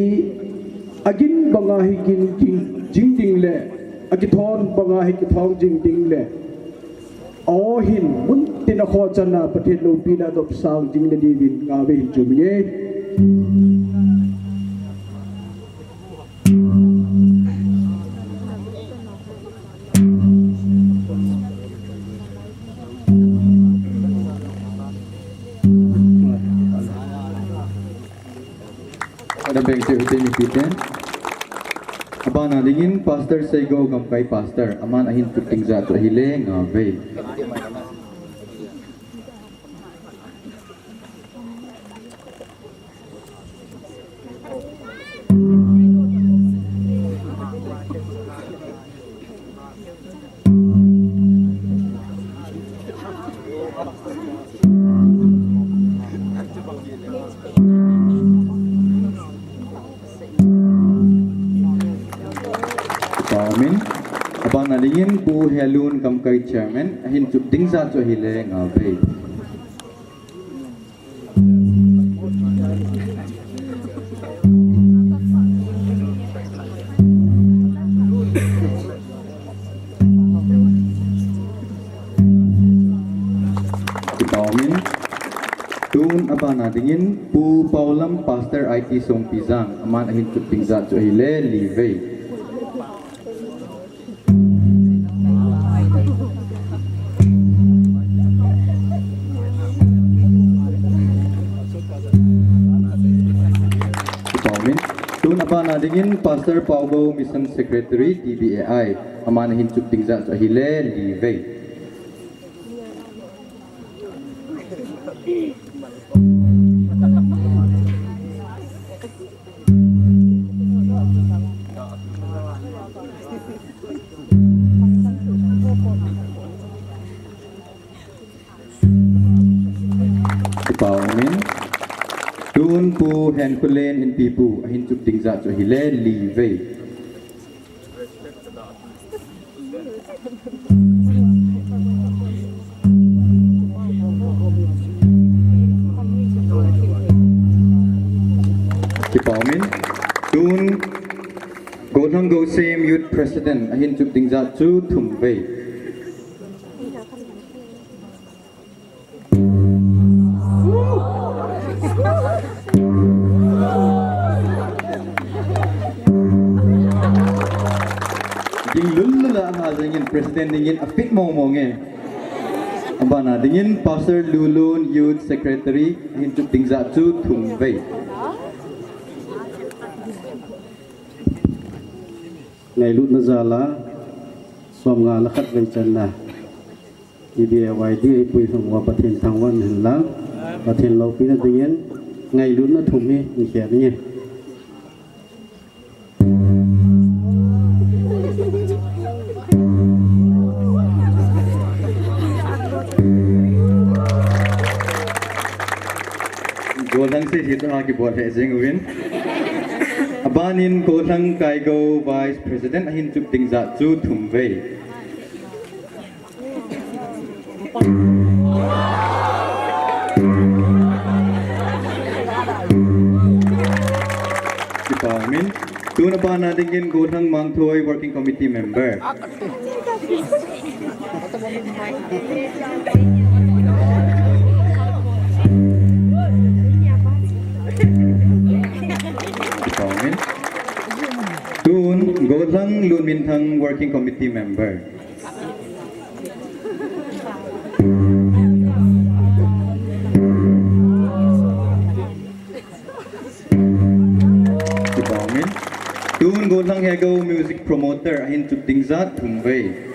agin banga hi gin jing, jing ding le, akithong banga hi kithong jing ding le, aw hin mun tin a kho chana Pathen loupina dopsang ding le diuvin ngavei hin chum inge. Ada beng che uti ni piten. Abana dingin Pastor Seigo Gamkai Pastor, aman ahin chup ding jat chu ahile ngavei. Paumin, abana dingin Pu Helun Gamkai Chairman, ahin chup ding jat chu ahile ngavei. Kipaumin, tun abana dingin Pu Paulam Pastor I T Songpijang, aman ahin chup ding jat chu ahile livei. Kipaumin, tun abana dingin Pastor Paugo Mission Secretary T B A I, aman ahin chup ding jat chu ahile livei. Kipaumin, tun Pu Henkhulen Inpipu, ahin chup ding jat chu ahile livei. Kipaumin, tun Golhang Gosem Youth President, ahin chup ding jat chu thumvei. Ding lul lul a, ama jengin President dingin a fit mong mong e. Abana dingin Pastor Lulun, Youth Secretary, ahin chup ding jat chu thumvei. Ngailutna jal a, som nga le khatvei channa. T B A Y D eipui lhung uva Pathen thangvah in lang, Pathen loupina dingin, ngailutna thum hi, hin khen inge. Golhang C C to a kibol he jing uvin. Abanin Golhang Kaigo Vice President ahin chup ding jat chu thumvei. Kipaumin, tun abana dingin Golhang Mangthoi Working Committee Member. Kipaumin, tun Golhang Lunminthang Working Committee Member. Kipaumin, tun Golhang Hego Music Promoter ahin chup ding jat thumvei.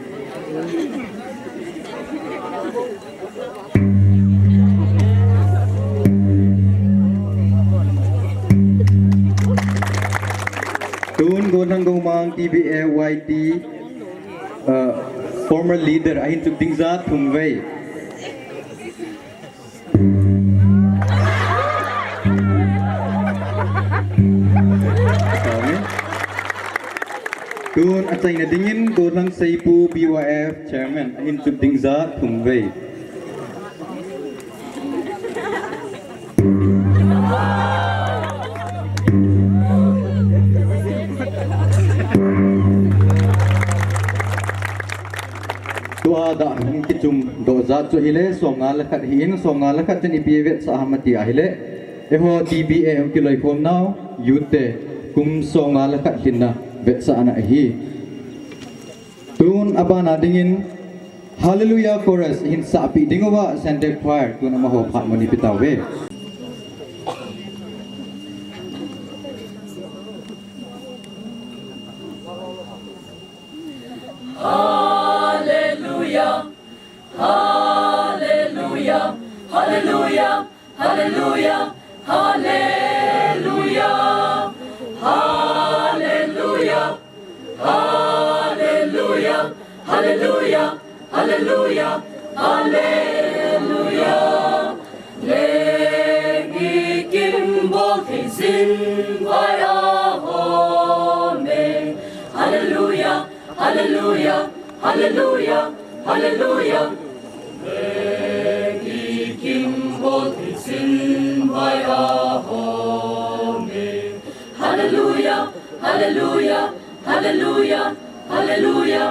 Tun Golhang Gomang T B A Y D, uh, former leader ahin chup ding jat thumvei. Tun achaina dingin Golhang Seipu B Y F Chairman ahin chup ding ja thum vei. Tua dah hung kichum doh jat chu ahile, somnga le khat ahin, somnga le khat chun ipi vetsah ham ati ahile, eiho T B A hung kiloikhom nau, youth te, kum somnga le khat hinna vetsahna ahi. Tun abana dingin, Hallelujah Chorus, hin sahpeh dinguva, Center Choir, tun amaho phat mun ipi tauve. Hallelujah, hallelujah, hallelujah, hallelujah, hallelujah, hallelujah, hallelujah, hallelujah, hallelujah, hallelujah. Leng ikim bol thei jing vai ahom e. Hallelujah, hallelujah, hallelujah, hallelujah. Leng ikim bol thei jing vai ahom e. Hallelujah, hallelujah, hallelujah, hallelujah.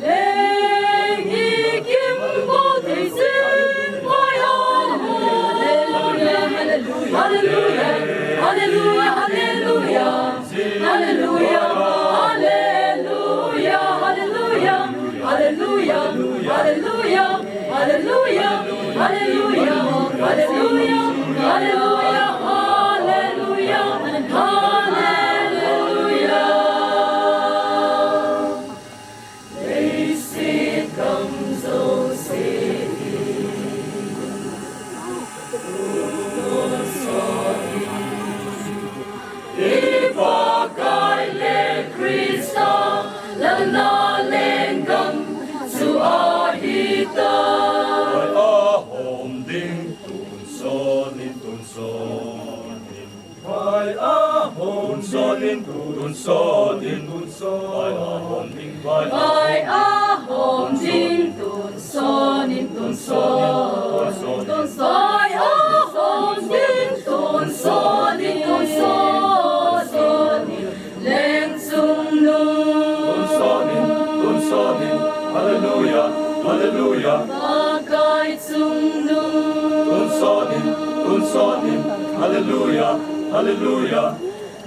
Leng ikim bol thei jing vai ahom e. Hallelujah, hallelujah, hallelujah, hallelujah. Hallelujah, hallelujah, hallelujah, hallelujah, hallelujah, hallelujah, hallelujah, hallelujah, hallelujah, hallelujah, hallelujah. Leiset gam jouse hi I Pakai le Christa lalna lenggam chu ahitai. Vai ahom ding tun sonin, tun sonin. Vai ahom ding tun sonin, tun sonin. Vai ahom ding, vai ahom ding tun sonin, tun sonin, tun sonin. Vai ahom ding tun sonin, tun sonin. Leng chungnung. Tun sonin, tun sonin. Hallelujah, hallelujah. Pakai chungnung. Tun sonin, tun sonin. Hallelujah, hallelujah.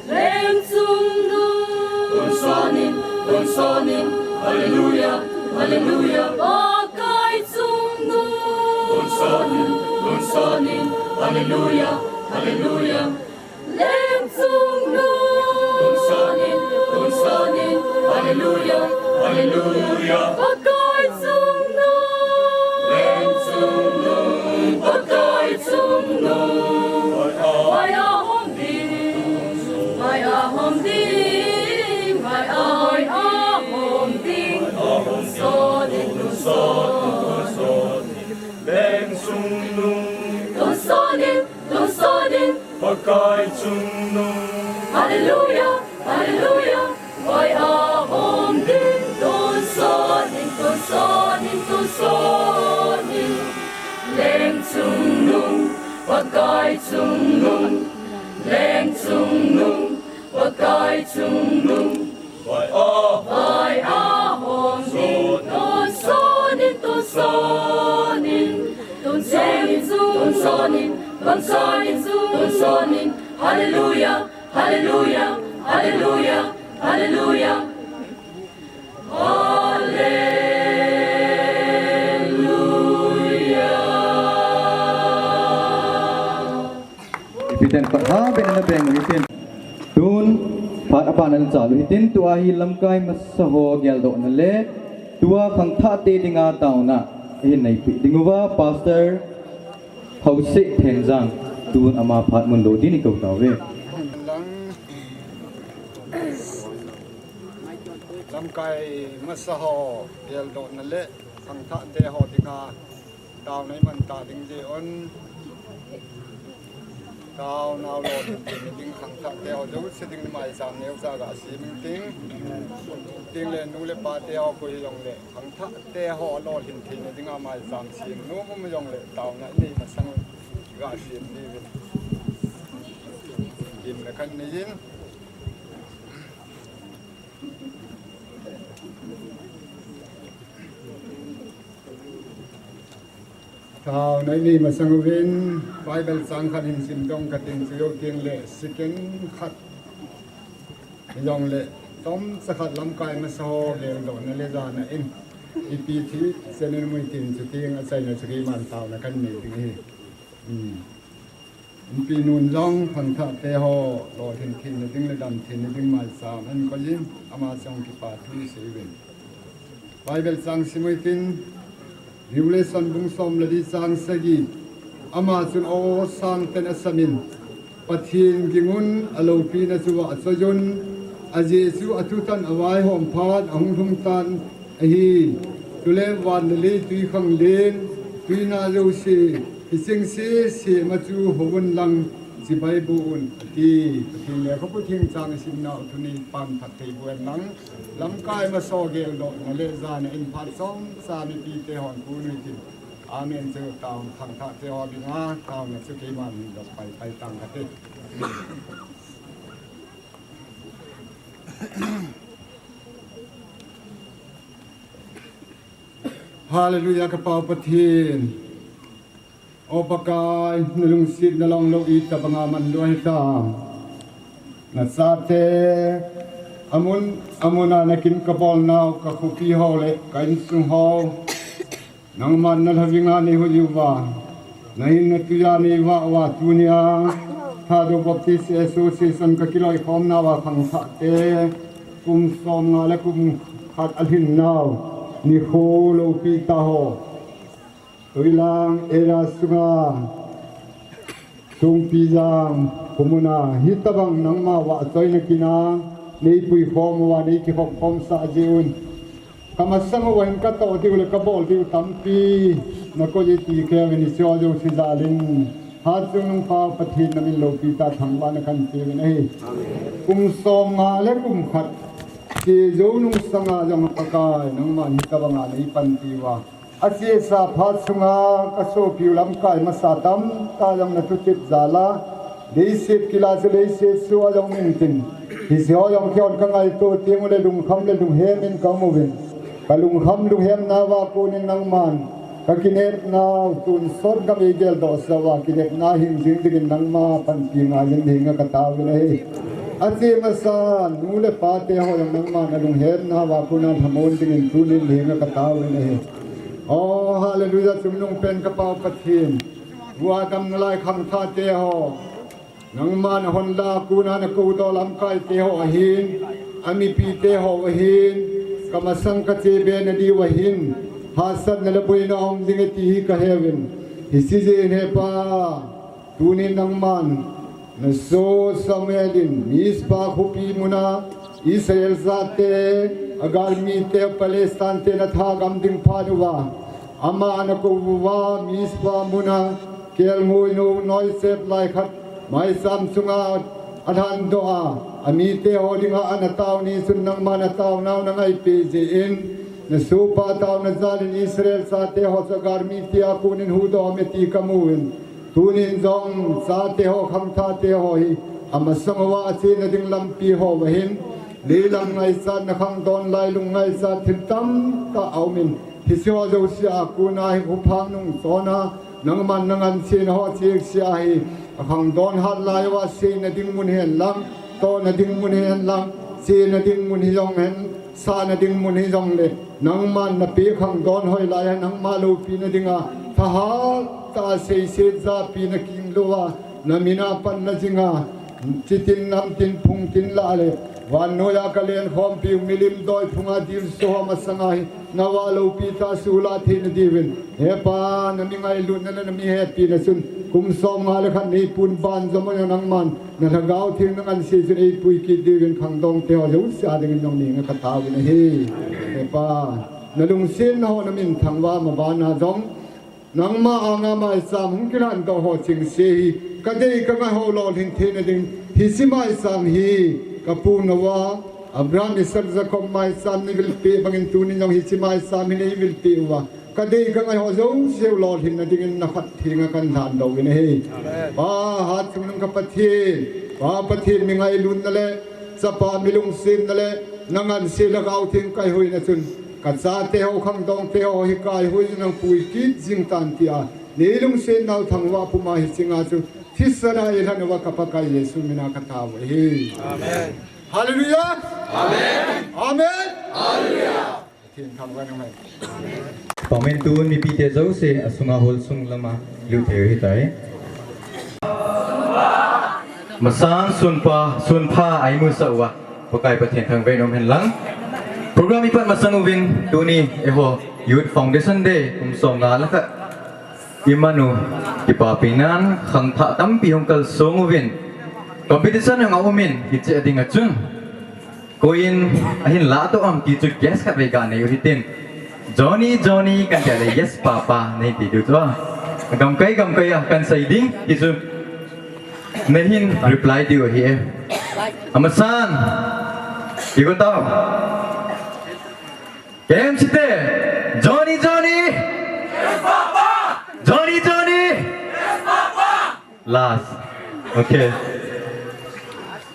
Leng chungnung. Tun sonin, tun sonin, hallelujah, hallelujah. Pakai chungnung. Tun sonin, tun sonin, hallelujah, hallelujah. Leng chungnung. Tun sonin, tun sonin, hallelujah, hallelujah. Pakai chungnung. Leng chungnung, Pakai chungnung. Vai ahom ding, vai ahom ding, vai ahom ding. Tun sonin, tun sonin, tun sonin. Leng chungnung. Tun sonin, tun sonin. Pakai chungnung. Hallelujah, hallelujah. Vai ahom ding tun sonin, tun sonin, tun sonin. Leng chungnung, Pakai chungnung. Leng chungnung, Pakai chungnung. Vai ahom. Vai ahom ding tun sonin, tun sonin. Tun sonin, tun sonin, tun sonin, tun sonin. Hallelujah, hallelujah, hallelujah, hallelujah. Hallelujah. Ipi ten phat ha, ben na ben hitin. Tun, phat aban an chalu hitin, tua hi lamkai masa ho geldohna le, tua khangthah te dinga taona, ahin neipi dinguva, Pastor Haose Thenjang, tun ama phat mun lo din ikou tauve. Lamkai masa ho geldohna le, khangthah te ho dinga taona iman ta ding jeh un. Taonau lolhin theina ding khangthah te ho jouse ding maicham neocha gasem inting. Tengle nu le pa te ho koi hijongle khangthah te ho lolhin theina dinga maicham sem nom um jongle taona inei masang gasem diuvin. Gimna kanei in. Taona inei masang uvin, Bible chang khat hin simdoh kating, chujou tengle second khat hijongle chomcha khat lamkai masa ho geldohna le jana in ipi thi senin muitin, chuteng achaina chu keiman taona kanei ding ahi. Inpi nun jong khangthah te ho lolhin theina ding le damtheina ding maicham ankoi in, ama chang kipathu isei uvin. Bible chang sim uhitin, Revelation bung som le li chang sagi. Ama chun aw sangpen asamin, Pathen gingun aloupina chu vahchoiyun, ajeh chu athutan avaihom phat ahung lhung tan ahi. Chule van le lei twi khanglen, twina jouse, hicheng sese ma chu houvun lang, chibai boh un, ati. Pathen lekhabu theng chang isimnau thu nei pan phat thei boh hen lang, lamkai masa ho geldohna le jana in phat chomcha mipi te hon pun uhitin. Amen chu taona khangthah te ho dinga taona chu keiman hin doh paipai tang kate. Hallelujah, ka Pau Pathen. O Pakai, nalungsetna longlou itobanga manlou hitam. Nachate amun amuna nakin kabolnau, kakhopi ho le ka insung ho nangman nalhavinga neihuh uva, nahinna tuiya neivah uva, tunia Thadou Baptist Association kakiloikhomnauva khangthah te kum somnga le kum khat alhinnau nikho loupi tah ho, Tuilang area sunga Tungpijang khomuna hitobang nangma vahchoina kina neipuikhom uva, neikikhopkhomsah jeh un, kamasang uva hin katoh diu le kabol diu tampi nakoi e ti kaheuvin, hicheho jouse jalin Hatchungnung Pa Pathen namin loupitah thangvahna kanpeuvin ahi. Kum somnga le kum khat chejou nungsanga jong Pakai nangman hitobanga neipanpi uva, achesa phat sunga kasopiu lamkai masa tamtah jong nathutep jala, leiset kila chu leiset soh a jong umtin, hicheho jong keiho kangaito tengule lungkham le lunghemin kaum uvin, kalungkham lunghemnauva konin nangman kakinepnau tonsot gam eigeldohsah uva kinepna hing jing dingin nangma panpi ngaijin henga kataovin ahi. Ache masa nu le pa teho jong nangman alunghemnauva kona lhamon dingin tunin henga kataovin ahi. O Hallelujah, chungnungpen ka Pau Pathen, vua damnalai khangthah teho, nangman ahonla kona nakoudoh lamkai teho ahin, amipi teho ahin, kamasang kachebena diu ahin, hahsatna le boina aum dinge ti hi kaheuvin, hiche jeh in he Pa, tunin nangman nasoh Samuel in Mizpah khopi muna Israel chate, agalmite, Palestine te nathagam ding phat uva, ama anakou uva Mizpah muna kelngoinou noisep lai khat maicham chunga alhandoh a, amiteho dinga anatao ni chun nangman ataonau nangaipeh jeh in, nasohpa taona jalin Israel chateho chu agalmite a konin huhdoh ume ti kamuvin, tunin jong chateho khangthah teho hi amasang uva achena ding lampi ho uva hin, leilam ngaichatna khangdon lailung ngaichat thil tamtah aumin, hicheho jouse a kona hi huphang nung chona nangman nangansena ho chengse ahi, akhangdon hat lai uva seina ding mun hihen lang, tohna ding mun hihen lang, chena ding mun hijong hen, sahna ding mun hijongle, nangman napeh khangdon hoilai a nangma loupina dinga thahat tah a seiset japi nakinlouva, namin a pan najinga, chitin namtin phungtin lah le, vannoiya kalenkhompiu milim doi phunga dilsu ho masanga hi navah loupitah suhlah theina diuvin, he Pa, nami ngailutna le nami hepina chun kum somnga le khat neipun banjom uva nangman nalhagao theng nanganse chun eipui kit diuvin khangdong teho jouse a dingin jong ngenga kataovin ahi. He Pa, nalungsetna ho naminthang uva mabana jong nangma anga maicham hung kilhandoh ho chengse hi Kadei kangai ho lolhin theina ding hiche maicham hi kapu Noah, Abraham, Isaac, Jacob maicham neivilpeh bangin tuni jong hiche maicham hi neivilpeh uva, kadei kangai ho jouse lolhinna dingin nakhat thenga kalhan doh uvin ahi. Pa, hat chungnung ka Pathen, Pa Pathen mi ngailutna le Chapa mi lungsetna le na ngansena Gautheng kaihoina chun kachate ho khangdongte ho hi kaihoina nang pui kit jing tan tia neilungsetnau thangvah puma hiche nga chu thisan a eilhen uva ka Pakai Jesu mina kathangvah uve. Amen. Hallelujah. Amen. Amen. Hallelujah. Pathen thangvah in umhen. Amen. Tun mipite jouse asunga hall sung lama lut thei u ahitai. Masan sunpha, sunpha eimusah uva Pakai Pathen thangvah in umhen lang. Program ipat masang uvin tuni eiho Youth Foundation Day kum somnga le khat imanu kipapina'n khangthah tampi hung kalsong uvin competition jong aumin hiche a dinga chun koi in ahin lahtoh am ti chu guess khatvei ganei u hitin. Johnny, Johnny, kan tia le yes papa, nei ti diu chu a. Gamkai, gamkai a, kan sei ding, ti chu. Neihin reply diu ahi e. Amasan, ti go tao. K M C te, Johnny, Johnny! Johnny, Johnny! Last. Okay.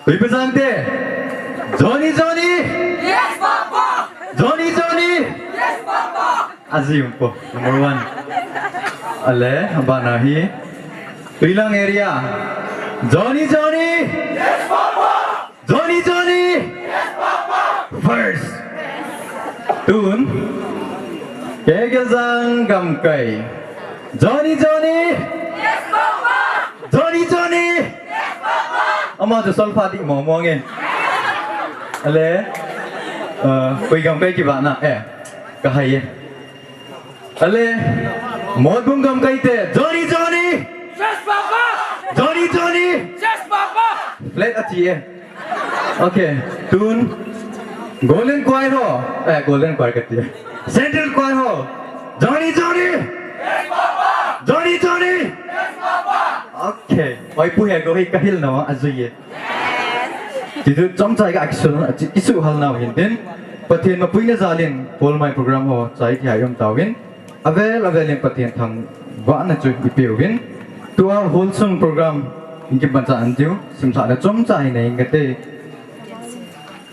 Tuiphazang te. Johnny, Johnny. Yes, Papa. Johnny, Johnny. Yes, Papa. Aji umpo. Number one. Ale, abana hi. Tuilang area. Johnny, Johnny. Yes, Papa. Johnny, Johnny. Yes, Papa. First. Tun. Kegelzang Gamkai. Johnny, Johnny. Yes, Papa. Johnny, Johnny. Yes, Papa. Ama chu solfa di mo mo nge. Ale. Uh, koi Gamkai kivahna. Eh. Kahai e. Ale. Motbung Gamkai te. Johnny, Johnny. Yes, Papa. Johnny, Johnny. Yes, Papa. Flat achi e. Okay, tun Golden Choir ho, eh, Golden Choir kati. Central Choir ho. Johnny, Johnny. Yes, Papa. Johnny, Johnny. Yes, Papa. Okay, oi pu he go hi kahil na ajui e. Tichu chomcha ka kisu, kisuhal nau hintin. Pathen mapuina jalin, Paul mai program ho, chai thei um tauvin. Avel, avel in Pathen thangvahna chu ipeuvin. Tua hall sung program in kipancha an diu, simlhahna chomcha hi nei ngate.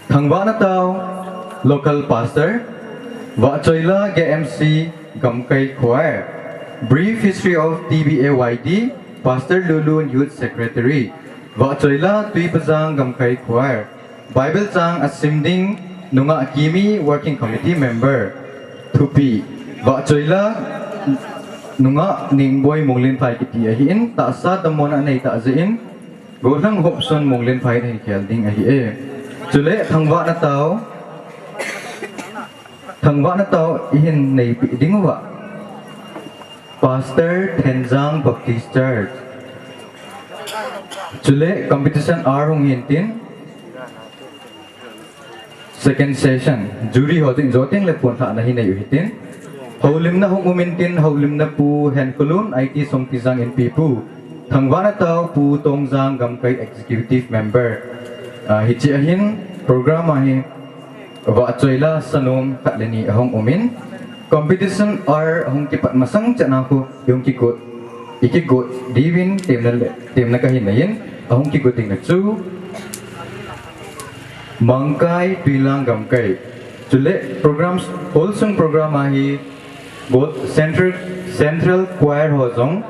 Thangvahna tao, local pastor, Vahchoila K M C Gamkai Choir, brief history of T B A Y D, Pastor Lulu, Youth Secretary, Vahchoila Tuiphazang Gamkai Choir, Bible chang asim ding nungah Kimi working committee member. Thupi, Vahchoila nungah Ningboi Munglenphai kiti ahin, tahsa dammona anei tah jeh in, Gollhang Hopson Munglenphai in ahin khel ding ahi e. Chule thangvahna tao, thangvahna tao ihin neipi ding uva. Pastor Thenjang Baptist Church. Chule competition ar hung hintin. Second session. Jury ho tin joting le phone thahna hi nei u hitin. Houlimna hung um intin, houlimna Pu Henkulun, I T Songpijang Inpipu. Thangvahna tao Pu Tongjang Gamkai Executive Member. Ah, hiche ahin program ahi. Vahchoila sanom khat le ni ahung umin, competition ar ahung kipat masang chetna khu, ihung kigot, ikigot diuvin temna le, temna kahin neiyin, ahung kigot ding na chu, Mangkai Tuilang Gamkai. Chule programs, hall sung program ahi, Central, Central Choir ho jong,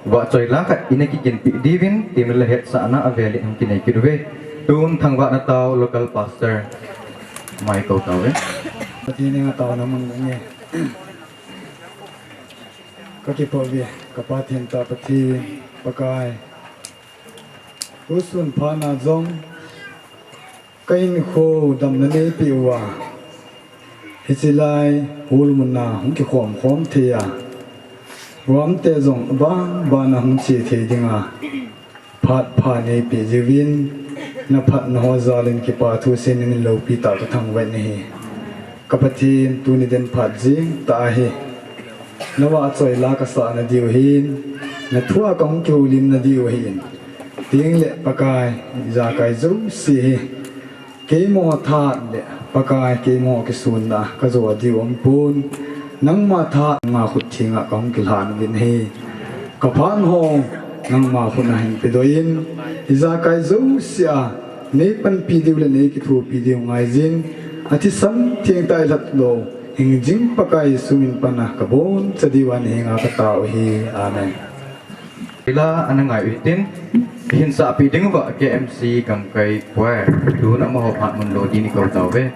Vahchoila khat ina kiginpi diuvin, temna le hetsahna avelin hung kinei kit uve. Tun thangvahna tao local pastor. Mai kou tauve. Pathen henga taona mang nge. Kakipah uve, ka Pathen tah Pathen, Pakai. Husun phana jong, ka hinkho damna neipeh uva. Hiche lai, hall muna, hung kikhom khom thei a. Ruamte jong, abang bana hung che thei dinga. Phat pha neipeh jiuvin, na phatna ho jalin kipa thuseina nei loupi tah kathangvah nahi. Ka Pathen tuni den phat jing tah ahi. Na Vahchoila kasahna diu ahin, na thua kahung kihoulimna diu ahin. Teng le Pakai, ijakai jouse hi keimo thahat le Pakai keimo kisunna kajo diu aum pon, nangma thahat, nangma khut thenga kahung kilhan uvin ahi. Kaphat ho nangma khut a hin pedoh in, ijakai jouse a neipanpi diu le neikithopi diu ngaijin, athisan thengtah a ilhatlou hingjing Pakai Jesu min pan a kaboncha diu a nahenga katao ahi. Amen. Ila ana ngai u hitin, hinsahpi dinguva K M C Gamkai Choir, tun amaho phat mun lo dingin kou tauve.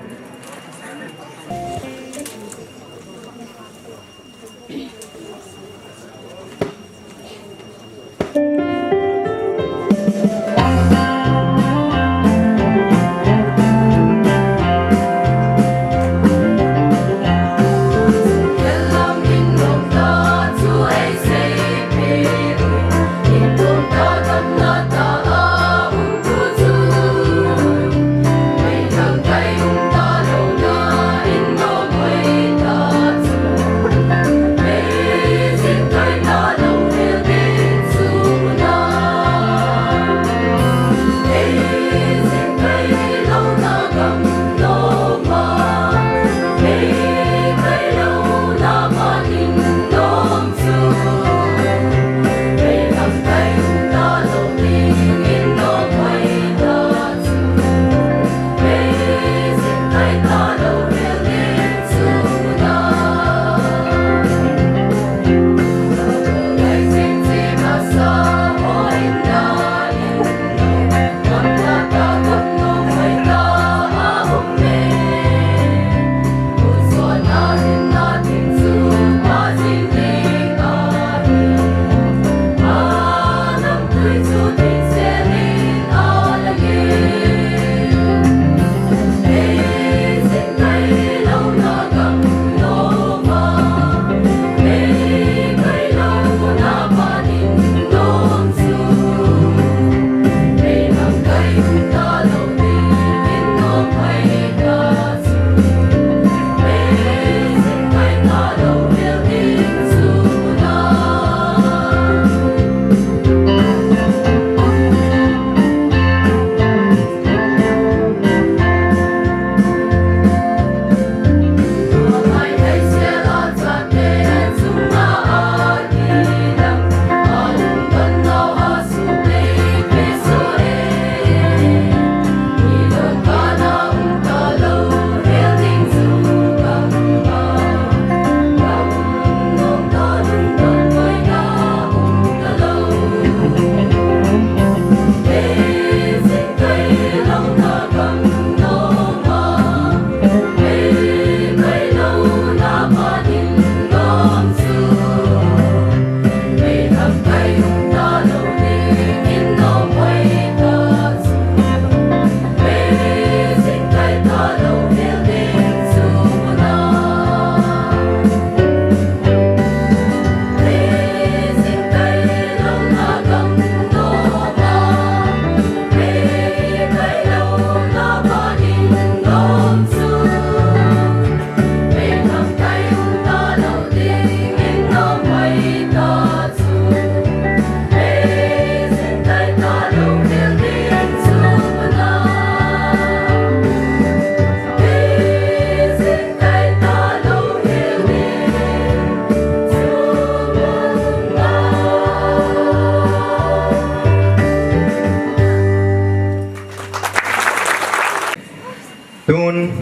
Tun,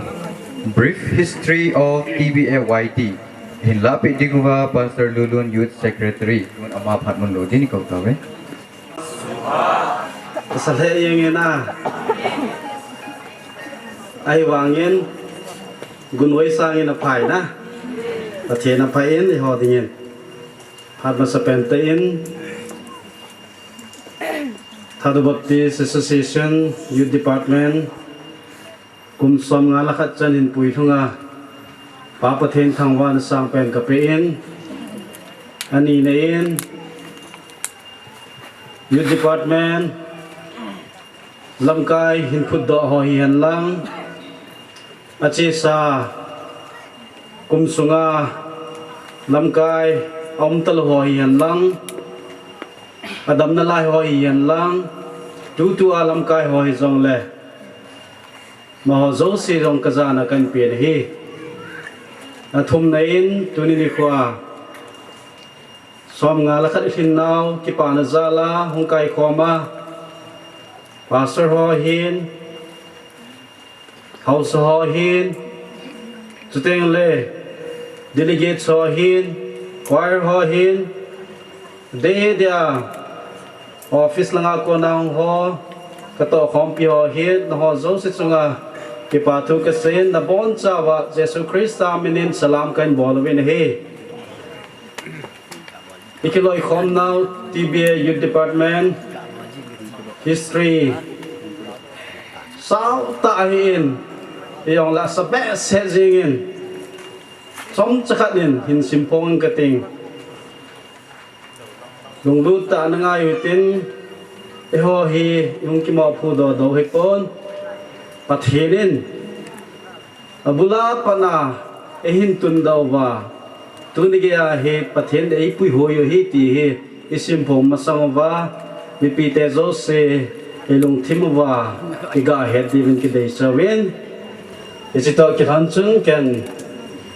brief history of T B A Y T. Hinlahpeh dinguva Pastor Lulun, Youth Secretary. Tun ama phat mun lo dingin kou tauve. Pasal he yang ena. Ahivangin, gunvoi sangin aphai na. Pathen aphai in, eiho dingin. Phat masa pen tah in, Thadou Baptist Association Youth Department, kum som nga le khat chan hinpui lhunga, Pa Pathen thangvahna sangpen kapeh in, anina in, Youth Department, lamkai hin phutdoh ho hihen lang, achesa kum sunga lamkai aum talou ho hihen lang, adamna lai ho hihen lang, Tutua lamkai ho hijongle, amaho jouse jong kajana kahin pen ahi. Athumna in tuni nikhoa somnga le khat ilhin nau kipana jal'a hung kaikhom a, pastor ho hin, haosa ho hin, chuteng le delegate ho hin, choir ho hin, dei dei a office langa kona hung ho, katoh khompi ho hin, naho jouse chunga kipa thu kaseiyin, nabonchauva Jesu Christa minin salam kahin bol uvin ahi. Ikiloikhom nau T B A Youth Department, history sautah ahin, ijongle asa behseh jingin, chomcha khat in hin simphong inge kating. Lunglut tah a nangai utin, eiho hi ihung kimoh phudoh doh hipon, Pathen in abul a pat a eihin tundoh uva, tuni geiya hi Pathen in eipuihoi u ahi ti hi isimphong masang uva, mipite jouse ilungthim uva iga het diuvin kideicha uvin. Hiche toh kilhon chun ken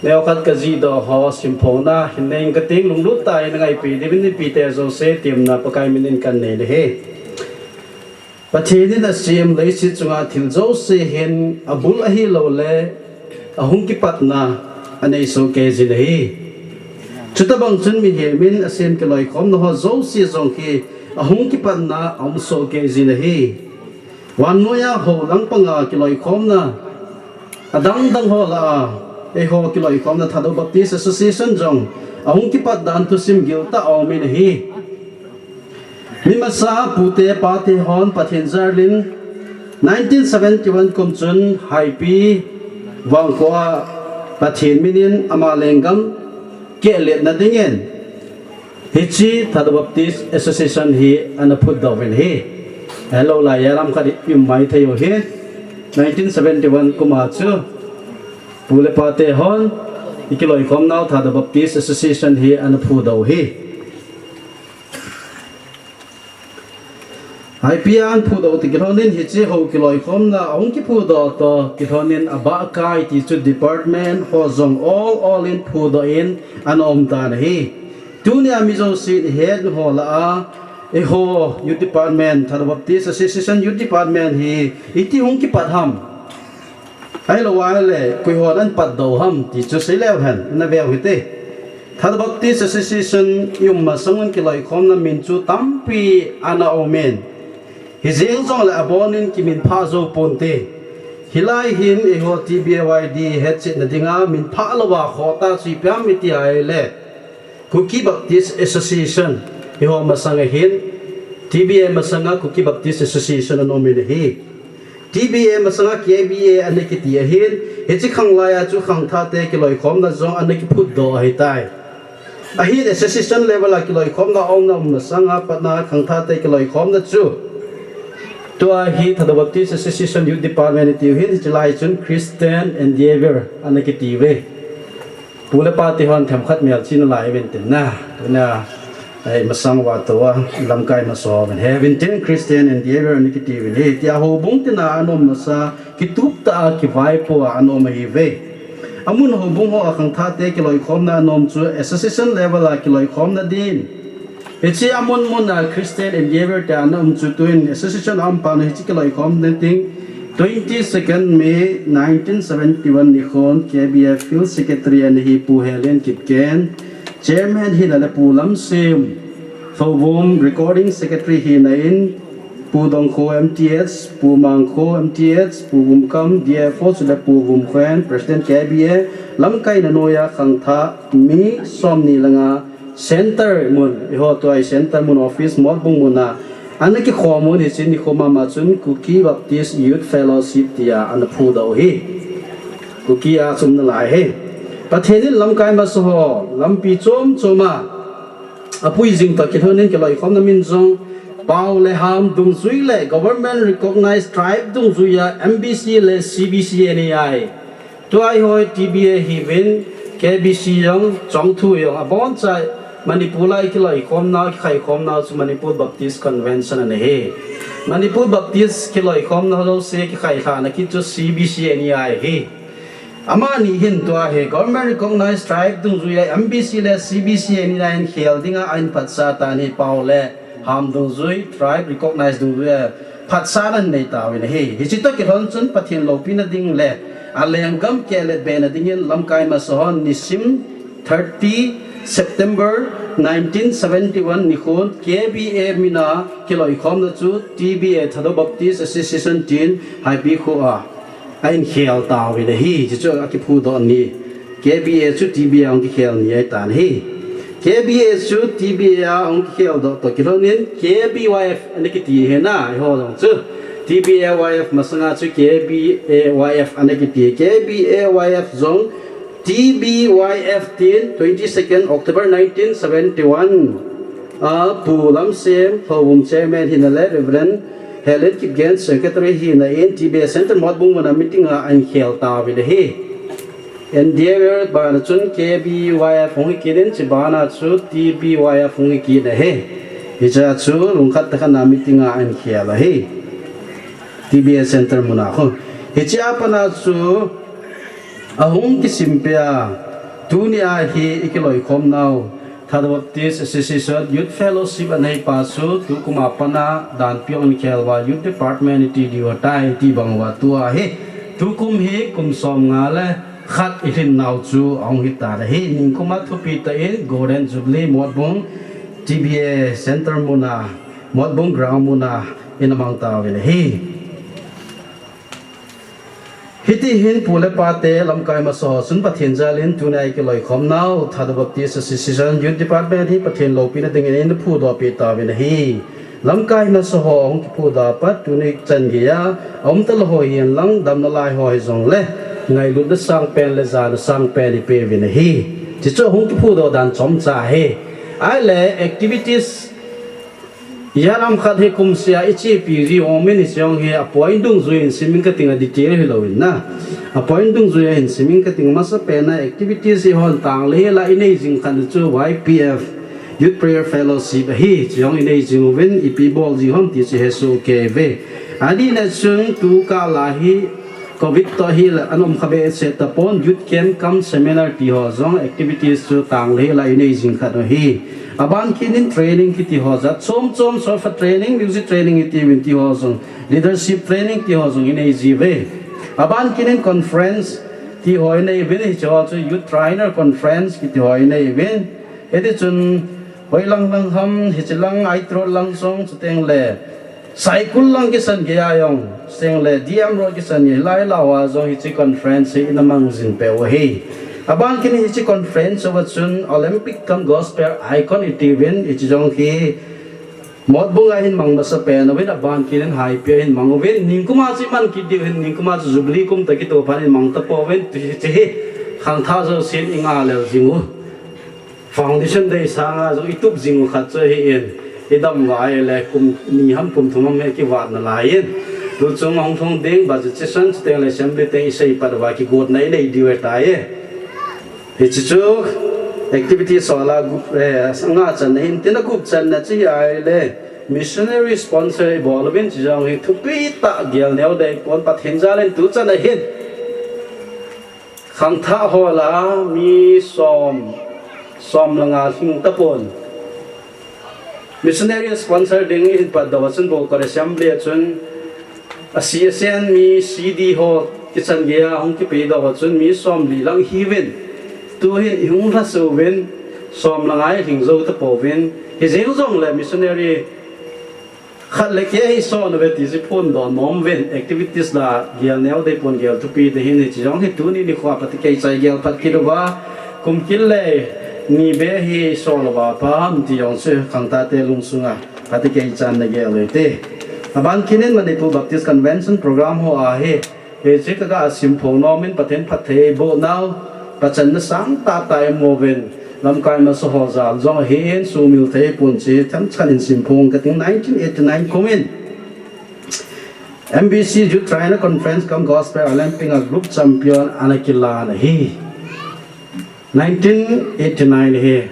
neokhat kajihdoh ho simphongna hin nei inge kating, lunglut tah in nangaipi diuvin mipite jouse temna Pakai minin kahin nei ahi. Pathen in asem leiset chunga thil jouse hin abul ahiloule ahung kipatna anei sohkei jin ahi. Chutobang chun mihem in asem kiloikhomna ho jouse jong hi ahung kipatna aum sohkei jin ahi. Vannoiya hou langpanga kiloikhomna adangdang ho lah a, eiho kiloikhomna Thadou Baptist Association jong ahung kipat dan thusim giltah aumin ahi. Mi masa pute pate hon Pathen jalin nineteen seventy-one kum chun Haipi vangkho a Pathen minin ama lenggam kehletna dingin hiche Thadou Baptist Association hi ana phutdoh uvin ahi. Hello, laiya lam khat i um maithei u ahi. Nineteen seventy-one kum a chu pu le pate hon ikiloikhom nau Thadou Baptist Association hi ana phudoh u ahi. Haipi a ana phudoh u toh kilhonin hiche hou kiloikhomna ahung kiphudoh toh kilhonin abahkai ti chu department ho jong ol ol in phudoh in ana um tan ahi. Tunia mi jousen ihet u ho lah a, eiho Youth Department, Thadou Baptist Association Youth Department hi iti hung kipat ham? Ahilou ahile, koi hon ana patdoh u ham ti chu seileu hen, ana veu hite. Thadou Baptist Association i um masang un kiloikhomna min chu tampi ana umin. Hijeng jongle abonin kiminphah jou ponte. Hilai hin eiho T B A Y D hetchetna dinga minphah louva khohtah chu ipi ham iti ahile, Kuki Baptist Association, eiho masanga hin T B A masanga Kuki Baptist Association ana umin ahi. T B A masanga K B A ana kiti ahin, hiche khanglai a chu khangthahte kiloikhomna jong ana kiphutdoh ahitai. Ahin association level a kiloikhomna ana um masanga patna khangthahte kiloikhomna chu tua hi Thadou Baptist Association Youth Department itiu hin, hiche lai chun Christian Endeavour ana kitiuve. Pu le pate hon themkhat melchihna lai uvin tin na. Tunia, ei, masang uva tua lamkai masa uvin, he uvin tin Christian Endeavour ana kitiuvin ahi. Tia houbung tina ana um masa, kitup tah a kivaipo a ana um ahiuve. Amun houbung hoa khangthahte kiloikhomna ana um chu association level a kiloikhomna din. Hiche amun mun a Christian Endeavour tia ana um chu tuin association a um pau hiche kiloikhomna ding twenty second May nineteen seventy-one nikhon K B A Field Secretary ana hi Pu Helen Kipgen, Chairman hina le Pu Lamsim Thouvum, Recording Secretary hina in Pu Dongkho M T H, Pu Mangkho M T H, Pu Vumkam D F O chule Pu Vumkhoen, President K B A, lamkaina noiya khangthah mi somni langa Center mun, eiho tua hi Center mun office Motbung mun a ana kikhom un, hiche nikho mama chun Kuki Baptist Youth Fellowship tia ana phudoh u ahi. Kuki a chu umna lai ahi. Pathen in lamkai masa ho lampi chom chom a apui jing toh kilhonin kiloikhomna min jong pao le ham dungjui le government recognized tribe dungjuiya M B C le C B C A nei ahi. Tua eiho T B A hiuvin, K B C jong, Chongthu jong, aboncha Manipur a ikiloikhomna, ikikhaikhomna chu Manipur Baptist Convention ana hi. Manipur Baptist kiloikhomna jouse kikhailhahna kit chu C B C N E I hi. Amani hin tua hi government recognized tribe dungjuia M B C le C B C N E I in khel dinga ahin phatsah tan hi, Pau le Ham dungjui tribe recognized dungjuia phatsah nan nei tauvin ahi. Hiche toh kilhon chun Pathen loupina ding le alenggam kehlet bena dingin lamkai masa hon nisim thirty September nineteen seventy-one nikhon K B A mina kiloikhomna chu T B A Thadou Baptist Association tin Haipikhoa ahin khel tauvin ahi. Hichu akiphudoh ni. K B A chu T B A ahung kikhel ni ahitan ahi. K B A chu T B A ahung kikheldoh toh kilhonin K B Y F ana kiti ahi na, eiho jong chu. T B A Y F masanga chu K B A Y F ana kiti. K B A Y F jong T B Y F tin twenty-second October nineteen seventy-one a Pu Lamsem, Houbung Chairman hina le Reverend Helen Kipgen Secretary hina in T B A Center Motbung muna meeting a ahin khel tauvin ahi. Endeavour bana chun K B Y F hung hi kit in, chubana chu T B Y F hung hi kit ahi. Hichea chu lungkhat tah khat a meeting a ahin khel ahi. T B A Center muna khu. Hichea pat a chu ahung kisim peh a, tunia hi ikiloikhom nau Thadou Baptist Association Youth Fellowship anei pa chu tukum a pat a danpi ahung khel uva Youth Department iti diu ahitai ti bang uva tua hi tukum hi kum som nga le khat ilhin nau chu ahung hitan ahi. Nikum a thupi tah in Golden Jubilee Motbung T B A Center muna, Motbung Ground muna ina mang tauvin ahi. Hiti hin pu le pa te lamkai masa ho chun Pathen jalin tunia ikiloikhom nau Thadou Baptist Association Youth Department hi Pathen loupina dingin eina phudoh peh tauvin ahi. Lamkai masa ho hung kiphudoh a pat tuni chan geiya aum talou ho hihen lang damna lai ho hijongle ngailutna sangpen le jana sangpen ipeuvin ahi. Hichu hung kiphudoh dan chomcha ahi. Ahile activities Ijat ham khat hi kumsea ichepi ji umin, hiche jong hi a point dungjuiya hin simin kating, a detail hilouvin na. A point dungjuiya hin simin kating, masapen a activities hi hon tang le hela inei jing khat chu Y P F, Youth Prayer Fellowship ahi, hiche jong inei jing uvin, ipi bol jing ham ti chu hesoh kei uve. Adihna chun tukal a hi Covid toh hile ana um kha behseh tapon, youth camp cum seminar ti ho jong activities chu tang le hela inei jing khat u ahi. Aban kit in training kiti ho jat chom chom, solfa training, music training iti uvin ti ho jong, leadership training ti ho jong inei ji uve. Aban kit in conference ti ho inei uvin, hiche ho chu youth trainer conference kiti ho inei uvin. Hiti chun hoilang lang ham, hiche lang Aitrot lang jong, chuteng le Saikul lang kisan geiya jong, chuteng le D M Road kisan geiya, hilai lah uva jong hiche conference hi ina mang jing peh u ahi. Aban kit in hiche conference uva chun Olympic cum Gospel Icon iti uvin, hiche jong hi Motbung a hin mang masapen uvin, aban kit in Haipi a hin mang uvin, nikum a chu iman kit diu hin, nikum a chu Jubilee kum toh kitoh phat in mang tapouvin, hiche hi khangthah jousen inga lel jing u. Foundation Day sanga jong itup jing u khat chu ahin, idam uva ahile kum ni ham kum thum ham hi kivat nalai in. Tuchung ahung lhung ding budget session, chuteng le assembly teng isei pat uva kigotna inei diu ahitai. Hiche chu activity sola gup, eh, nga channa hin tin, a gup channa chu ahile missionary sponsor ibol uvin, hiche jong hi thupi tah, gel neo dei pon, Pathen jalin tuchan a hin khangthah hol a mi som, som le nga lhing tapon. Missionary sponsor ding ihin patdoh uva chun Bokor Assembly a chun a C S N mi C D ho kichan geiya hung kipehdoh uva chun mi somli lang ihiuvin. Tuhin ihung lhasah uvin, som le nga ilhing jou tapouvin. Hijeng jongle missionary khat le keh hi son uve ti chu phondoh nom uvin, activities la gel neo dei pon, gel thupi dei hin, hiche jong hi tuni nikho a phatecha igel phat kit uva, kum kit le ni beh hi sol uva pha ham ti jong chu khangthah te lungsunga phatecha ichan nagel u hite. Aban kit in Manipur Baptist Convention program ho ahi. Hiche kaga simphong nom in Pathen phattheiboh nau, pachatna sangtah tah imu uvin, lamkai masa ho jal jong ahin, sumil thei pon, hiche themcha in simphong kating. Nineteen eighty-nine kum in M B C Youth Trainer Conference cum Gospel Olympic a group champion ana kilan ahi. Nineteen eighty-nine hi.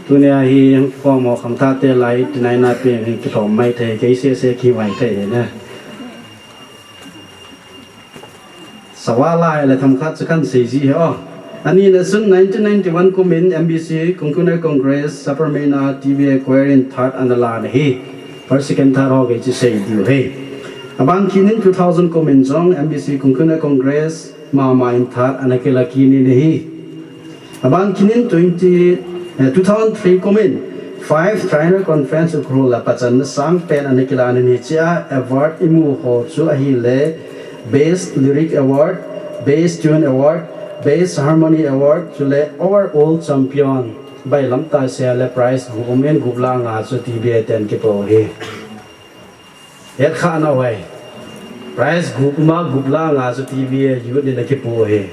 Tunia hi, form ho khangthah te lai, tinai na pe, hi kilhom mai thei, kei sese ki mai thei, ne. Sawa lai le themkhat chu kahin sei ji hi o. Ani le sun nineteen ninety-one kum in M B C, Kongkunai Congress, Sapermeina, T B A choir in third ana la na hi. First, second, third ho kei chu sei diu hi. Aban kit in two thousand kum in jong M B C, Kongkunai Congress, mama in third ana kila kit in ahi. Aban kit in twenty, eh, two thousand three kum in five Triennial Conference Ukhrul a pachatna sangpen ana kila in ahi chia award imu ho chu ahile Best Lyric Award, Best Tune Award, Best Harmony Award, chule Overall Champion. Bailam tah seh le prize gup um in gup lah nga chu T B A ten kipo hi. Hetkhah nau vai. Prize gup ma gup lah nga chu T B A youth in akipo hi.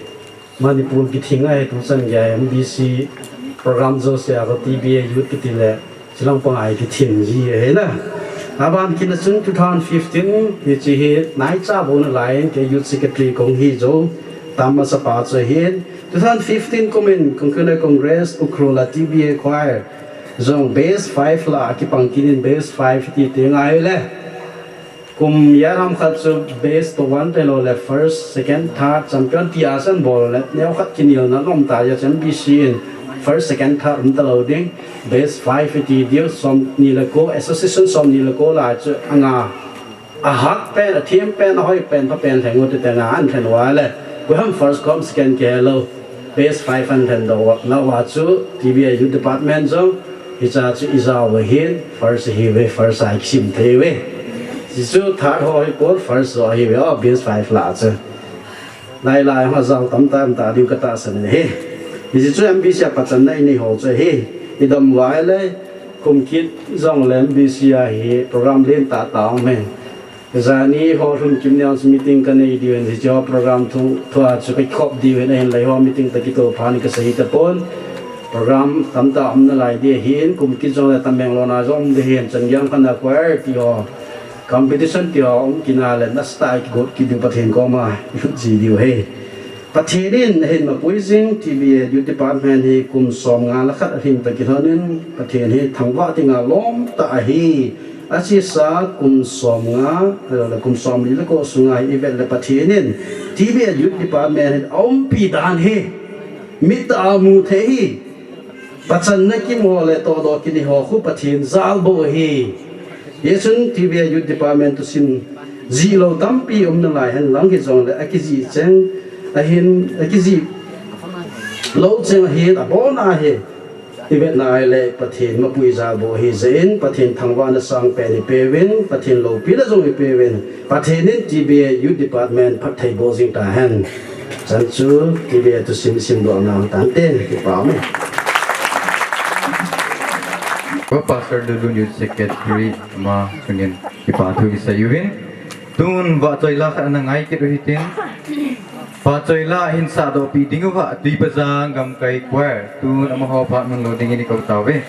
Manipur kithing ahi tuchan gei M B C program jouse a ko T B A youth kiti le. Chilang pangai kithing ji hi na. Aban kit na chun two thousand fifteen hiche hi naicha bou na lai in kei youth secretary kong hi jo. Tam masa pa chu hin. Two thousand fifteen kum in Kongkunai Congress Ukhrul a T B A choir. Jong best five lah a kipang kit in best five ti ti ngai le. Kum yaram khat chu best to one te lo le first, second, third, champion ti a san bol le. Neo khat kinil na nom ta ya chan B C in first, second, third um ta lo ding. Best five ti diu som ni le ko, association som ni le ko la chu anga. A hak pen, a thim pen, a hoi pen, pha pen, theng u te te nga an theng wa le. Ku ham first kom second ke lo. Best five an theng do wa, na wa chu T B A youth department jong. Hicha chu ija wa hin, first hi we, first a kisim thei we. Ji chu third ho hi pol first ho hi we, oh, best five la chu. Lai lai ho jao tam tam ta diu ka tahsan e hi. Ji chu M B C a pachatna inei ho chu hi. Idam wa le. Kum kit jong le M B C a hi program len tah tah um e. Jani ho lhun kim niang chu meeting ka nei diu in hiche ho program thu, thu a chu ka khop diu in ahin lai ho meeting ta kito phan ka sei ta pon. Program tam tah um na lai di hin kum kit jong le Tamenglong a jong di hin chan giang khan a choir ti ho. Competition ti ho um kit na le nasa tah a kigot kit diu Pathen koma i lhut ji diu hi. Pathen in ahin mapui jing T B A Youth Department hi kum som nga le khat ahin ta kilhon in Pathen hi thangvah dinga lom tah ahi. Achesa kum som nga, eh, kum som li le ko sunga hi i vet le Pathen in T B A Youth Department hi aumpi dan hi. Mit a mu thei hi. Pachatna kimu le todoh kinei ho khu Pathen jal bou ahi. Hichun T B A Youth Department thusim jih lou tampi um nalai hen lang hijong le akijih cheng ahin, akijih lou cheng ahin abon a hi. I vet nalai le Pathen mapui jal bou ahi jeh in Pathen thangvahna sangpen i peuvin, Pathen loupina jong i peuvin, Pathen in T B A Youth Department phatthei boh jing tahen. Chan chu T B A thusim simdoh nang tante, kipa ume. Ko Pastor Lulu Youth Secretary ama chungin kipa thu i sei uvin. Tun vahchoi la khat ana ngai kit u hitin. Vahchoi la hin sahdoh pi ding uva Tuiphazang Gamkai Choir. Tun amaho phat mun lou dingin i kou tauve.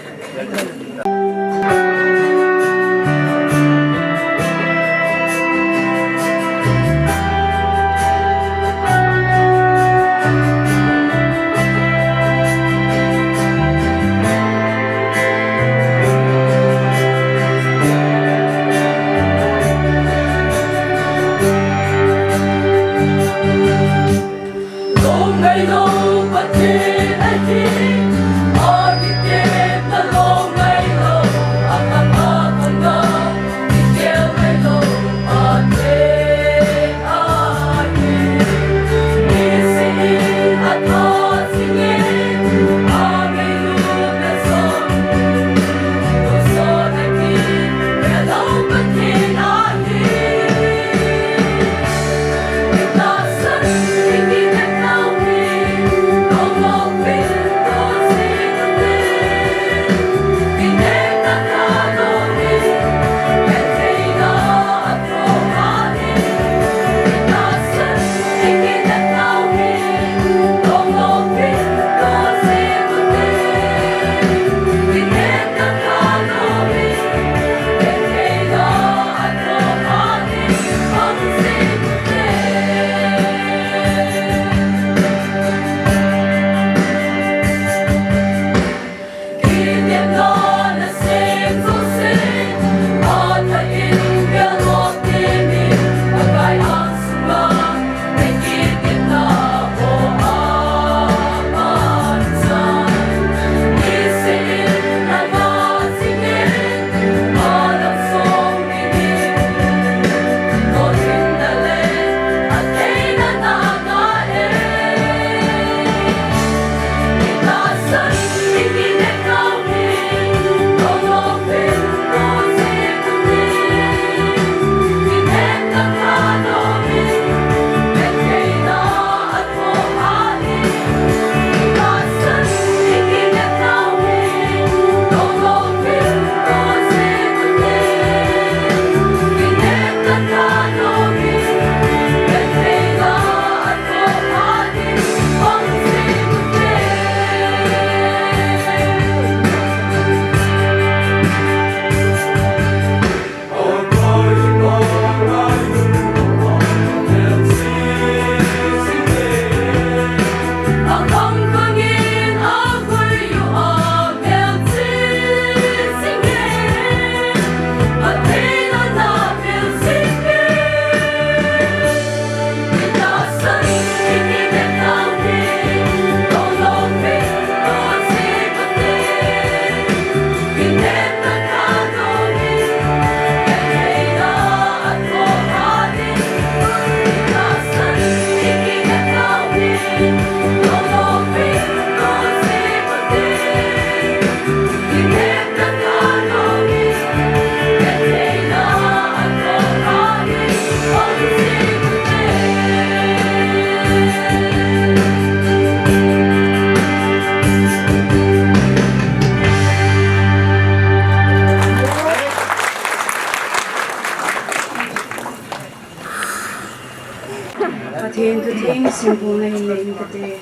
Kati.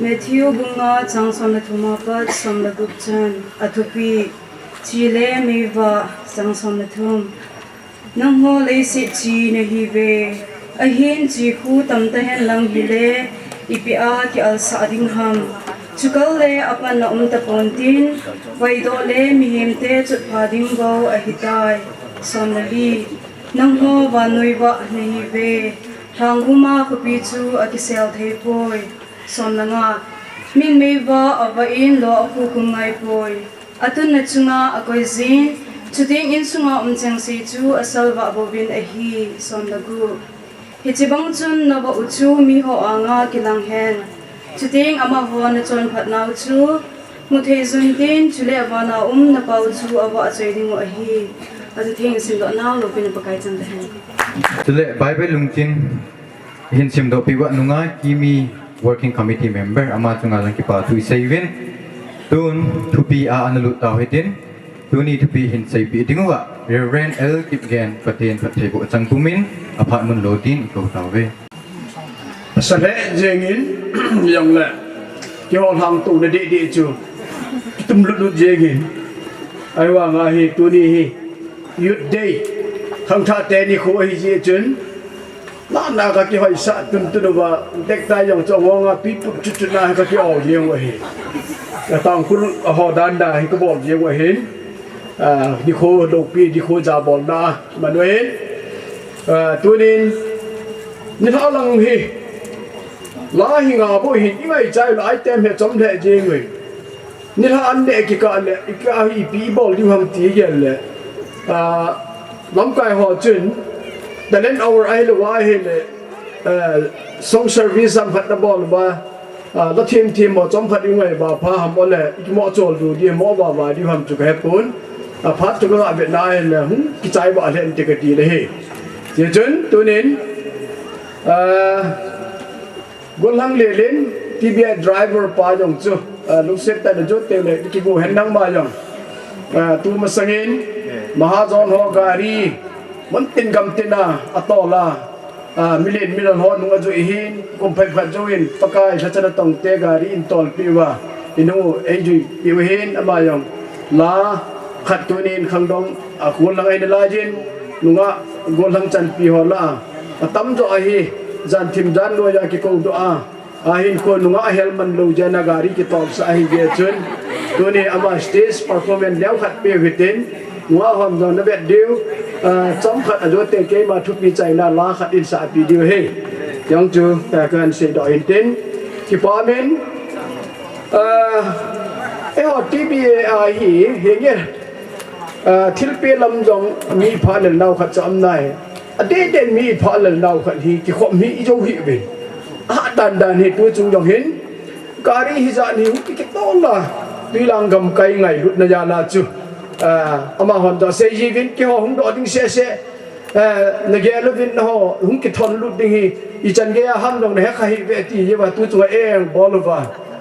Matthew bung nga chang som le thum apat som le gup chan. Athupi, Chi le Meivah, chang som le thum. Nangho leiset chi nahiuve, ahin chi khu tamta hen lang hile, ipi a kialsah ding ham. Chukal le apan na um tapon tin, vaidoh le mihemte chotpha ding bou ahitai. Som le li. Nangho vannoi vah nahiuve, lhang guma khopi chu akisel thei poi. Som le nga. Min meivah avah in lo akhukhum ngai poi. Atunna chunga akoijin, chuteng insunga um chengse chu asalvah bouvin ahi. Som le gup. Hiche bang chun navah u chu miho anga kilang hen. Chuteng amaho nachonphat nau chu muthei jun tin, chule vana um na Pa u chu avahchoi ding u ahi. Achutheng simdoh nau loupina Pakai chang tahen. Chule Bible lungchin hin simdoh peh uva nungah Kimi, Working Committee Member, ama chunga jong kipa thu isei uvin. Tun thupi a ana lut tau hitin, tuni thupi hin seipeh ding uva Reverend L Kipgen, Pathen phattheiboh chang pumin, aphat mun lo din ikou tauve. Asa lheh jengin, jongle kihou lhang touna deh deh chu kitum lut lut jengin. Ahivanga hi tuni hi Youth Day, khangthah teni nikho ahi jeh chun, nana kakihoisah tuntun uva, necktie jong chu angonga tui put chut chut na hi kaki-o jeng u ahi. Ka Tangkhul ho dan dan hi kabol jeng u ahin. Ah, nikho loupi, nikho jabolna man u ahin. Ah, tunin nilhah lang hi la hi nga bou hin, ingaicha u le item hi chom lheh jeng uvin. Nilhah an neh kikah le, ikah hi ipi ibol diu ham ti gel le. Ah, lamkai ho chun talent hour ahilou ahile, ah, song service ham khat nabol uva, ah, la thim thim ho chom khat ingai uva pha ham ole, ikimo chol diu di mo uva uva diu ham chu kahepon. Ah, phat chu kagah vetna ahile hung kichai uva lhen ti kati le hi. Hichun tunin, ah, Golhang Lelin, T B I driver pa jong chu, ah, lungset tah in ajot teng le, kigo hen nangma jong. Ah, tu masangin, Mahajon ho gari, mun tin gam tin a, atol a, ah, milen milal ho nung ajui hin, kum phabep khat jouvin, Pakai lhacha natong te gari in tolpeh uva, inu eijui peh u hin, ama jong. La khat tunin khangdong, ah, golhang eina laiyin, nungah golhang chanpi ho lah a, atamjo ahi, jan thim jan noiya kikou doh a, ahin kho nungah ahel man lou jeh a gari kitolsah ahi jeh chun, tuni ama stage performance neo khat peh u hitin, nungah hon jong navet diu, ah, chomkhat ajot teng keima thupi chaina la khat in sahpeh diu ahi. Jong chu, ah, kahin seidoh in tin, kipa min, ah, eiho T B A hi, hinge, ah, thilpeh lam jong mi phalel nau khat chu aum nai. Adeh deh mi phalel nau khat hi, kikhom hi ijou hih uvin. Ahat dan dan hi tu chung jong hin, gari hijat hi hung kikitol a, twilang gamkai ngailutna jal a chu, ah, amahon jong asei jiuvin, keiho hung doh ding seh seh, ah, nagel uvin nangho hung kithon lut ding hi, ichan gei a ham jong nahe kha hih uve ti jiuva tu chunga engbol uva,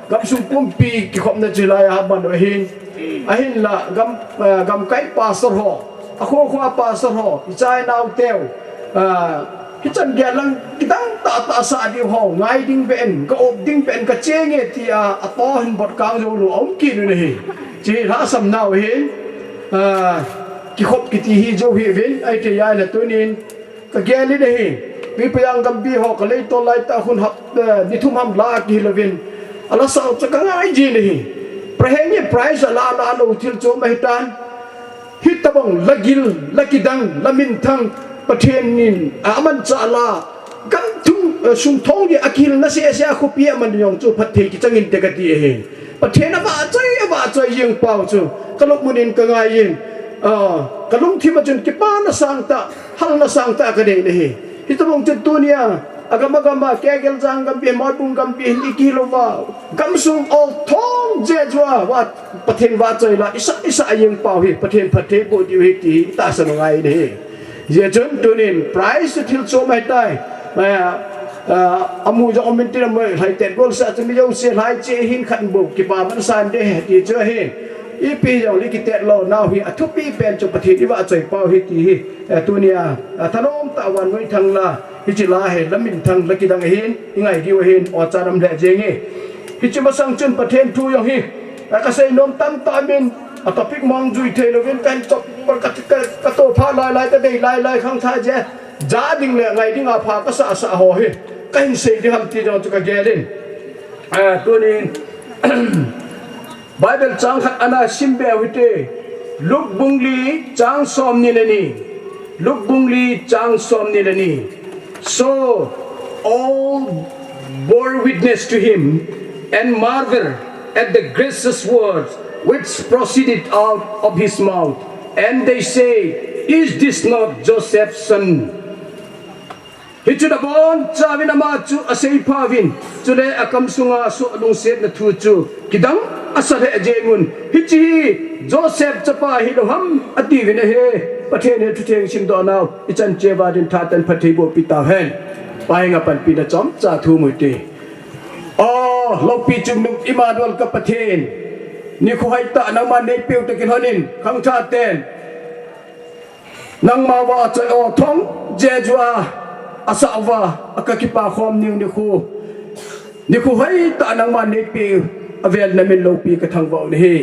gamsung pumpi kikhopna chu hilai a man u ahin. Ahinla gam, ah, gamkai pastor ho, akho kho a pastor ho, icha inau teu, ah, hichan gei lang kidang tah tah sah diu ho ngai ding beh in, ka-op ding beh in, kache nge tia atoh hin bot kang joulou aum kit un ahi. Hiche hi lhahsam nau ahin, ah, kikhop kiti hi jou hih uvin, ahiti ahile tunin kagel in ahi. Twipaijang gambi ho, kaleitol laitah khun hap, eh, ni thum ham la akihil uvin, ala sao chu kangai jin ahi. Praheng hi prize ala ala lou thil chom ahitan. Hitobang lagil, lakidang, laminthang, Pathen in amanchah la, gam thum, eh, sung thong hi akihilna seh seh a khopi a man jong chu phatthei kichang inte kati ahi. Pathen avahchoi, avahchoi jeng pau chu kalungmun in kangai in, ah, kalungthim a chun kipana sangtah, halna sangtah kanei in ahi. Hitobang chun tunia agam agam a, Kegeljang gambi, Moibung gambi hin ikihil uva, gamsung ol thong jeh jua, va, Pathen vahchoi la, isah isah jeng pau hi Pathen phattheiboh diu ahi ti hi itahsan u ngai in ahi. Hijeh chun tunin prize chu thil chom ahitai. Ah, ah, amu jong um intin, amu lhaitet golseh chu mi jouse lhaiche hin khat bou kipa man san ding ahi ti chu ahi. Ipi jongle kitet lou nau hi athupi pen chu Pathen ivahchoi pau ahi ti hi, eh, tunia, ah, thanom tah a vannoi thang la, Hiche la hi la minthang la kidang ahin, i ngai diu ahin, o cha nam le jeng hi. Hiche masang chun Pathen thu jong hi, a ka sei nom tamtah min, a topic mong jui thei louvin, ka hin topic ka, ka, ka to pha lai lai, ka dei lai lai, khangthah je, ja ding le ngai ding a pha ka sa sa ho hi. Ka hin sei ding ham ti jong chu ka gel in. A, tunin, Bible chang khat ana sim be u hite. Luke bung li chang som ni le ni. Luke bung li chang som ni le ni. So all bore witness to him and marvel at the gracious words which proceeded out of his mouth. And they say, "Is this not Joseph's son?" Hichun abonchauvin ama chu asei phauvin, chule akam sunga sulungsetna thu chu kidang asa lheh jengun. Hiche hi Joseph chapa hilou ham atiuvin ahi. Pathen in thutheng simdoh nau ichan cheh uva din tha tah in phatthei bohpi tauhen. Pa henga panpina chomcha thum u hite. O, loupi chungnung Emmanuel ka Pathen, nikho hoitah nangman neipeu toh kilhonin, khangthah ten nangma vahchoi o thong jeh jua asah uva, a ka kipa khom niu nikho, nikho hoitah nangman neipeu, avel namin loupi ka thangvah u ahi.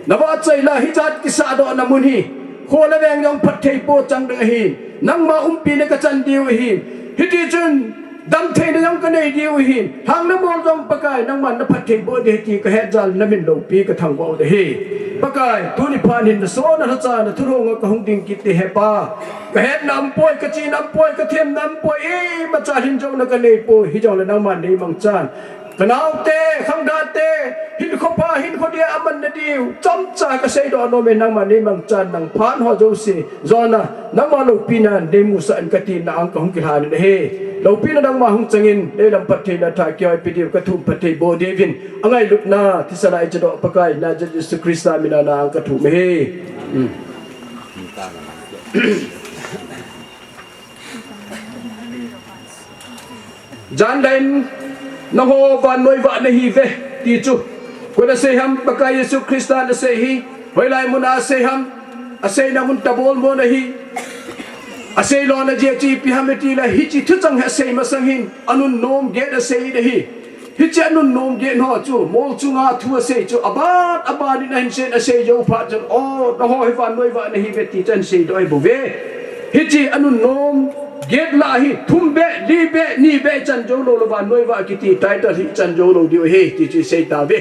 Na vahchoi la hijat kisahdohna mun hi, kho le veng jong phatthei po chang ding ahi. Nangma umpina ka chan diu ahi. Hitichun damtheina jong ka nei diu ahi. Lhang le mol jong Pakai nangman na phatthei boh ding ahi ti ka het jal namin loupi ka thangvah u ahi. Pakai, tuni phat hin nasoh na lhacha na thulhunga ka hung ding kit ding ahi Pa. Ka hetna umpoi, ka chihna umpoi, ka themna umpoi, imacha lhinjouna ka neipoi, hijongle nangman neimangchan. Ka naote, khangthahte, hinkho pha, hinkho dia amanna diu chomcha ka seidoh nom e, nangman neimangchan, nang phat ho jouse jona nangma loupina neimusah in kati na ang ka hung kilhan in ahi. Loupina nangma hung changin neilam phattheina thah keiho ipi diu ka thum phatthei boh diuvin, angailutna thisan a ichadoh Pakai Nazareth Jesu Christa mina na ang ka thum ahi. Jan laiyin, nangho vannoi vah nahiuve, ti chu koi in asei ham? Pakai Jesu Christan asei ahi. Hoilai muna asei ham? Aseina mun tabol mo ahi. Asei lona jeh chu ipi ham itile, hiche thuchang hi asei masang hin anunnom get asei in ahi. Hiche anunnom get ho chu, mol chunga thu asei chu, aban aban in ahin seiyin asei jou phat chun, o, nangho hi vannoi vah nahiuve ti chu ahin seidoh ahi bouve. Hiche anunnom get lah hi, thum beh, li beh, ni beh ichan jou lou le vannoi vah kiti title hi ichan jou lou diu ahi, ti chu isei tauve.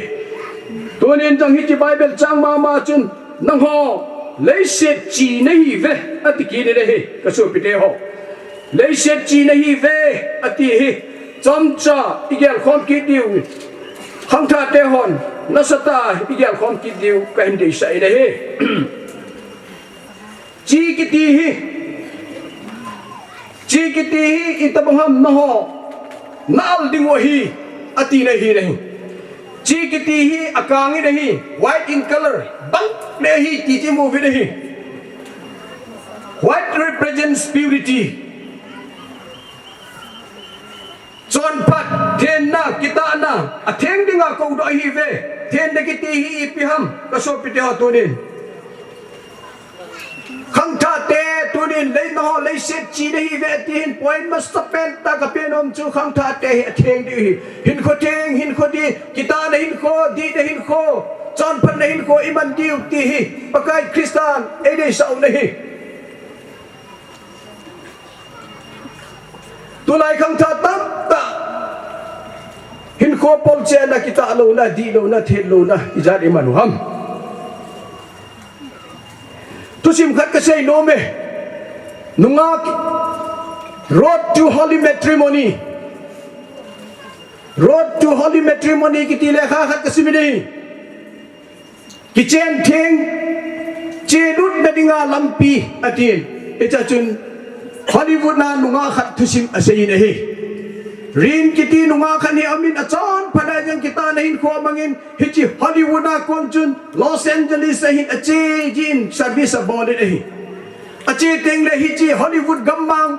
Tunin jong hiche Bible chang mama chun, nangho leiset chi nahiuve, ati kit in ahi, ka sopite ho. Leiset chi nahiuve, ati hi chomcha igel khom kit diu, khangthahte hon nasatah a igel khom kit diu kahin deisah in ahi. Chi kiti hi, chi kiti hi itobang ham nangho na-al diu ahi, ati nahi nahi. Chi kiti hi akang in ahi, white in color, bang le hi ti chu imu uvin ahi. White represents purity. Chonphat, thenna, kitahna, atheng dinga koudoh ahiuve. Thenna kiti hi ipi ham, ka sopite ho tunin. Khangthahte tunin lei nangho leiset chi nahiuve ti hin point masapen tah a kapen nom chu khangthahte hi atheng diu ahi. Hinkho theng, hinkho dih, kitahna hinkho, dihna hinkho, chonphatna hinkho iman diu ti hi Pakai Christan eideisah u ahi. Tulai khangthah tamtah hinkho polchenna, kitah louna, dih louna, thet louna ijat iman u ham? Thusim khat kasei nom e. Nungah, Road to Holy Matrimony. Road to Holy Matrimony kiti lekha khat kasim in ahi. Kichen theng chelutna dinga lampi atin. Hichea chun Hollywood a nungah khat thusim asei in ahi. Rin kiti nungah khat hi amin achonphat a jong kitahna hinkho amangin, hiche Hollywood a kon chun Los Angeles a hin ache jin service abol in ahi. Ache teng le hiche Hollywood gammang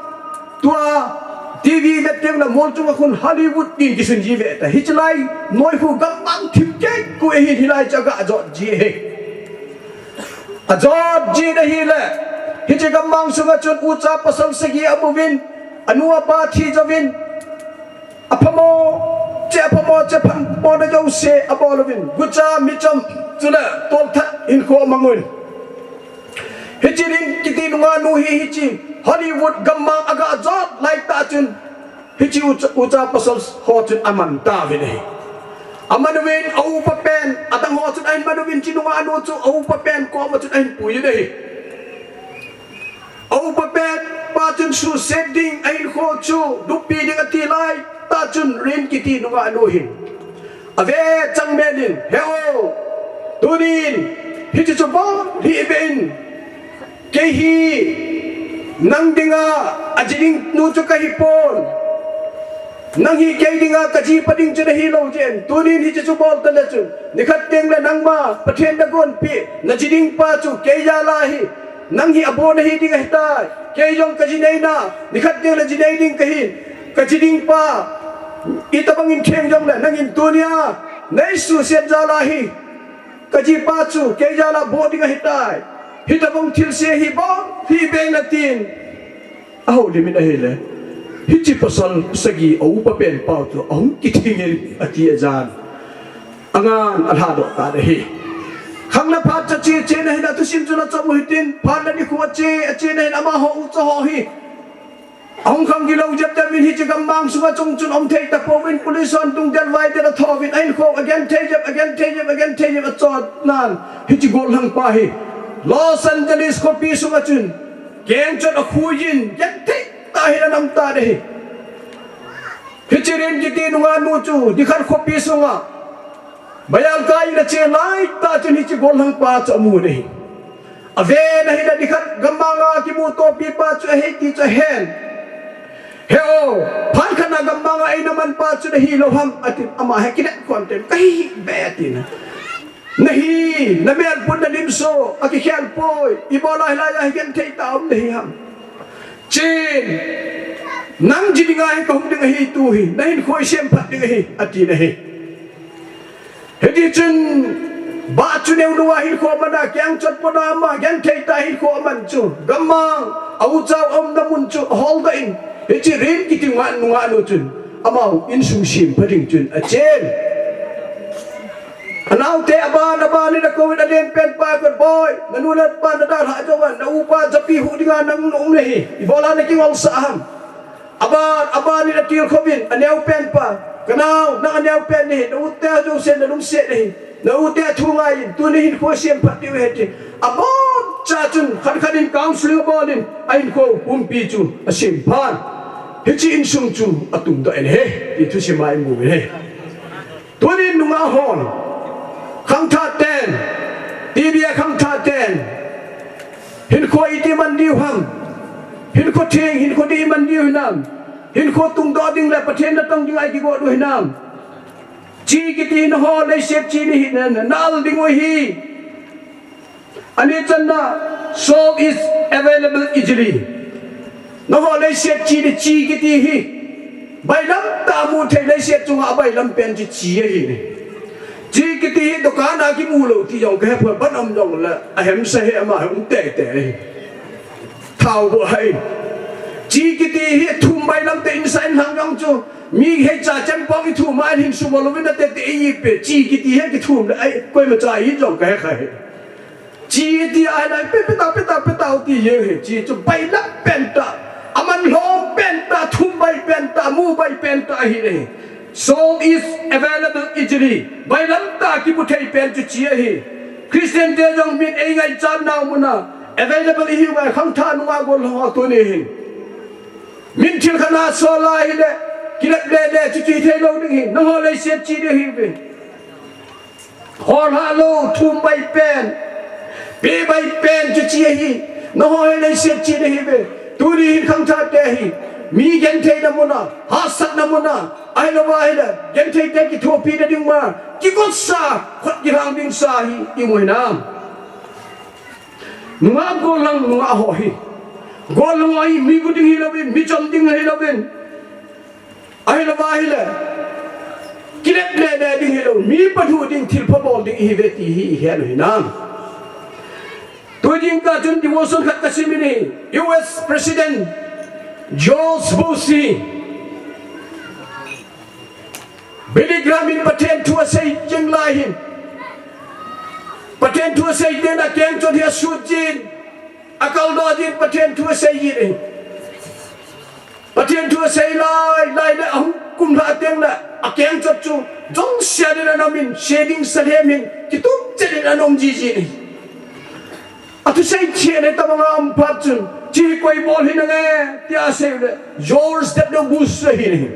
tua TV vet teng le mol chunga khun Hollywood tin kisun ji ve ta. Hiche lai noi khu gammang thim kei ku ahi, hilai chu aga jot ji ahi. Ajot ji in ahile, hiche gammang sunga chun ucha pasal sagi amu uvin, Anu apa thi jouvin, aphamo, che aphamo, che phamona jouse abol uvin, gucha, michom, chule tolthat hinkho amang uvin. Hiche Rin kiti nungah nu hi, hiche Hollywood gammang aga jot laitah chun, hiche ucha, ucha pasal ho chun aman tauvin ahi. Aman uvin, a upa pen, adang ho chun ahin man uvin, hiche nungah nu chu a upa pen koma chun ahin pui uvin ahi. A upa pen pa chun suhset ding, ahinkho chu luppi ding ati laitah chun, Rin kiti nungah nu hin ave chang mel in, "He o, tunin hiche chu bou hih beh in, kei hi nang dinga aji ding nu chu kahi pon. Nang hi kei dinga kajipa ding chu nahi lou jeh in, tunin hiche chu bol tale chun, nikhat teng le nangma Pathen nagonpeh, naji ding pa chu kei jal a hi, nang hi abo nahi ding ahitai. Kei jong kaji neina, nikhat teng le ji nei ding kahi, kaji ding pa itobang in theng jongle, nangin tunia nei suhset jal a hi, kajipa chu kei jal a boh ding ahitai. Hitobang thilse hi bou hih beh in," atin. Ahoulim in ahile, hiche pasal sagi a upa pen pa chu ahung kithing in ati ajan. Angan alhadoh tan ahi. Khang le phat chu ache, ache na hin athusim chu nachom u hitin, phat le nikho ache, ache na hin amaho ucha ho hi ahung khang gilou jep jep in, hiche gammang sunga chung chun um thei tapouvin, police hon tungdel vaidel athouvin, ahinkho agenthei jep, agenthei jep, agenthei jep, achot nan, hiche gollhang pa hi Los Angeles khopi sunga chun kengchot akhui in, genthei tah in anam tan ahi. Hiche Rin kiti nungah nu chu nikhat khopi sunga mayal kai in ache laitah chun hiche gollhang pa chu amun ahi. Aven ahile, nikhat gammang a kimutopi pa chu ahi ti chu ahen. "He o, phat khat na gammang a eina man pa chu nahi lou ham?" atin, ama hi kinet khom ten, "Kahi beh," atin. "Nahi, namel pun nalim so, akikhel poi, ibola hilai a hi genthei tah a um nahi ham? Chen, nang ji dinga hi kahung ding ahi tu hi, nahinkho isemphat ding ahi," atin ahi. Hiti chun, bah chu neo neo a hinkho aman a, kengchot pon a ama, genthei tah a hinkho aman chu, gammang a ucha u aumna mun chu aholdoh in, hiche Rin kiti nungah, nungah nu chun, amau insung sempha ding chun achen. Anaote aban, aban in akouvin, alen pen pa kon, "Boi, nanu le napa nadalhah jou a, na upa japi huh dinga nang naum nahi, ibola nakingolsah ham?" Aban, aban in atilkhouvin, aneo pen pa, "Kanao, nang aneo pen nahi, na ute a jouse nalungset nahi, na ute a thu ngai in, tuni hinkho semphat diu ahi," tin. Aboncha chun khat khat in counseling abol in, ahinkho pumpi chu asemphan. Hiche insung chu atungdoh in ahi, ti thusim a imu in ahi. Tunin nungah hon, khangthah ten, T V a khangthah ten, hinkho iti man diu ham? Hinkho theng, hinkho dih iman diu hinam? Hinkho tungdoh ding le Pathen natong dinga ikigot u hinam? Chi kiti hi nangho leiset chi nahi, na, na, na al ding u ahi. Ani channa, salt is available easily. Nangho leiset chi ni, chi kiti hi bailam tah a mu thei, leiset chunga abailam pen chu chi ahi. Chi kiti hi dukan a kimu lou ti jong kahe pon, ban um jongle ahemsa hi ama hi um teitei ahi. Thao bou ahi. Chi kiti hi thum bailam tah in sa in hang jong chu, mi heicha chempong ithum a hin sum louvin ateitei ahi pe. Chi kiti hi kithum le, ai, koimacha hi jong kahe kha hi. Chi ti ahile, pe, pe tao, pe tao, pe tao ti jeng hi. Chi chu bailam pen tah, aman lhom pen tah, thum bai pen tah, mu bai pen tah ahi le. Salt is available easily. Bailam tah a kimu thei pen chu chi ahi. Christian te jong min eingaicha nau mun a available ihiu ngai, khangthah nunga gollhang ho tuni hin. Min thil khat na sol a ahile, kilep le le chu chi thei lou ding hi. Nangho leiset chi ding ahiuve. Holhah lou, thum bai pen, pe bai pen chu chi ahi. Nangho hi leiset chi nahiuve. Tuni hin khangthah te hi mi gentheina mun a, hahsatna mun a, ahilouva ahile genthei te kithopi na ding ma, kigotsa, khut kilhang ding sa hi imu hinam? Nungah gollhang, nungah ho hi, gollhang ho hi mi gu ding hilouvin, mi chom ding hilouvin, ahilouva ahile kilep le le ding hilou, mi phathu ding, thilpha bol ding ihiuve ti hi ihet u hinam? Tujingkah chun devotion khat kasim in ahi. U S President George Bush hi Billy Graham in Pathen thu asei jing lai hin, Pathen thu asei teng le akengchot hi asut jin, akaldoh jin, Pathen thu asei jin ahi. Pathen thu asei lai lai le ahung kumlha teng le akengchot chu jong sia din ana um in, se ding sa lhem hin kitup chet in ana um jiji ahi. Athusei cheh le tabang a um phat chun, "Chi koi bol hi nange?" tia asei le, George W Bush ahi.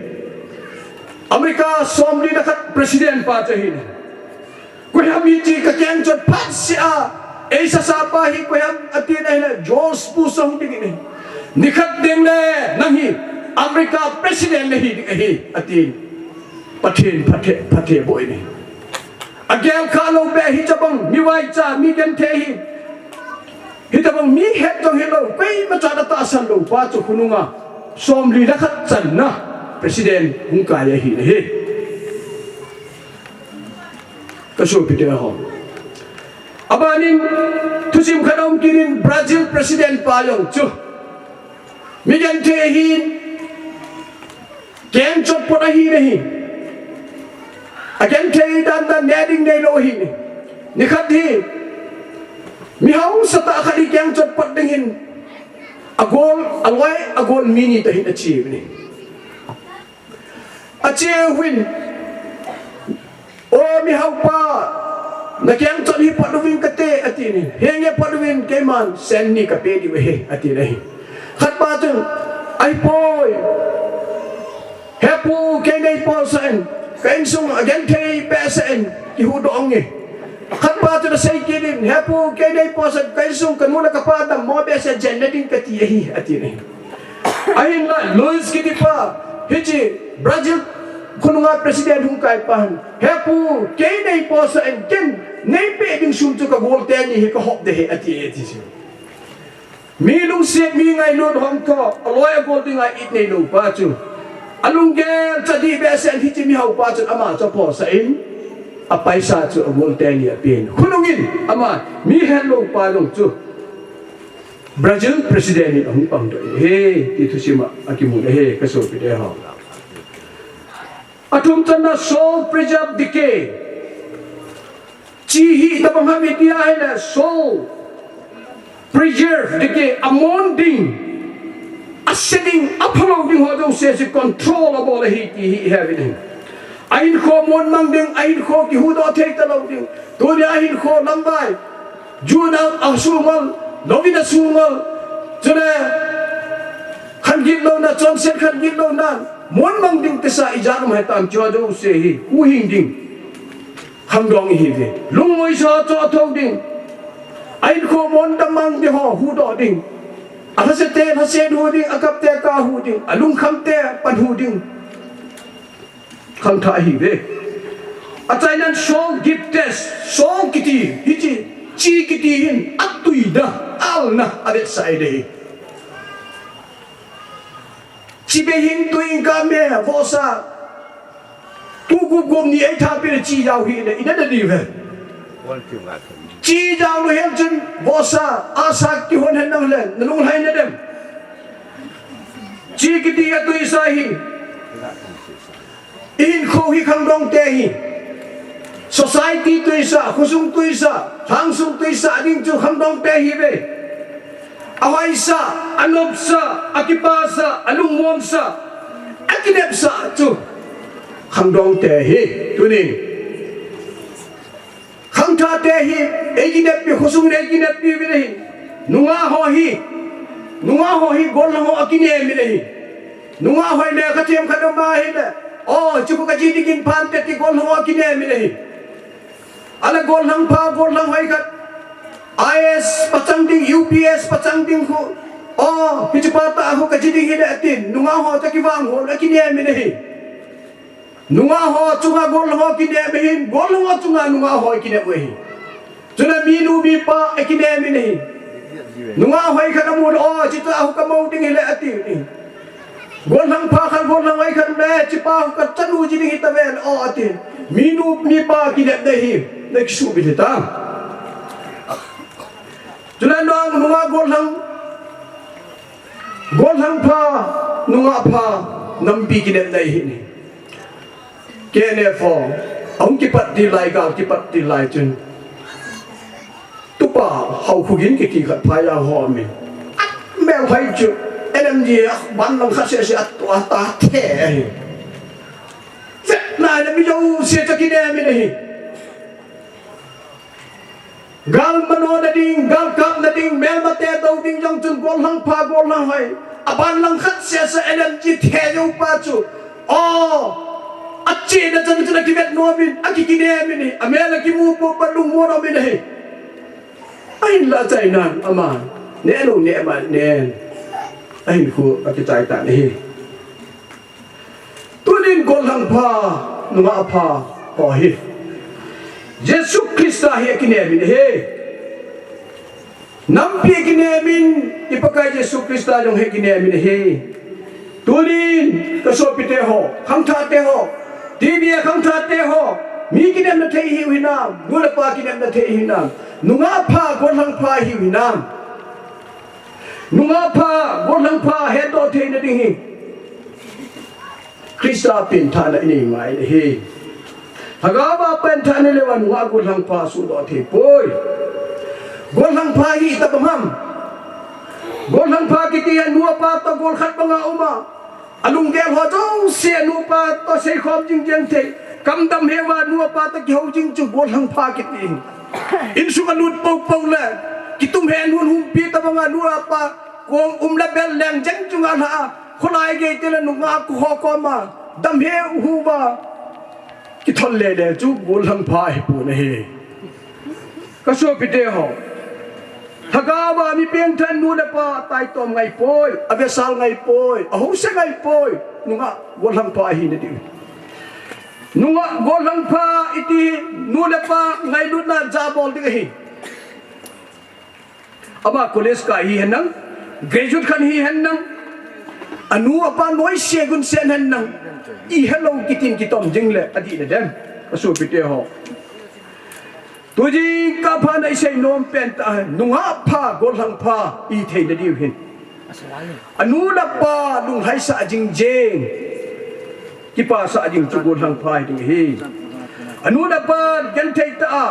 America somli le khat president pa chu ahi. "Koi ham hiche kakengchot phat seh a eisasa pa hi, koi ham?" ati na ahile, George Bush ahung dingin ahi. "Nikhat teng le nang hi America president nahi ding ahi," ati. Pathen phatthei, phatthei boh in ahi. Agel kha lou beh, hitabang mi vaicha, mi genthei hi, hitabang mi het jong hilou, koima chan atahsan lou pa chu khonunga somli le khat channa president hung kai ahi ahi. Ka sopite ho, aban in thusim khat aum kit in, Brazil president pa jong chu mi genthei ahin, kengchot pot ahi ahi. Agenthei dan dan, neh ding neilou ahi. Nikhat hi mi hausa tah khat hi kengchot pot ding hin agol, aloi agol mi ni toh hin ache uvin ahi. Ache uvin, "O mihaupa, nakengchot hi pot uving kate," atin ahi. "Henge pot uvin, keiman sen ni kapeh diu ahi," atin ahi. Khat pa chun, "Ahipoi, he pu, kei neiposah in, ka insung agenthei behseh in kihuhdoh nge." Khat pa chun asei kit in, "He pu, kei neiposah in, ka insung kanu le kapa dammo behseh in jen nading kati ahi," atin ahi. Ahinla Luiz kiti pa, hiche Brazil khonunga president hung kai pa hin, "He pu, kei neiposah in, ken neipeh ding sum chu kagol teni hi kahop ding ahi," ati e, ati chu. Mi lungset, mi ngailut hom tho, aloi agol dinga it neilou pa chu, alunggel chadih behseh in hiche mihaupa chun ama chu aposah in, apaisa chu agol teni apen. Khonungin ama mi hetlou pa jong chu Brazil president in ahung pangdoh e, ti thusim a akimu e, ka sopite ho. Athum channa, soul preserve decay. Chi hi itabang ham iti ahile, soul preserve decay, amon ding, ase ding, aphalou ding ho jouse chu control abol ahi ti hi ihe uvin ahi. Ahinkho mon mang ding, ahinkho kihuhdoh thei talou ding. Tunia ahinkho lamvai, jun a, asungol, louvin asungol, chule khan gitlouna, chonset khan gitlouna, mon mang ding tisa ijat um hitam, chuho jouse hi huhhing ding khangdong ihiuve. Lungmoi sa chohthou ding, ahinkho mon dang mang ding ho huhdoh ding, alhase te lhase hu ding, akap te kap hu ding, alungkham te pan hu ding khangthah ahiuve. Achainan soul give test, soul kiti, hiche chi kiti hin atuina, alna avetsah ahi. Chi bei hin tui in kap me, vohsa, tu gup gup ni eithapeh le chi jao hih le ina nadiu ve. Chi jao lou hel chun vohsa, ahsa kihon hen nang le nalunglhai nadem? Chi kiti atuisa hi, ihinkho hi khangdong te hi. Society tuisa, khosung tuisa, lhangsung tuisa ding chu khangdong te ahiuve. Ahoisah, anopsah, akipasah, alungmonsah, akinepsah chu khangdong te ahi. Tunin khangthah te hi eikineppi, khosung in eikineppi uvin ahi. Nungah ho hi, nungah ho hi gollhang ho akinem in ahi. Nungah hoi le kathem khat um ahile, o, hichu kaji dingin phan te ti gollhang ho akinem in ahi. Ahile gollhang pha, gollhang hoi khat, I A S pachang ding, U P S pachang ding khu, o, hichepa tah khu kaji ding hile atin, nungah ho chu akivang hol, akinem in ahi. Nungah ho chunga gollhang ho kinem ahin, gollhang ho chunga nungah ho kinem u ahi. Chule minu mipa akinem in ahi. Nungah hoi khat amu le, o, hichepa khu kamou ding hile ati in ahi. Gollhang pha khat, gollhang hoi khat le, hichepa khu kachanu ji ding hitave le, o, ati. Minu mipa kinepna hi nakisuhmil hitam? Chule nang nungah gollhang, gollhang pha, Nungah pha nampi kinepna ihi in. K N F ho ahung kipat til lai, gal kipat til lai chun, tupa Haokhugen kiti khat Phaiya ho amin. Melhoi chu N M D a ban lang khat seh seh a tua ta the ahi. Vetna le mi jouse chu akinem in ahi. Gal manona ding, gal kapna ding, melmate dou ding jong chun gollhang pha, gollhang hoi. Aban lang khat seh seh a N M D thei jou pa chu, o, achena chan chun akivet nom in, akikinem in ahi. Amel akimu poh poh lungmon um in ahi. Ahinlah achaina ama neh lou neh ma nen, ahinkho akichai tan ahi. Tunin gollhang pha, nungah pha ho hi Jesu Christa hi akinem in ahi. Nampi akinem in, i Pakai Jesu Christa jong hi akinem in ahi. Tunin ka sopite ho, khangthahte ho, T V a khangthahte ho, mi kinepna thei ihiu hinam, nu le pa kinepna thei ihiu hinam, nungah pha, gollhang pha ihiu hinam? Nungah pha, gollhang pha hetdoh theina ding hi Christa pengthahna inei ngai in ahi. Lhagao a pengthahna leuva nungah gollhang pha suhdoh thei poi. Gollhang pha hi itobang ham? Gollhang pha kiti hi nu le pa toh gol khat banga um a, alunggel ho jouse nu le pa toh seikhom jing jeng thei, kamdam heuva nu le pa toh kihou jing chu gollhang pha kiti. Insung alut poupou le, kitum he nun humpi tobanga nu le pa kong um le bel leng jeng chunga lha a, kholai gei tile nungah khu ho koma damheu uva kithol lele chu gollhang pha ahipon ahi. Ka sopite ho, lhagao a mi pengthah in nu le pa ataitom ngai poi, avesal ngai poi, ahouse ngai poi. Nungah gollhang pha ahina ding. Nungah gollhang pha iti hi nu le pa ngailutna jabol ding ahi. Ama college kai hihen lang, graduate khan hihen lang, anu apa noise gunsen hen lang, ihelou kitin kitom jing le adih le dem. Ka sopite ho, tujingkah phat a isei nom pen tah hi nungah pha, gollhang pha ihi theina diu hin, anu le apa lunglhaisah jing jeng, kipasah jing chu gollhang pha hi ding ahi. Anu le apa genthei tah a,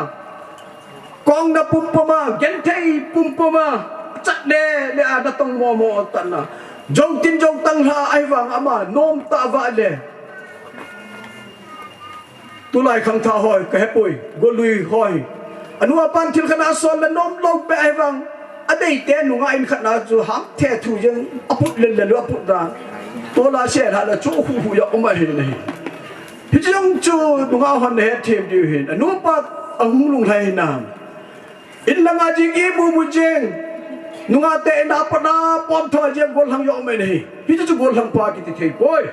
kongna pumpum a, genthei pumpum a, chat le le a natong momo tah a, joutin joutang lha ahivang ama nomtah vale. Tulai khangthah ho hi kahepoi, gollui ho hi anu apan thil khat a asol le nomlou beh ahivang, adeite nungah in khat a chu hangthe thu jeng, aput lel lel u aput dan, tola selhah le chu huhu jong um ahi nahi. Hiche jong chu nungah hon nahetthem diu hin, anu apa ahung lunglhai hinam? In langa jing imu mu jeng, nungahte in a pat a pomtho jeng gollhang jong um ahi nahi. Hiche chu gollhang pha kiti thei poi.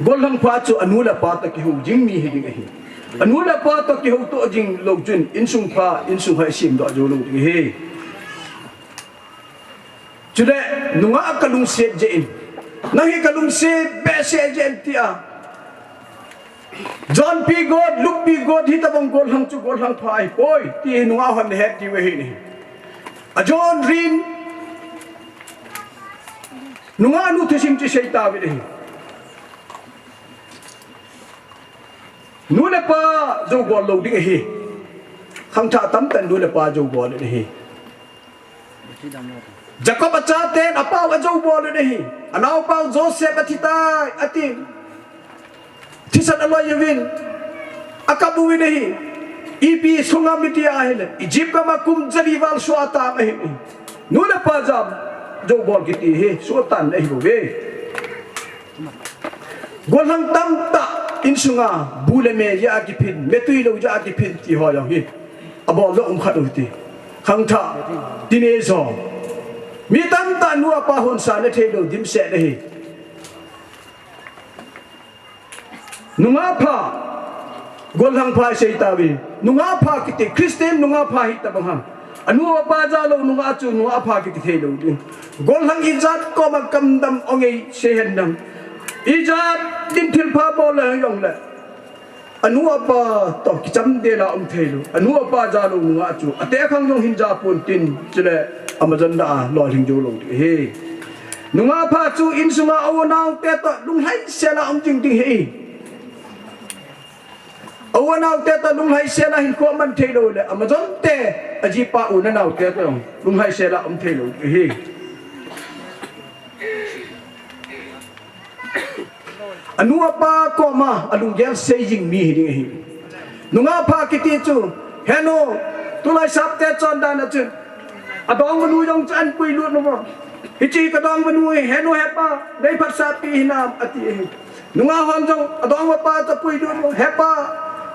Gollhang pha chu anu le apa toh kihou jing mi hiding ahi. Anu le apa toh kihouto jing lou chun insung pha, insung hoi semdoh joulou ding ahi. Chule nungah kalungset jeh in, nang hi kalungset behseh jeh in tia, jonpi got, luppi got hitobang gollhang chu gollhang pha ahipoi ti nungah hon nahet diu ahi nahi. Ajon rin, nungah nu thusim chu seitauvin ahi. Nu le pa joubol lou ding ahi. Khangthah tamtah in nu le pa joubol in ahi. Jacob achaten apau ajoubol in ahi. Anaopau Joseph athitai atin, thisan aloi uvin, akap uvin ahi. Ipi sunga mi tia ahile Egypt gam a kum jali val soh atang ahi. Nu le pa joubol kiti hi sohtan ahibouve. Gollhang tamtah insunga bu le me jeh a kiphin, metui lou jeh a kiphin ti ho jong hi abol lou um khat u hite. Khangthah teenage ho, mi tamtah nu apa honsa nathei lou dimset ahi. Nungah pha, gollhang pha seitauvin, nungah pha kiti, Christian nungah pha hitobang ham? Anu apa jalou nungah chu nungah pha kiti theilou ding. Gollhang ijat koma kamdam ong ei seihen lang, ijat din thilpha bol le jongle, Anu apa toh kichamdel a um thei lou, anu apa ja lou nungah chu atekhang jong hin ja pon tin, chule amajon da a lolhing jou lou ding ahi. Nungah pha chu insunga u anao te toh lunglhaisel a um jing ding ahi. U anao te toh lunglhaisel a hinkho aman thei lou le, amajon te, ajipa u anao te toh lunglhaisel a um thei lou ding ahi. Anu apa koma alunggel sei jing mi hi ding ahi. Nungah pha kiti chu, henu, tulai sapte chondan a chun, adongmanu jong chu ahin puilut uva. Hiche kadongmanu hi, henu hepa, nei phatsah pi hinam, ati ahi. Nungah hon jong adongmapa chu apuilut uva, hepa,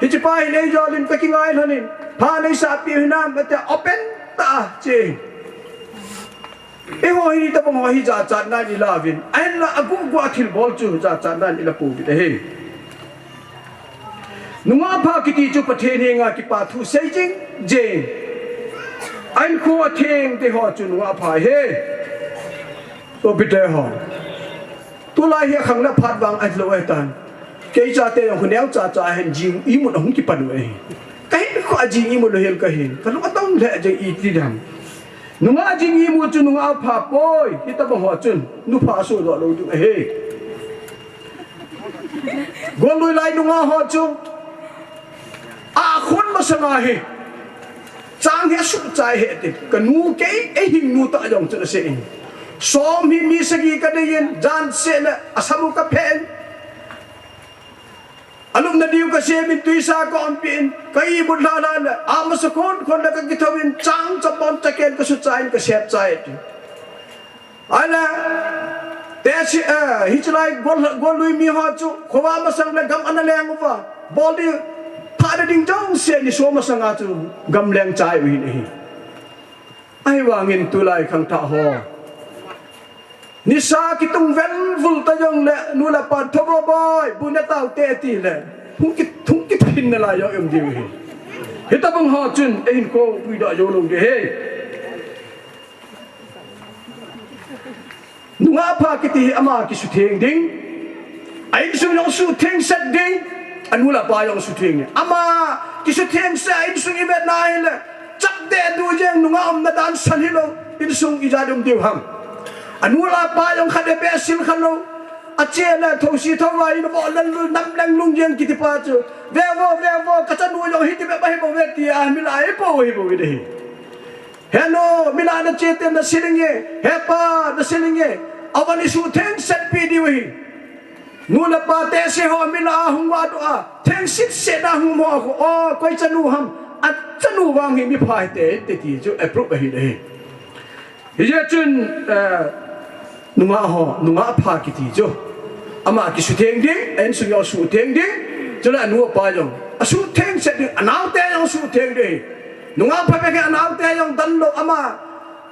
hichepa hi nei jolin kakingai lhonin, pha nei sah pi hinam, ati a, open tah a che. Eiho hi tobang ho hi jachatna in ilauvin, ahinla aguhguh a thilbol chu jachatna in ilapouvin ahi. Nungah pha kiti chu Pathen henga kipa thu sei jing jing. Ahinkho atheng te ho chu nungah pha ahi. Sopite ho, tulai hi akhang le aphat vang ahilou ahitan. Kei chate jong khu neocha cha ahin jing imut ahung kipan u ahi. Kahinkho a jing imut lou hel kahin, kalung adong lheh jeng, iti ding ham. Nungah jing imut chu nungah apha poi, hitobang ho chun nupha asohdoh lou ding ahi. Gollui lai nungah ho chu akhun masanga hi chang hi asuhchai ahi tin, kanu kei eihing nu tah jong chun asei in, som hi mi sagi kadei in, jan seh le asam u kaphe in, alupna diu kasemin, twisa kaompeh in, ka-imut lhalha le, amasa khon khon le kakithou in, chang chapon chaken kasuhchai in, kasepchai e ti. Ahile, tehse, eh, hiche lai gol, gollui mi ho chu khovah masang le gam ana leng uva, bol ding, phada ding jouse niso masanga chu gam leng chai u ahin ahi. Ahivangin tulai khangthah ho, nisa kitung velvul ta jongle nu le pan, thovo boi, bu ne taute ati le, hung ki, hung kiphin nalai jong um diu ahi. Hitobang ho chun eihinkho puidoh jou lou ding ahi. Nungah pha kiti hi ama kisutheng ding, a insung jong suhtheng set ding, anu le apa jong sutheng ding. Ama kisutheng set a insung ivet na hile, chapdeh du jeng, nungah umna dan san hilou, insung ijat um diu ham. Anu le apa jong khat le behseh khalou, ache le thousi thouvai in vo lel lul, nam leng lung jeng kiti pa chu, ve vo, ve vo, kachanu jong hiti bep ahi bouve tia milah a eipou ahi bouve ding ahi. Henu, milah a nache te nase lhing e, hepa nase lhing e, avan isuhtheng set pi diu ahi. Nu le pa tehse ho milah a hung vahdoh a, thengset set a hung um ho khu, o, koi chanu ham, achanu vang hi mipha hite, ti ti chu approve ahi ding ahi. Hijeh chun, eh, nungah ho, nungah pha kiti chu, ama kisutheng ding, a insung jong suhtheng ding, chule anu apa jong asuhtheng set ding, anaote jong suhtheng ding ahi. Nungah pha bep hi anaote jong dan lou, ama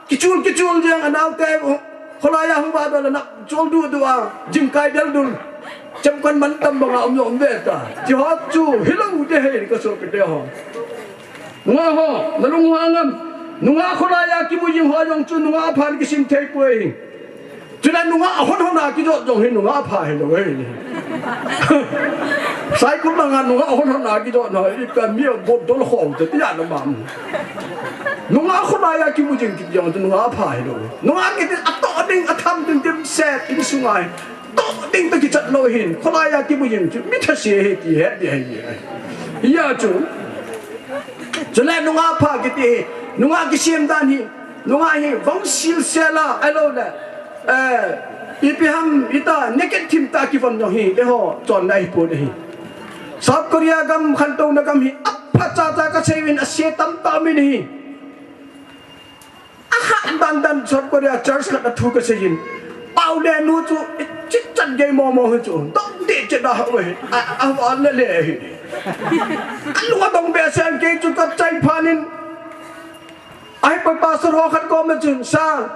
kichul kichul jeng, anaote kholai a hung vahdoh le na chol duh duh a, jingkai del dul, chemkon mantam banga um jong um ve ta. Hiche ho chu hilou ding ahi, kasopite ho. Nungah ho, nalung hang am? Nungah kholai a kimu jing ho jong chu nungah aphan kisim thei poi. Chule nungah ahon hon a kijot jong hi nungah apha hilou ahi. Saikul langa nungah ahon hon a kijot na, ipi mi abot dol ho te tia na mam. Nungah kholai a kimu jing kiti jong chu nungah apha hilou. Nungah kiti atoh ding, atham ding, dimset insunga hi toh ding toh kichat lou hin, kholai a kimu jing chu mi thase ahi ti het ding ahi. Hijeh chun, chule nungah pha kiti hi, nungah kisem dan hi, nungah hi vangsilsel a, ahilou le, eh, ipi ham, ita naked thim tah a kivon jong hi, eiho chonna ahipon ahi. South Korea gam khantouna gam hi, apha chacha kasei uvin, ase tamtah umin ahi. Ahat dan dan South Korea church khat a thu kasei in, pau le nu chu ichichat gei momo hi chu, dong deh chet a hah uve, a, a, a le le hi. Alung adong behseh in, kei chu kachai phat in, ahipoi pastor ho khat koma chun, Sir,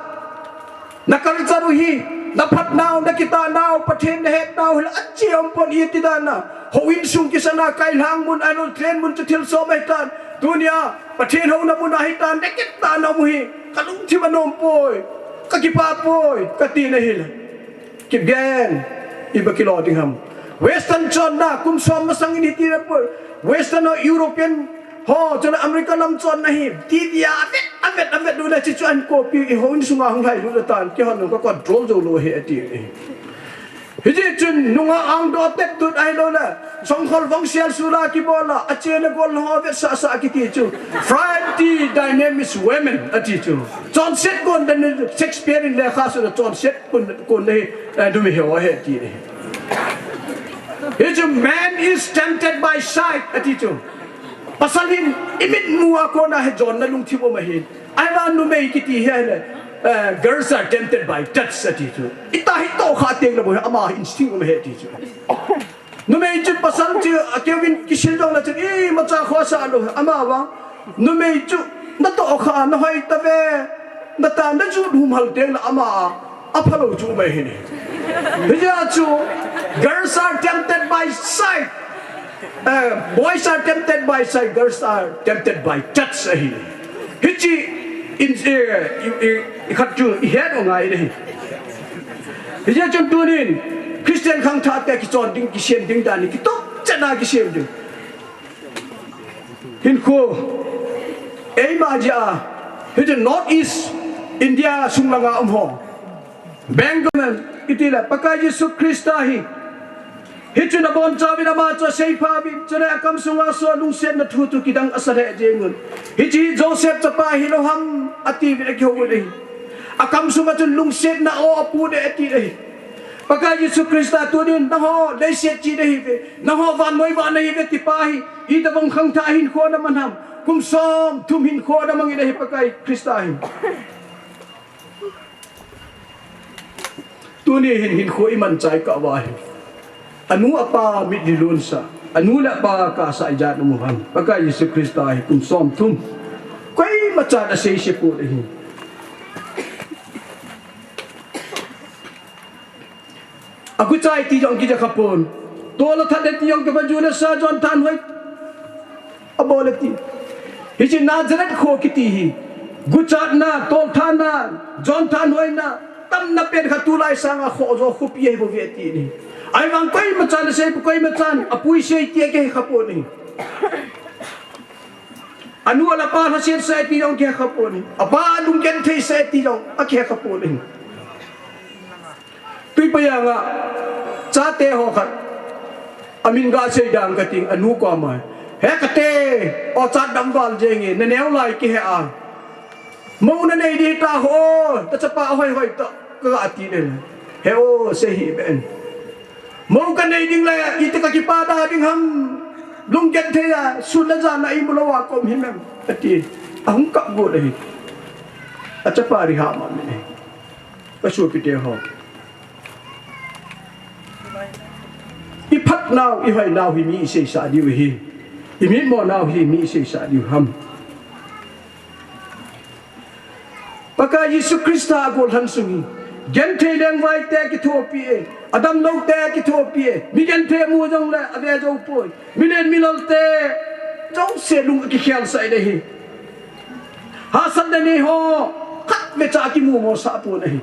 na culture u hi, na phatnau, na kitahnau, Pathen na hetnau hile ache umpon, iti dan a, houin sung kisana, kailhang mun, ahilou tlen mun chu thilsom ahitan, tunia Pathen houna mun ahitan, naked tah a na um u hi kalungthim anom poi, kakipah poi, kati na hile, kigen, ipi kilo ding ham? Western chonna kum som masang in hiti le poi. Western ho, European ho, chule America lam chonna hi T V a avet, avet, avet u le, chuchu ahin copy, i houin sunga hung lhai lut le tan, keihon ka control jou lou ahi ati. Hiti chun nunga angdoh tep tut ahilou le, songkhol vang sial sula kibol a, achena gol ho vetsah sah kiti chu. Friday dynamics women ati chu. Chonset kon dan Shakespeare in lekha suna chonset kon, kon le hi, eh, numei ho ahi ati. Hichu man is tempted by sight ati chu. Pasal hin imit mu a kona hi jonna lungthim um ahin. Ahivang numei kiti hi ahile, eh, girls are tempted by touch ati chu. Ita hi tohkha teng le bou hi ama instinct um ahi ati chu. Numei chu pasal chu akeuvin kisil jong le chun imacha khosa lou, amavang numei chu natohkha nahoi tave, nata najut hum hal teng le ama aphalou chu um ahi. Hijeh a chu girls are tempted by sight. Eh, boys are tempted by sight, girls are tempted by touch ahi. Hichi in, eh, i, i, i khat chu i het u ngai ahi. Hijeh chun tunin Christian khangthah te kichon ding, kisem ding dan hi kitoh chetna kisem ding. Hinkho eima jeh a, hichu North East India sung langa um ho. Bangalore iti le Pakai Jesu Christa hi, hichun abonchauvin ama chu aseipha uvin, chule akam sunga so lungsetna thu chu kidang asa lheh jeng un. Hiche hi Joseph chapa hilou ham atiuvin akihou u ahi. Akam sunga chun lungsetna o apu de ati ahi. Pakai Jesu Christa tunin nangho leiset chena nahiuve, nangho vannoi vah nahiuve tipa hi, itobang khangthah hinkho naman ham. Kum som thum hinkho namang in ahi Pakai Christa hi. Tuni hin hinkho iman chai kah uva hi, anu apa mitlhi lonsah, anu le apa kahsah ijat um u ham. Pakai Jesu Christa hi kum som thum koima chan aseise pon ahi. Aguchai ti jong kija khapon. Tol athat le ti jong kija, ju le sa, jon thanhoi abol e ti. Hiche Nazareth kho kiti hi guchatna, tolthatna, jon thanhoina tamna pen kha, tulai sanga khoh jo khopi ahi bouve ati ahi. Ahivang koima chan asei, koima chan apui sei ti akihe khapon ahi. Anu le apa lhaset sah e ti jong akihe khapon ahi. Apa alunggenthei sah e ti jong akihe khapon ahi. Tuiphai a chate ho khat amin gasei ding kating, anu koma, he kate, o chat dam val jeng e, naneo lai kihe a. Mou nanei ding tah ho, ta chapa hoihoi tah, kati le. He o, sei hih beh in. Mou kanei ding le, iti kakipa da ding ham, lunggenthei a, sun le jan a imu lou a kaum hih em, ati. Ahung kap got ahi. Achapa ri ha ma me. Kasopite ho. Iphat nau, ihoi nau hi mi iseisah diu ahi. Imitmo nau hi mi iseisah diu ham. Pakai Jesu Christa agollhang sung hi, genthei lengvai te kithopi e, adamlou te kithopi e, mi genthei amu jongle ave jou poi, milen milal te jouse lung akikhel sah in ahi. Hahsatna nei ho khatvei cha akimu mo sah pon ahi.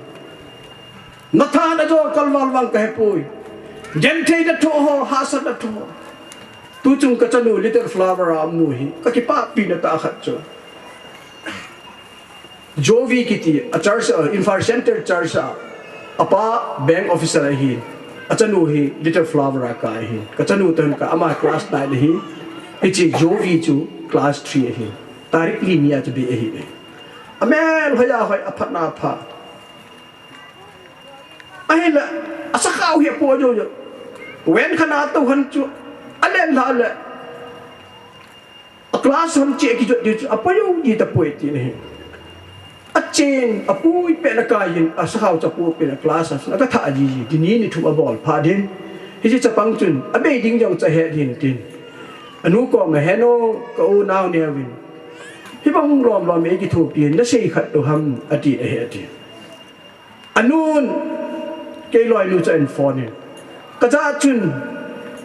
Nathan ajo kalval vang kahepoi. Genthei nathoh ho, hahsat nathoh ho. Tuchung kachanu Little Flower a um nu hi kakipahpi na tah khat chu. Jovi kiti, a church, a Imphal Centre Church a, apa bank officer ahi. Achanu hi Little Flower a kai ahi. Kachanu toh ka ama class nine ahi. Hiche Jovi chu class three ahi. Tarik li ni a chu bei ahi. Amel hoiya hoi, aphatna apha. Ahile, asakhao hi apo jou jou. Ven khat a tou khan chu, alen lha le. A class hon che kijot diu chu, apo jou ji tapoi ti ahi. Achen, apui pen akai in, asakhao chu apo pen a class a, akatha ji ji, dini ni thum abol phat in. Hiche chapang chun, abei ding jong chu ahet in tin. Anu koma, he nu, ka u nao neo vin. Hibang lom lom eikithopi, nasei khat lou ham, ati ahi ati. Anun, kei loinu chu ahin phone in. Kacha chun,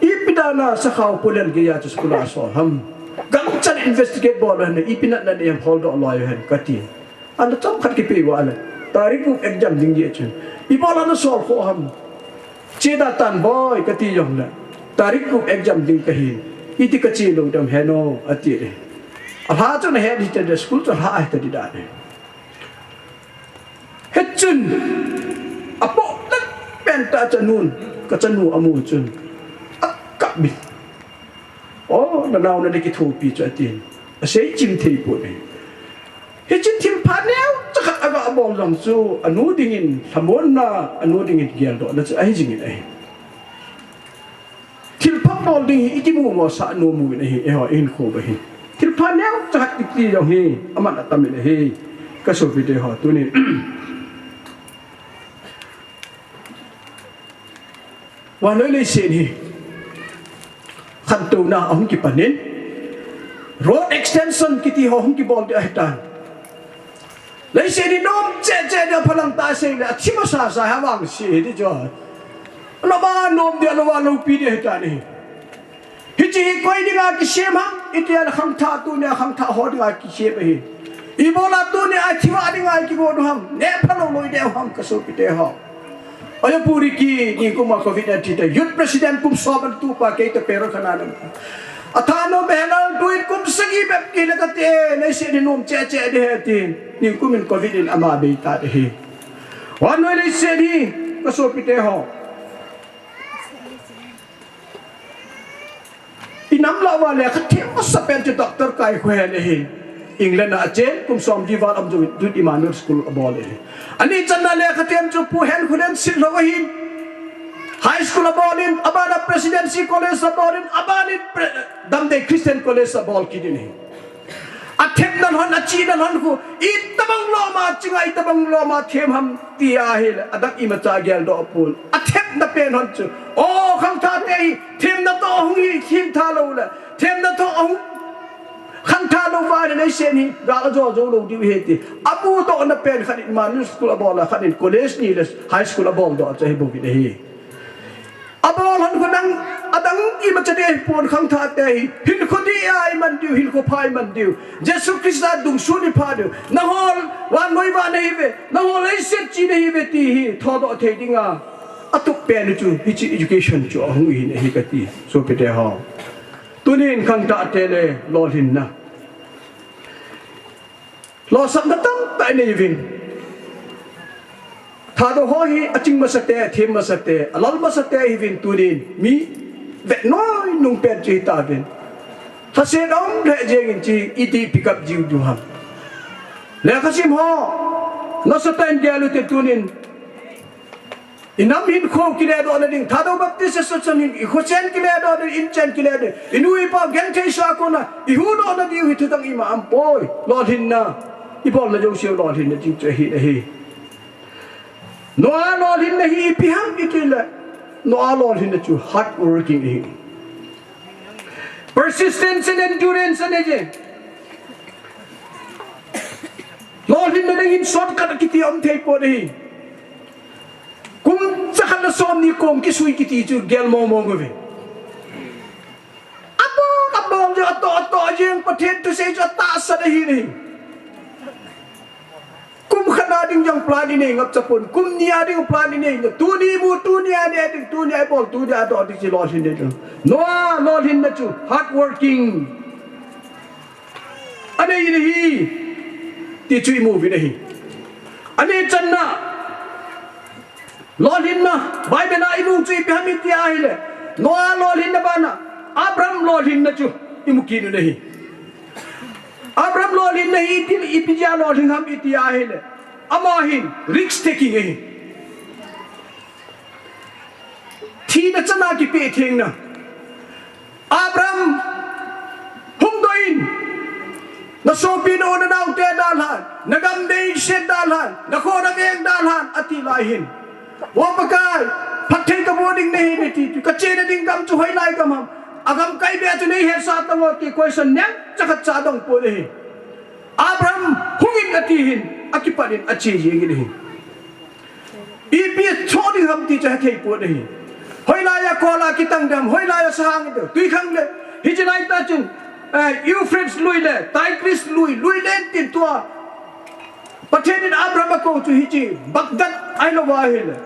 ipi dana sakhao polen geiya chu school a asol ham. Gangchan investigate bol hen, ipi natna nei ham holdoh loi hen, kati. Ana chomkhat kipeh uva le. Tarik gup exam ding jeh chun. Ibola nasol kho ham. Che da tan boi, kati jongle. Tarik gup exam ding kahi. Iti kache lou dem heno, ati e. Alha chu nahet hite, school chu alha ahita ding dan e. Hichun, apoh tah pen tah chanu, kachanu amu chun, akap in. O, nanao nadei kithopi chu atin. Asei chim thei poi. Hiche thilpha neocha khat aga bol jong chu, anu dingin lhamonna, anu dingin geldohna chu ahi jingin ahi. Thilpha bol ding hi ikimu mo sah nom uvin ahi, eiho ihinkho uva hin. Thilpha neocha khat kiti jong hi, aman atam in ahi. Kasopite ho, tunin. Vannoi leiset hi khantouna ahung kipan in, road extension kiti ho hung kibol ding ahitan. Leiset hi nom cheh cheh ding phalang tah sei le, athi masa sa ha vangse hi ding chu. Lou va nom ding, lou va loupi ding ahitan ahi. Hiche hi koi dinga kisem ham, iti a le khangthah tunia khangthah ho dinga kisem ahi. Ibola tunia thi vah dinga kigon u ham, neh phalou lou ideu ham kasopite ho. Aya Pu Ricky, nikum a Covid nineteen te, Youth President kum som a tupa kei te pero khana nam. Athanom behlal tuin kum sagi bep kile kate, leiset hi nom cheh cheh ding ahi tin, nikum in Covid in ama beita ding ahi. Vannoi leiset hi, kasopite ho. Inam lah uva lekha them masapen chu Doctor Kai Khuhen ahi. England a achen, kum somli val aum jou in, tun Emmanuel School abol ahi. Ani channa lekha them chu Pu Henkholen Sitlhou ahin. High School abol in, abana Presidency College abol in, abanin Pre-, Damdei Christian College abol kit in ahi. Athemna lhon, achihna lhon khu, itobang loma chinga, itobang loma them ham ti ahile, adang imacha geldoh pon. Athemna pen lhon chu, o, khangthah te hi, themna toh ahung hi, themtha lou le, themna toh ahung khangthah lou va le, leiset hi gal ajo jou lou diu ahi ti. Amudohna pen khat in Emmanuel School abol a, khat in college ni le high school abol doh chu ahi bouvin ahi. Abol lhon khu dang, adang imacha ding ahipon, khangthah te hi hinkho dih a iman diu, hinkho pha iman diu. Jesu Christa dungsun ipha diu. Nangho vannoi va nahiuve, nangho leiset chi nahiuve ti hi thodoh thei dinga atup pen chu hiche education chu ahung ahin ahi kati, sopite ho. Tunin khangthah te le lolhinna, lolsapna tamtah inei uvin. Thadou ho hi aching masa te, athem masa te, alal masa te ahiuvin, tunin mi vet noi nung pen chu hitauvin. Lhaset aum lheh jeng in, hiche iti pick up jiu diu ham. Lekhasim ho, nasatah in gel ute tunin. Inam hinkho kiledohna ding, Thadou Baptist Association hin, ikhochen kiledoh ding, inchen kiledoh ding, inu ipa genthei sah a kona ihuhdohna diu hi thudang ima aumpoi. Lolhinna, ibolna jouseu lolhinna ding chu ahi, ahi. Noah lolhinna hi ipi ham itile, Noah lolhinna chu hard working ahi. Persistence and endurance anei je. Lolhinna ding hin shortcut kiti aum thei pon ahi. Kum jakhat le somni kong kisui kiti chu gel mong mong uve. Abol, abol jeng, atoh, atoh jeng, Pathen thusei chu atahsan ahi nahi. Kum khat na ding jong plan inei ngap chapon, kum ni a ding plan inei ngap, tuni mu, tuni a ne ding, tuni a ibol, tuni a doh ding chu lolhinna ding. Noah lolhinna chu hard working anei in ahi, ti chu imu uvin ahi. Ani channa lolhinna, Bible a imu chu ipi ham iti ahile, Noah lolhinna bana Abraham lolhinna chu imu kit un ahi. Abraham lolhinna hi ipi, ipi jeh a lolhing ham iti ahile, ama hin risk taking ahi. Thina chana kipeh thengna. Abraham, hungdoh in, nasopi, na u, na nao te dalhan, nagam neiset dalhan, nakho naveng dalhan, ati lai hin, O Pakai, phatthei kaboh ding nahi nati, kachena ding gam chu hoilai gam ham, agam kai beh chu neihetsah tang o ti question neocha khat cha dong pon ahi. Abraham hungin ati hin, akipat in ache jeng in ahi. Ipi achoh ding ham ti chu hethei pon ahi. Hoilai a kol a kitang dem, hoilai a sahang dem, twikhang le, hiche laitah chun, eh, Euphrates lui le Tigris lui, lui len tin tua Pathen in Abraham akou chu hiche Baghdad ahilou ahile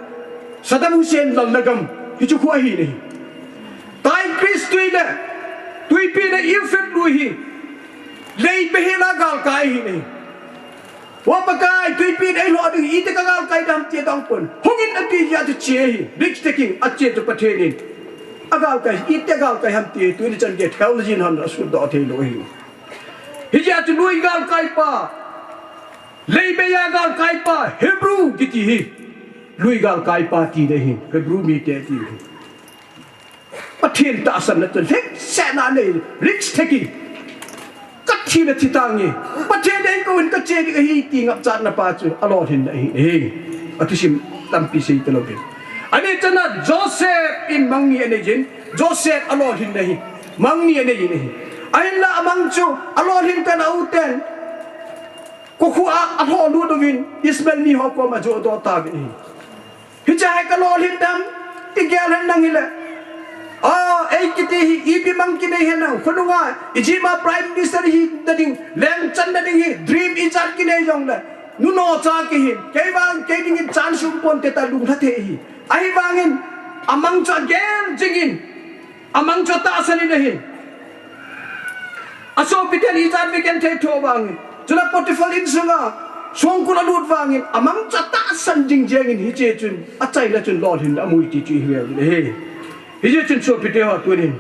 Saddam Hussein lalna gam, hichu khu ahi nahi. Tai Tui le, Tuipi le Euphrates lui hi, lei behela galkai ahi nei. O Pakai, Tuipi in eilhoh ding, iti ka galkai dam ti adong pon. Hungin ati jeh a chu che ahi, risk taking, ache chu Pathen in. Agalkai, iti galkai ham ti, tuni chan gei theology in hon asut doh thei lou ahi. Hijeh a chu lui galkai pa, lei beia galkai pa, Hebrew kiti hi. Lui galkai pa ti ding ahi, Hebrew mite ti hi. Pathen tahsanna chu lhingsetna nei, risk taking. Ka thi le thi tange. Pathen in eikou in ka che ding ahi ti ngapchatna pa chu alolhinna ahi. Athusim tampi sei talou hin. Ani chana Joseph in mang ni anei jin. Joseph alolhinna ahi. Mang ni anei jin ahi. Ahinla amang chu alolhin tan a u ten. Kokhu a alhoh lut uvin Ishmael mi ho koma ajoh doh tauvin ahi. Hiche hi ka lolhin dam, ti gel hen nang hile. A, ei kiti hi, ipi mang kinei hen nang, khonunga, Egypt a Prime Minister hi nading, lengchan nading hi, dream ijat kinei jongle. Nuno cha kihi, kei vang, kei dingin chance um ponte ta lunglha thei hi. Ahivangin, amang chu agel jingin, amang chu atahsan in ahi. Asopiten ijat mi genthei tho vangin. Chule Potiphar insunga songkul alut vangin, amang chu atahsan jing jengin hiche chun, achaina chun lolhinna amu e ti chu ihet u ahi. Hiche chun sopite ho tunin.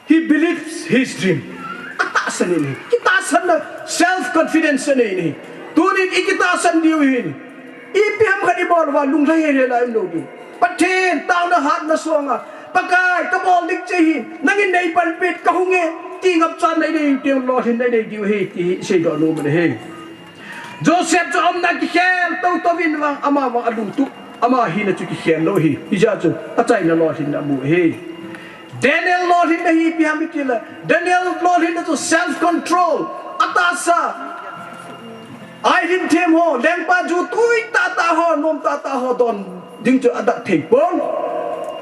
He believes his dream. Atahsan in ahi. Kitahsanna self confidence anei in ahi. Tunin ikitahsan diu ahi. Ipi ham khat ibol uva lunglhai hel hel a um lou ding. Pathen, taona hatna songa, Pakai, kabol ding chu ahi, nangin neipanpi in kahung e, ti ngapchatna inei u teng lolhinna inei diu ahi, ti hi isei doh nom u ahi. Joseph chu aumna kikhel tou tou vin vang, ama vang alungtup, ama hina chu kikhel lou ahi, hijeh chun achaina lolhinna amu ahi. Daniel lolhinna hi ipi ham itile, Daniel lolhinna chu self control, atahsa. Ailhin them ho, lengpa jutui tahtah ho, nom tahtah ho don ding chu adah thei pon.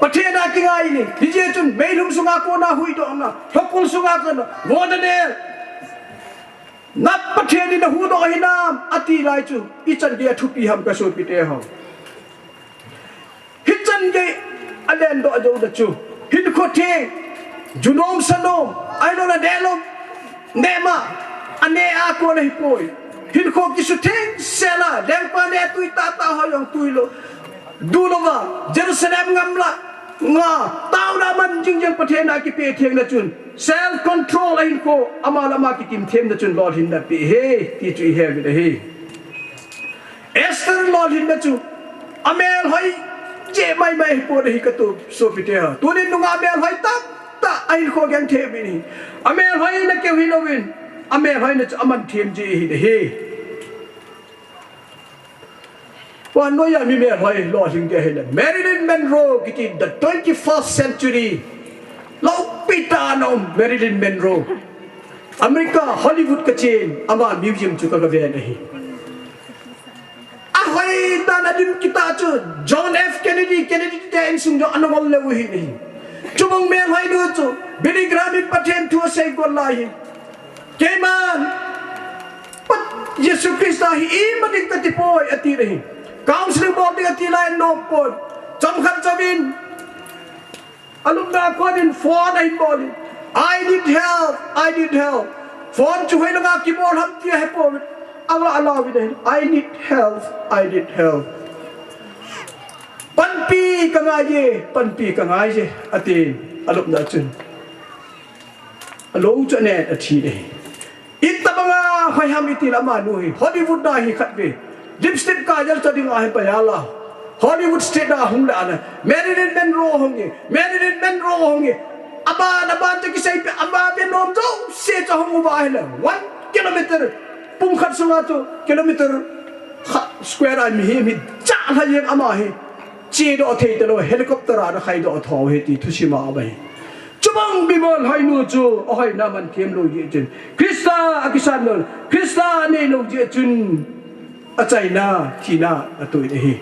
Pathen a kingai in, hijeh chun meilhum sunga kona huhdohna, lhokul sunga kona, Vo Daniel, na Pathen in nahuhdoh hinam, ati lai chu, ichan gei athupi ham kasopite ho. Hichan gei alen doh jou na chu. Hinkho theng, junom sanom, ahilouleh nehlom, nehma, aneh a kon ahipoi. Hinkho kisutheng sel a, lengpa neh tui tahtah ho jong tui lou. Du louva, Jerusalem gamla, nga, taona man jing jeng Pathen a kipe theng na chun. Self control a hinkho, ama le ama kitim them na chun lolhinna pe e, ti chu ihe uvin ahi. Esther lolhinna chu, amelhoi cheh mai mai pon ahi kati sopite ho. Tunin nungah melhoi tahtah ahinkho genthei uvin ahi. Amelhoina keu hilouvin, amelhoina chu aman them ji ahi. Vannoi a mi melhoi lolhing ding ahile Marilyn Monroe kiti, the twenty-first century. Loupi tah a um Marilyn Monroe. America, Hollywood kachen, ama museum chu kagaven ahi. Ahoi tah a lim kitah chu, John F Kennedy, Kennedy te insung jong ana ngol lheh u ahi nei. Chubang melhoi nu chu, Billy Graham in Pathen thu asei got lai hi. Keiman, Pat Jesu Christa hi ima ding kati poi ati nei. Counseling bol ding ati lai nom pon. Chomkhat chomin, alumna konin phone ahin bol in, "I need help, I need help." Phone chu hoilanga kibol ham ti ahepon. Anga alauvin ahin, "I need help, I need help. Panpi kangai e, panpi kangai e," atin, alupna chun. Alou chu anen athi nei. Itobanga hoi ham iti le amanu hi Hollywood na hi khatvei. Lipstick kajal cha ding ahin paiya la. Hollywood street na hung le ana, Marilyn Monroe hung e, Marilyn Monroe hung e. Aban, aban cha kiseipi, ama ve nom jouse cha hung uva ahile. One kilometer, pung khat sunga chu kilometer khat square a mi hi, mi cha lha jeng ama hi. Chedoh thei talou, helicopter a ana khaidoh tho hi ti thusim a um ahi. Chubang mi melhoi nu chu ahoina man them lou jeh chun, Christa akisan lou, Christa anei lou jeh chun achaina, thina atoh in ahi.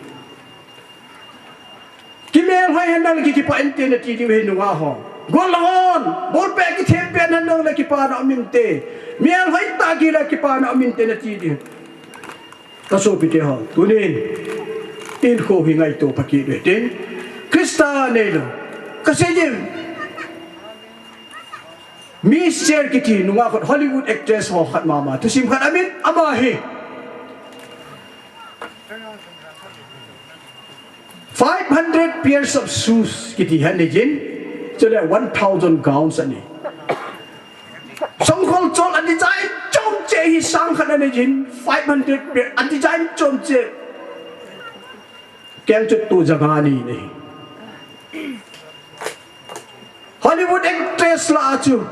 Kimelhoi hen lang le kipah inte nati diu ahi nungah ho. Gollhang hon, ball pet kithem pet hen lang le kipana um inte. Melhoi tah kile kipana um inte nati diu. Kasopite ho, tunin, hinkho hi ngaito pha kit u hite. Christa neilou, Kasei jin. Miss Cher kiti nungah khat, Hollywood actress ho khat mama. Thusim khat amin, ama hi. Five hundred pairs of shoes kiti hi anei jin. Chule one thousand gowns anei. Songkhol chol a design chom cheh hi sang khat anei jin. Five hundred pair a design chom cheh. Keng chu tu janga ni nei. Hollywood actress lah a chu.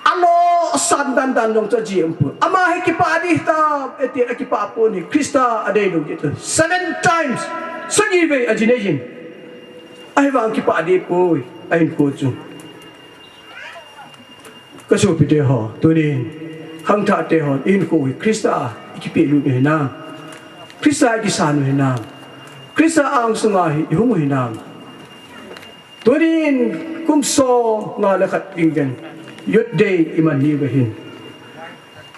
Alo san dan dan jong chu aji um pon. Ama hi kipah ding tam, eti akipah pon hi. Christa adei lou ding chu. Seven times. Sagi vei aji nei jin. Ahivang kipah ding poi. Ahin ko chu. Ka sopite ho, tunin, khangthah te ho, ihin ko hi Christa a, i kipelut u hinam. Christa a i kisan u hinam. Christa angsunga hi, i hung u hinam. Tunin, kum som nga le khat ding den, Youth Day i man ni u ahin.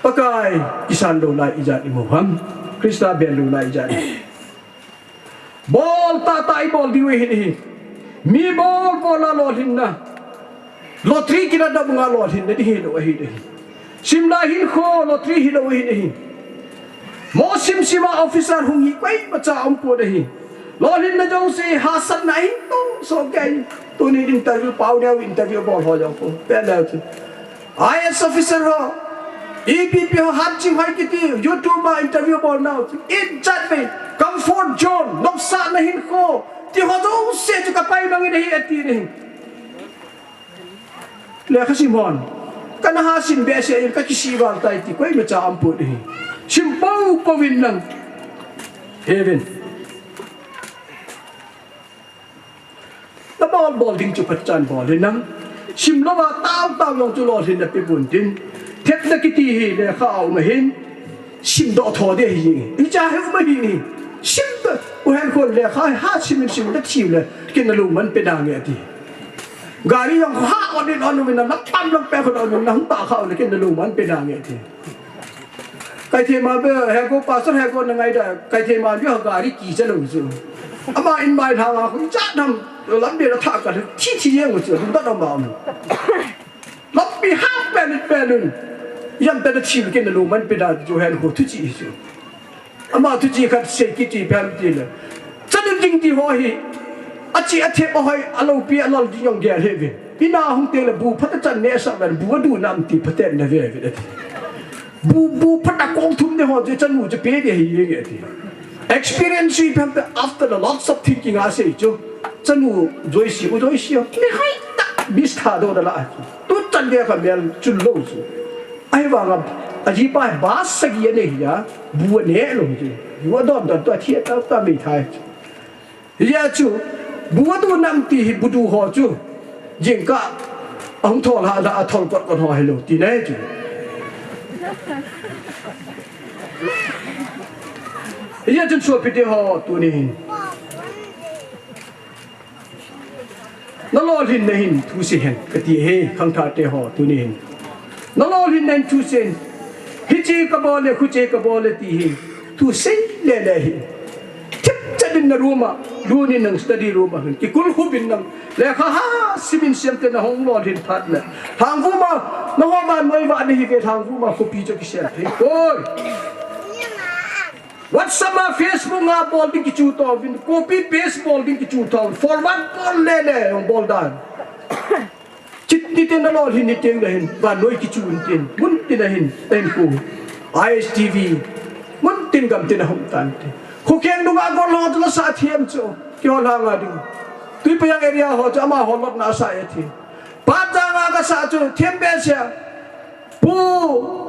Pakai, kisan lou lai ijat i mu ham. Christa bel lou lai ijat. Bol tahtah i bol diu ahi ding ahi. Mi bol bol a lolhinna. Lottery kila dam nga lolhinna ding hilou ahi ding ahi. Simlai hinkho lottery hilou ahi ding ahi. Mo simsim a officer hung hi koimacha um pon ahi. Lolhinna jouse hahsatna ahi to so kei. Tuni interview pau neo interview bol ho jong ko. Pe leu chu. I A S officer ho, E P P ho, Hanching hoi kiti, YouTube a interview bol nau. Ijat vei, comfort zone, nopsahna hinkho, ti ho jouse chu ka pai mangin ahi ati ding ahi. Lekha sim hon, kana ha sim behseh in ka kisih val tai ti koimacha um pon ahi. Sim pou pou in lang. Heaven. Na bol bol ding chu phatchan bol in lang. Sim lou a tao tao jong chu lolhinna pe pon tin. Thepna kiti hi lekha a um ahin. Sim doh tho ding ahi. Hicha hi um ahi. Sim ta. U hen khon lekha ha sim in sim ta thiu le. Ken na lungman pe nange ati. Gari jong ha on in on in na lam pam lam pe khon on in na hung ta kha on in ken na lungman pe nange ati. Kaithei ma be, heko pastor heko na ngai da, kaithei ma be gari kicha lou chu. Ama in mai lhang a khu cha nam, lampi la tha ka thi thi jeng u chu, lung ta na ma um. Lampi ha pe ni pe lun. Yam pe na thi ken na lungman pe da chu hen khu thu chi chu. Ama thu chi khat sei kiti pem ti le. Chanu ding ti ho hi. Achi athep ahoi, alopi alal ding jong gel hih ve. Ina hung teng le bu phat a chan neh sah ven, bu adu nam ti phaten na ve ve ati. Bu, bu phat a kong thum ne ho chu chanu chu pe de hi ye nge ati. Experience hi pem pe after the lots of thinking a sei chu. Chanu joisi, u joisi. Me hai ta, bis tha do da la. Tu chan de kha mel chun lou chu. Ahivang a, ajipa ba sagi anei hi a, bu aneh lou chu. Bu adon don tu athi ta ta mei thai chu. Hijeh chun, bu adu nam ti hi bu du ho chu. Jingkah, ahung thol ha la, athol kot kot ho hilou, ti nei chu. Hijeh chun sopite ho, tunin. Na lolhinna hin thusei hen, kati hi, khangthah te ho, tunin. Na lolhinna hin thusei hen. Hiche kabol e, khuche kabol e, ti hi. Thusei le le hi. Thip chat in na room a, lun in nang study room a hin. Kikul khup in nang. Lekha ha, sim in siam te na hung lolhin phat le. Lhangvum a, na ho vannoi vah na hi ve lhangvum a, khopi chu kisel thei poi. WhatsApp a, Facebook a bol ding kichu to vin, copy paste bol ding kichu to, forward bol le le, bol dan. Chit ni tin na lolhin ni tin le hin, vannoi kichu in tin, mun tin a hin, tin ku. I S T V, mun tin gam tin a hom tan tin. Khokeng nunga gol ho chu la sa thiam chu, kihol hang a ding. Tuiphayang area ho chu ama ho lotna sa e thi. Patjang a ka sa chu, thiam behseh a. Pu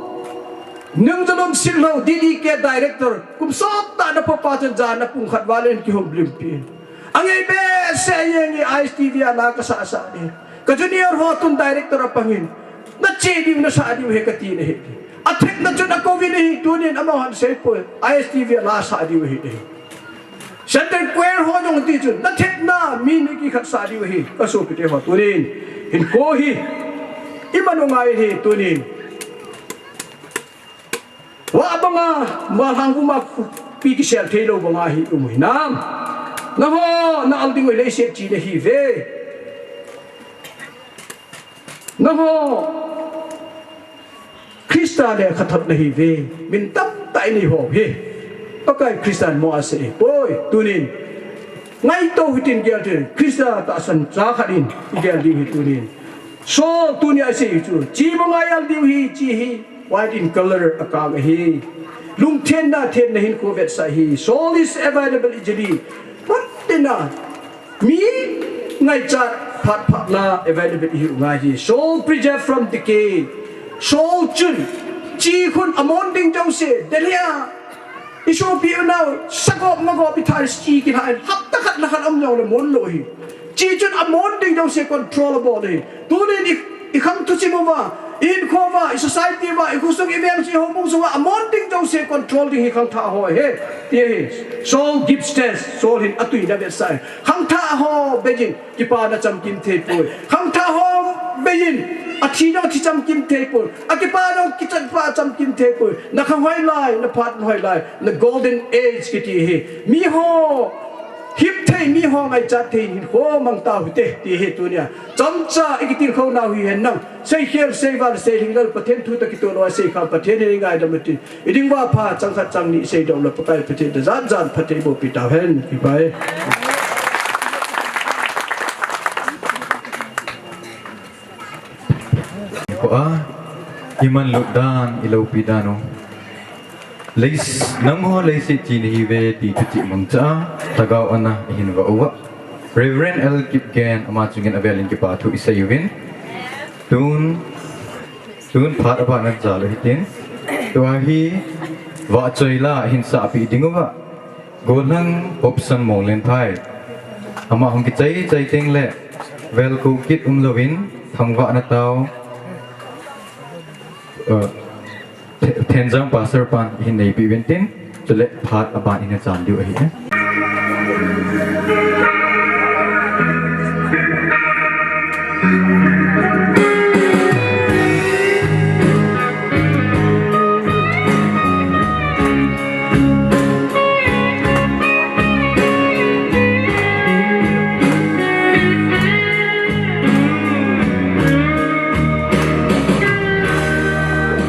Ningjalun Silhou, D D K director, kum sot tah na papa chun jan a pung khat val in kihom limpi in. Angei behseh jeng e I S T V a la ka sa sa ding. Ka junior ho tun director a pang in. Na che diu na sa diu ahi kati na hi. Athepna chun akou vin ahi tunin amaho hin sei poi. I S T V a la sa diu ahi. Central Choir ho jong ti chun, na thepna, mi ni kikhat sa diu ahi, ka sopite ho tunin. Hinkho hi, i man u ngai hi tunin. Vah banga, vah lhangvum a khopi kisel thei lou banga hi um hinam. Nangho, na al ding u leiset chi na hi ve. Nangho Christa lekhathot nahiuve, min tamtah inei ho hi. Pakai Christa in mo asei poi, tunin ngaito hitin gel tin, Christa tahsan cha khat in igel diu hi tunin. Saul tunia asei chu, chi mo ngai al diu hi, chi hi white in color akang ahi. Lungthenna, thenna hinkho vetsah hi. Saul is available ijili. Patena mi ngaichat phat phat la available ihiu ngai hi. Saul preserved from decay. Saul chun chi khun amon ding jouse, Delhi a isopi unau, sagop magop ithai chi kilhai, hapta khat na khat um jongle mon lou hi. Chi chun amon ding jouse control abol hi. Tunin i, ikhang thusim uva, ihinkho uva, isociety uva, ikhosung, iveng, ihoubung sunga amon ding jouse control ding hi khangthah ho ahi. Ti ahi. Saul gives thanks. Saul hin atuina vetsah hi. Khangthah ho beiyin kipana chamkim thei poi. Khangthah ho beiyin athi jong thi chamkim thei poi. Akipa jong kipa chamkim thei poi. Na khang hoilai, na phat hoilai, na golden age kiti hi. Miho hip thei, miho ngaichat thei hinkho mang tau hite, ti hi tunia. Chomcha ikitilkhou nau hi hen lang. Seikhel, seival, seilhinglel, Pathen thu toh kitoh lou a seikhel, Pathen in eingaidam utin. Iding uva pha, chang khat chang ni seidoh lou, Pakai Pathen in jan jan phatthei boh pi tau hen, kipa e. Ipa a, iman lut dan, iloupi dan u. Leis-, nangho leiset china hiuve ti thuchih mangcha a, lhagao ana ihin vah uva. Reverend L Kipgen ama chungin avelin kipa thu isei uvin. Tun, tun phat aban anchal u hitin. Tua hi vahchoi la ahin sahpeh ding uva. Gollhang Hopson Monglenphai. Ama hung kichai chai teng le, velkou kit umlouvin, thangvahna tao, uh, The-, Thenjang Pastor pan ihin neipeh uvin tin, chule phat aban ihin chan diu ahi.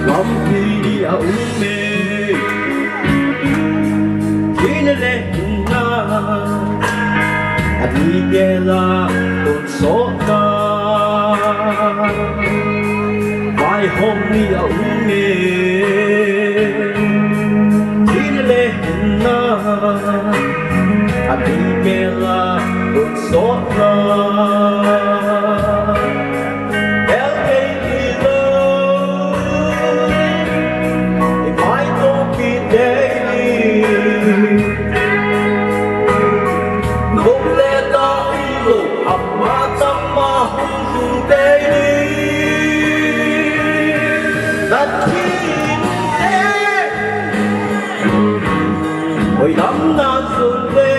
Lampi a um e, thina le hinna, ani gel a tonsot na. Vaihom ni a um e, thina le hinna, ani gel a tonsot na. Oi, lam na sun le,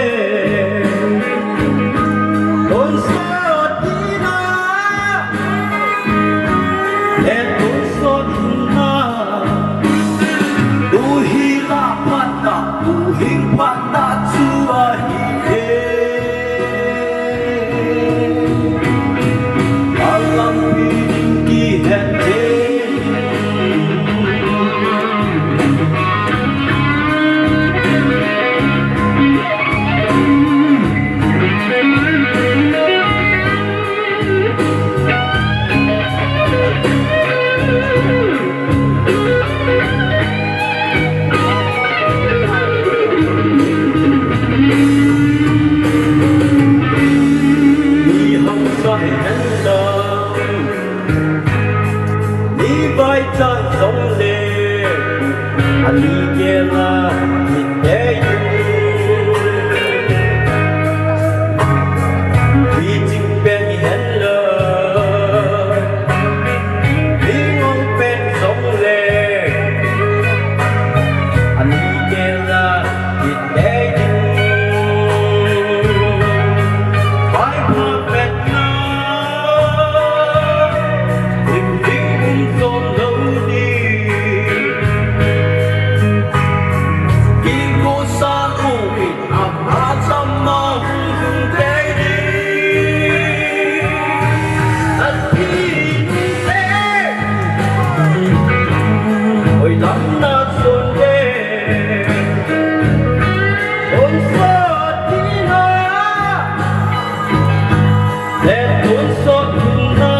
tonsot na, le tonsot na, tu hi la phat na, tu hi phat na chu ahi e. Alampi ding kihen te. Letun sot na,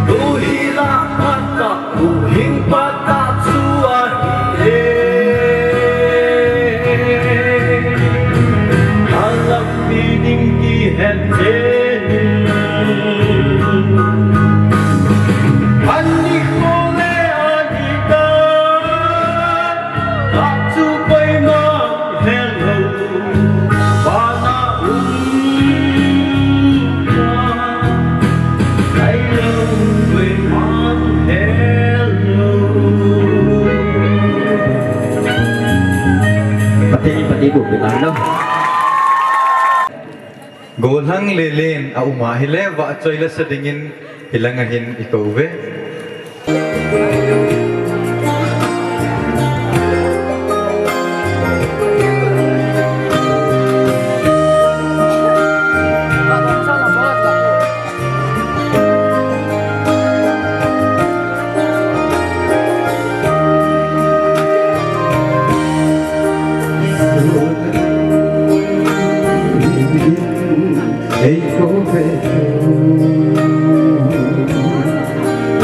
tu hi la pata, tu hing pata chu ahi e. Alam pi ding kihen te. Ani ko le ani ka, ka chu koima hello. Vana um ta, hello, we want hello. Pateni, pateni, bu, bu, hello. Gollhang le len a um a hile, vahchoi la sa dingin hilang a hin i kou ve. Ei ko ve,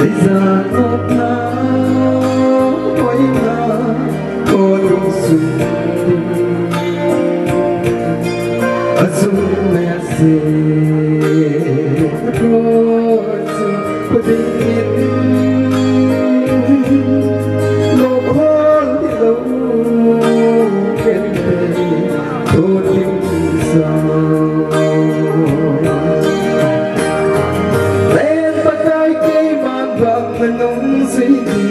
ei ja nok na, oi na, ko dung sun, a sun me a se, ko sun, ko ding in, lo hol lo, ken te. Thu ding sa. Len Pakai keiman vang nanung sui di.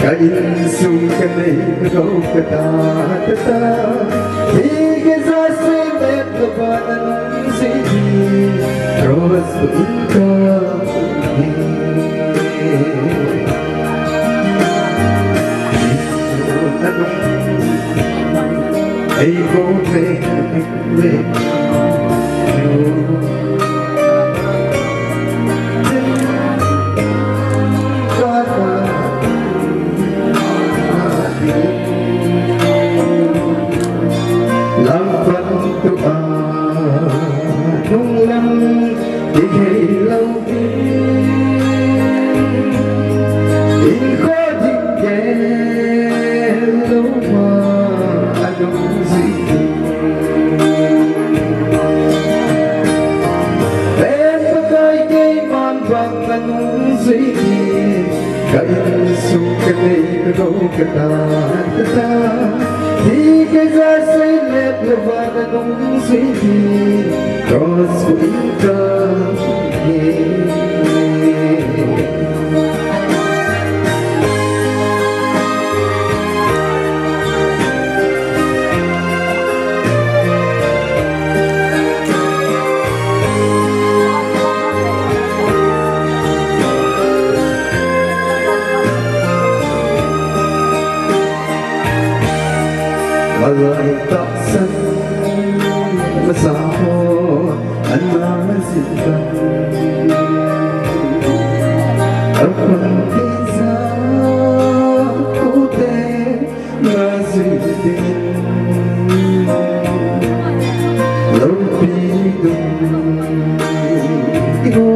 Ka insung ka nei ka gou ka ta ta ta. Hi ka ja sei let ka vang nanung sui di. Cross ko in ka. Ei ko ve. Len Pakai keiman vang nanung sui di. Ka insung ka nei ka gou ka ta ta ta. Hi ka ja sei let ka vang nanung sui di. Cross ko in ka. Malai tahsan masa ho ana zin tan. Apan tisa kute na zin tin. Lampi dum iho.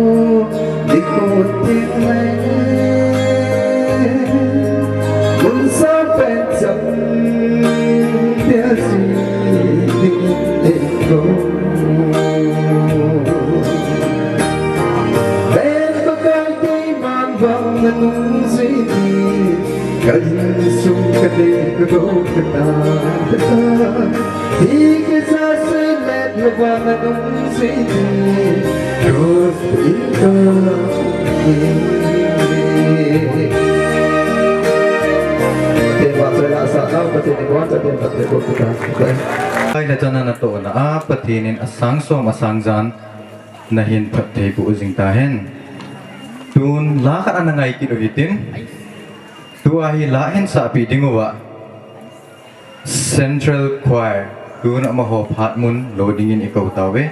Di ko tin le, mun sa pen chang, dia si ding le ko. Len Pakai keiman vang nanung sui di, ka insung ka nei ka gou ka ta ta ta. Hi ka ja sei let ka vang nanung sui di. Cross ko in ka. Te ba te la sa na pa te ni ba te te ba te ko ta. Ai na chana na to na a Pathen in asang som asang jan na hin phatthei boh jing ta hen. Tun la khat ana ngai kit u hitin. Tua hi la hin sahpi ding uva. Central Choir, tun amaho phat mun lo dingin i kou tauve.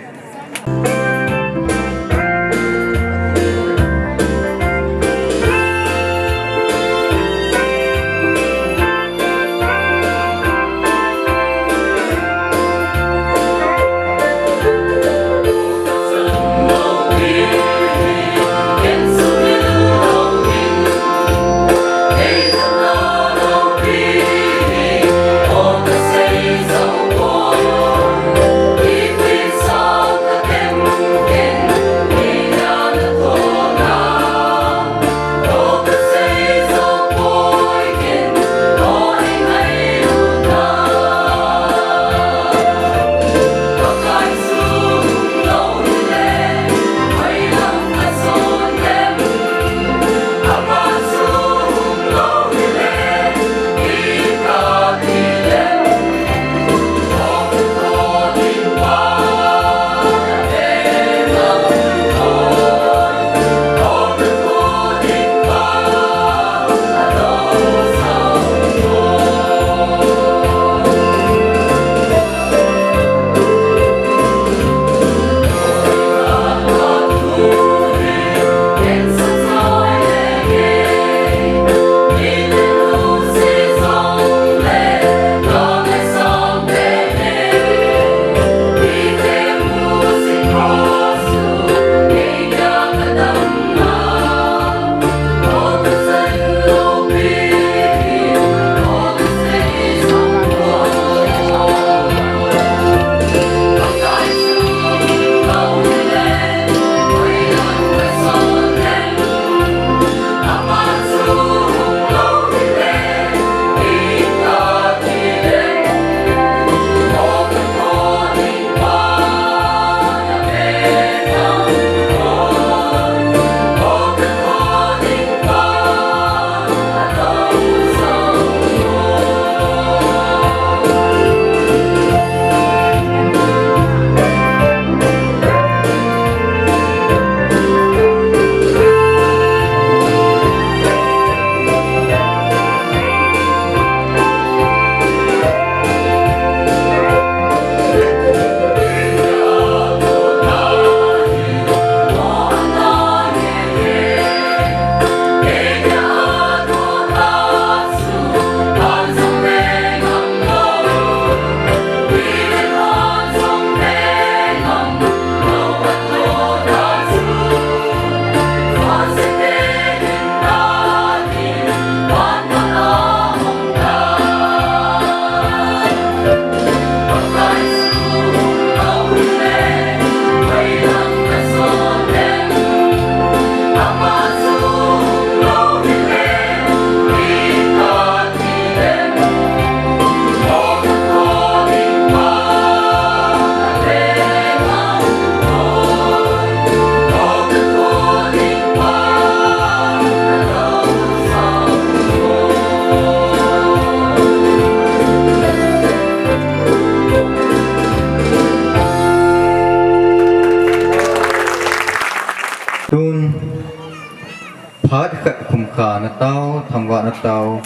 Khat khumkhana tao, thangvahna tao,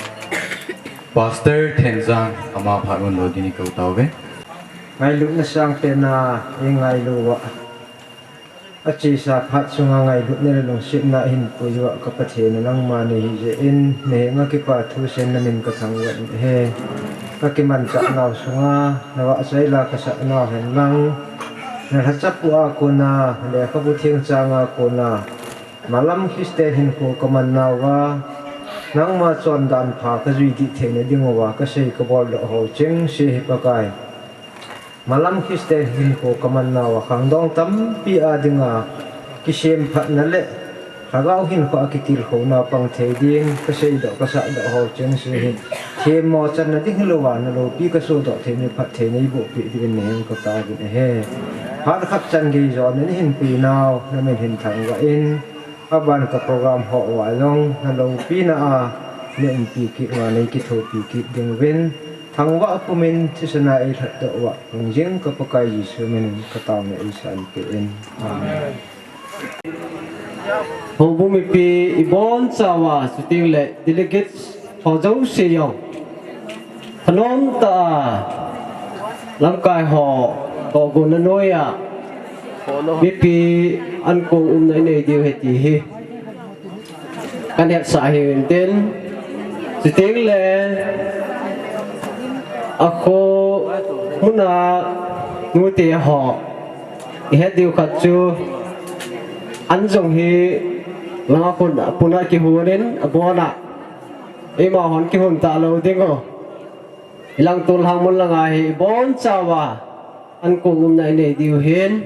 Pastor Thenjang ama phat ngon lo ding in kou tauve. Ngailutna sangpen a eingailu uva, achesa phat chunga ngailutna le lungsetna ahin pui uva ka Pathen, nangma nei hijeh in nahenga kipa thuseina min kathangvah in ahi. Kakimanchah nau sunga navahchoi la kasah nau henlang, nalhacha pu a kona, lekhabu thengchang a kona, malam Christian hinkho kaman nauva, nangma chondan pha kajui dih theina diuva kasei kaboldoh ho chengse hi Pakai, malam Christian hinkho kaman nauva khangdong tampi a dinga kisemphatna le lhagao hinkho a kitilkhouna pang thei ding, kaseidoh kasahdoh ho chengse hi themmo channa ding hilouva naloupi kasodoh thei, nei phatthei neiboh peh diuvin nahenga kataovin ahi. Phat khat chan gei jona neihin pui nau namin hin thangvah in, aban ka program ho uva jong naloupina a neiumpi kit uva neikithopi kit diuvin, thangvah pumin thisana eilhatdoh uva lungjing ka Pakai Jesu minin kataona eisanpeh in. Amen. Houbung mipi ibonchauva, chutengle delegates ho jouse jong, thanom tah a lamkai ho tohgonna noiya mipi ankong umna inei diu ahi ti hi kanhetsah ahi intin, chutengle akho muna nute ho ihet diu khat chu, an jong hi langa khun apuna kihunin abona eima hon kihun talou dingu, ilang tolhang mun langa hi ibonchauva ankong umna inei diu hin,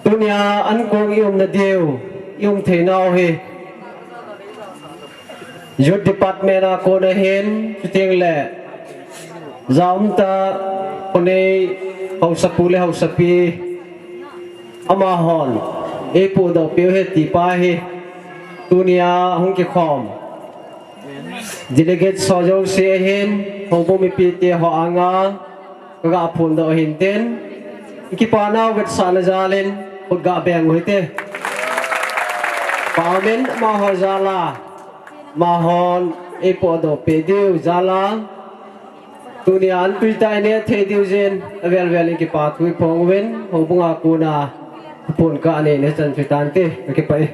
tunia ankong iumna diu, ium theinau hi Youth Department a kona hin, chutengle jaumtah khonei haosapu le haosapi, amahon eipohdoh peh u ahi ti pa hi tunia hung kikhom delegates ho jouse ahin, houbung mipite ho anga kaga phondoh ahi intin, ikipanau vetsahna jalin khut gabeng u hite. Pha umin, amaho jal a, amahon eipohdoh peh diu jal a, tunia an tuitah ineh thei diu jeh in avel vel in kipa thu iphong uvin, houbunga kona thuphon kanei nachan chu tante, kakipah e.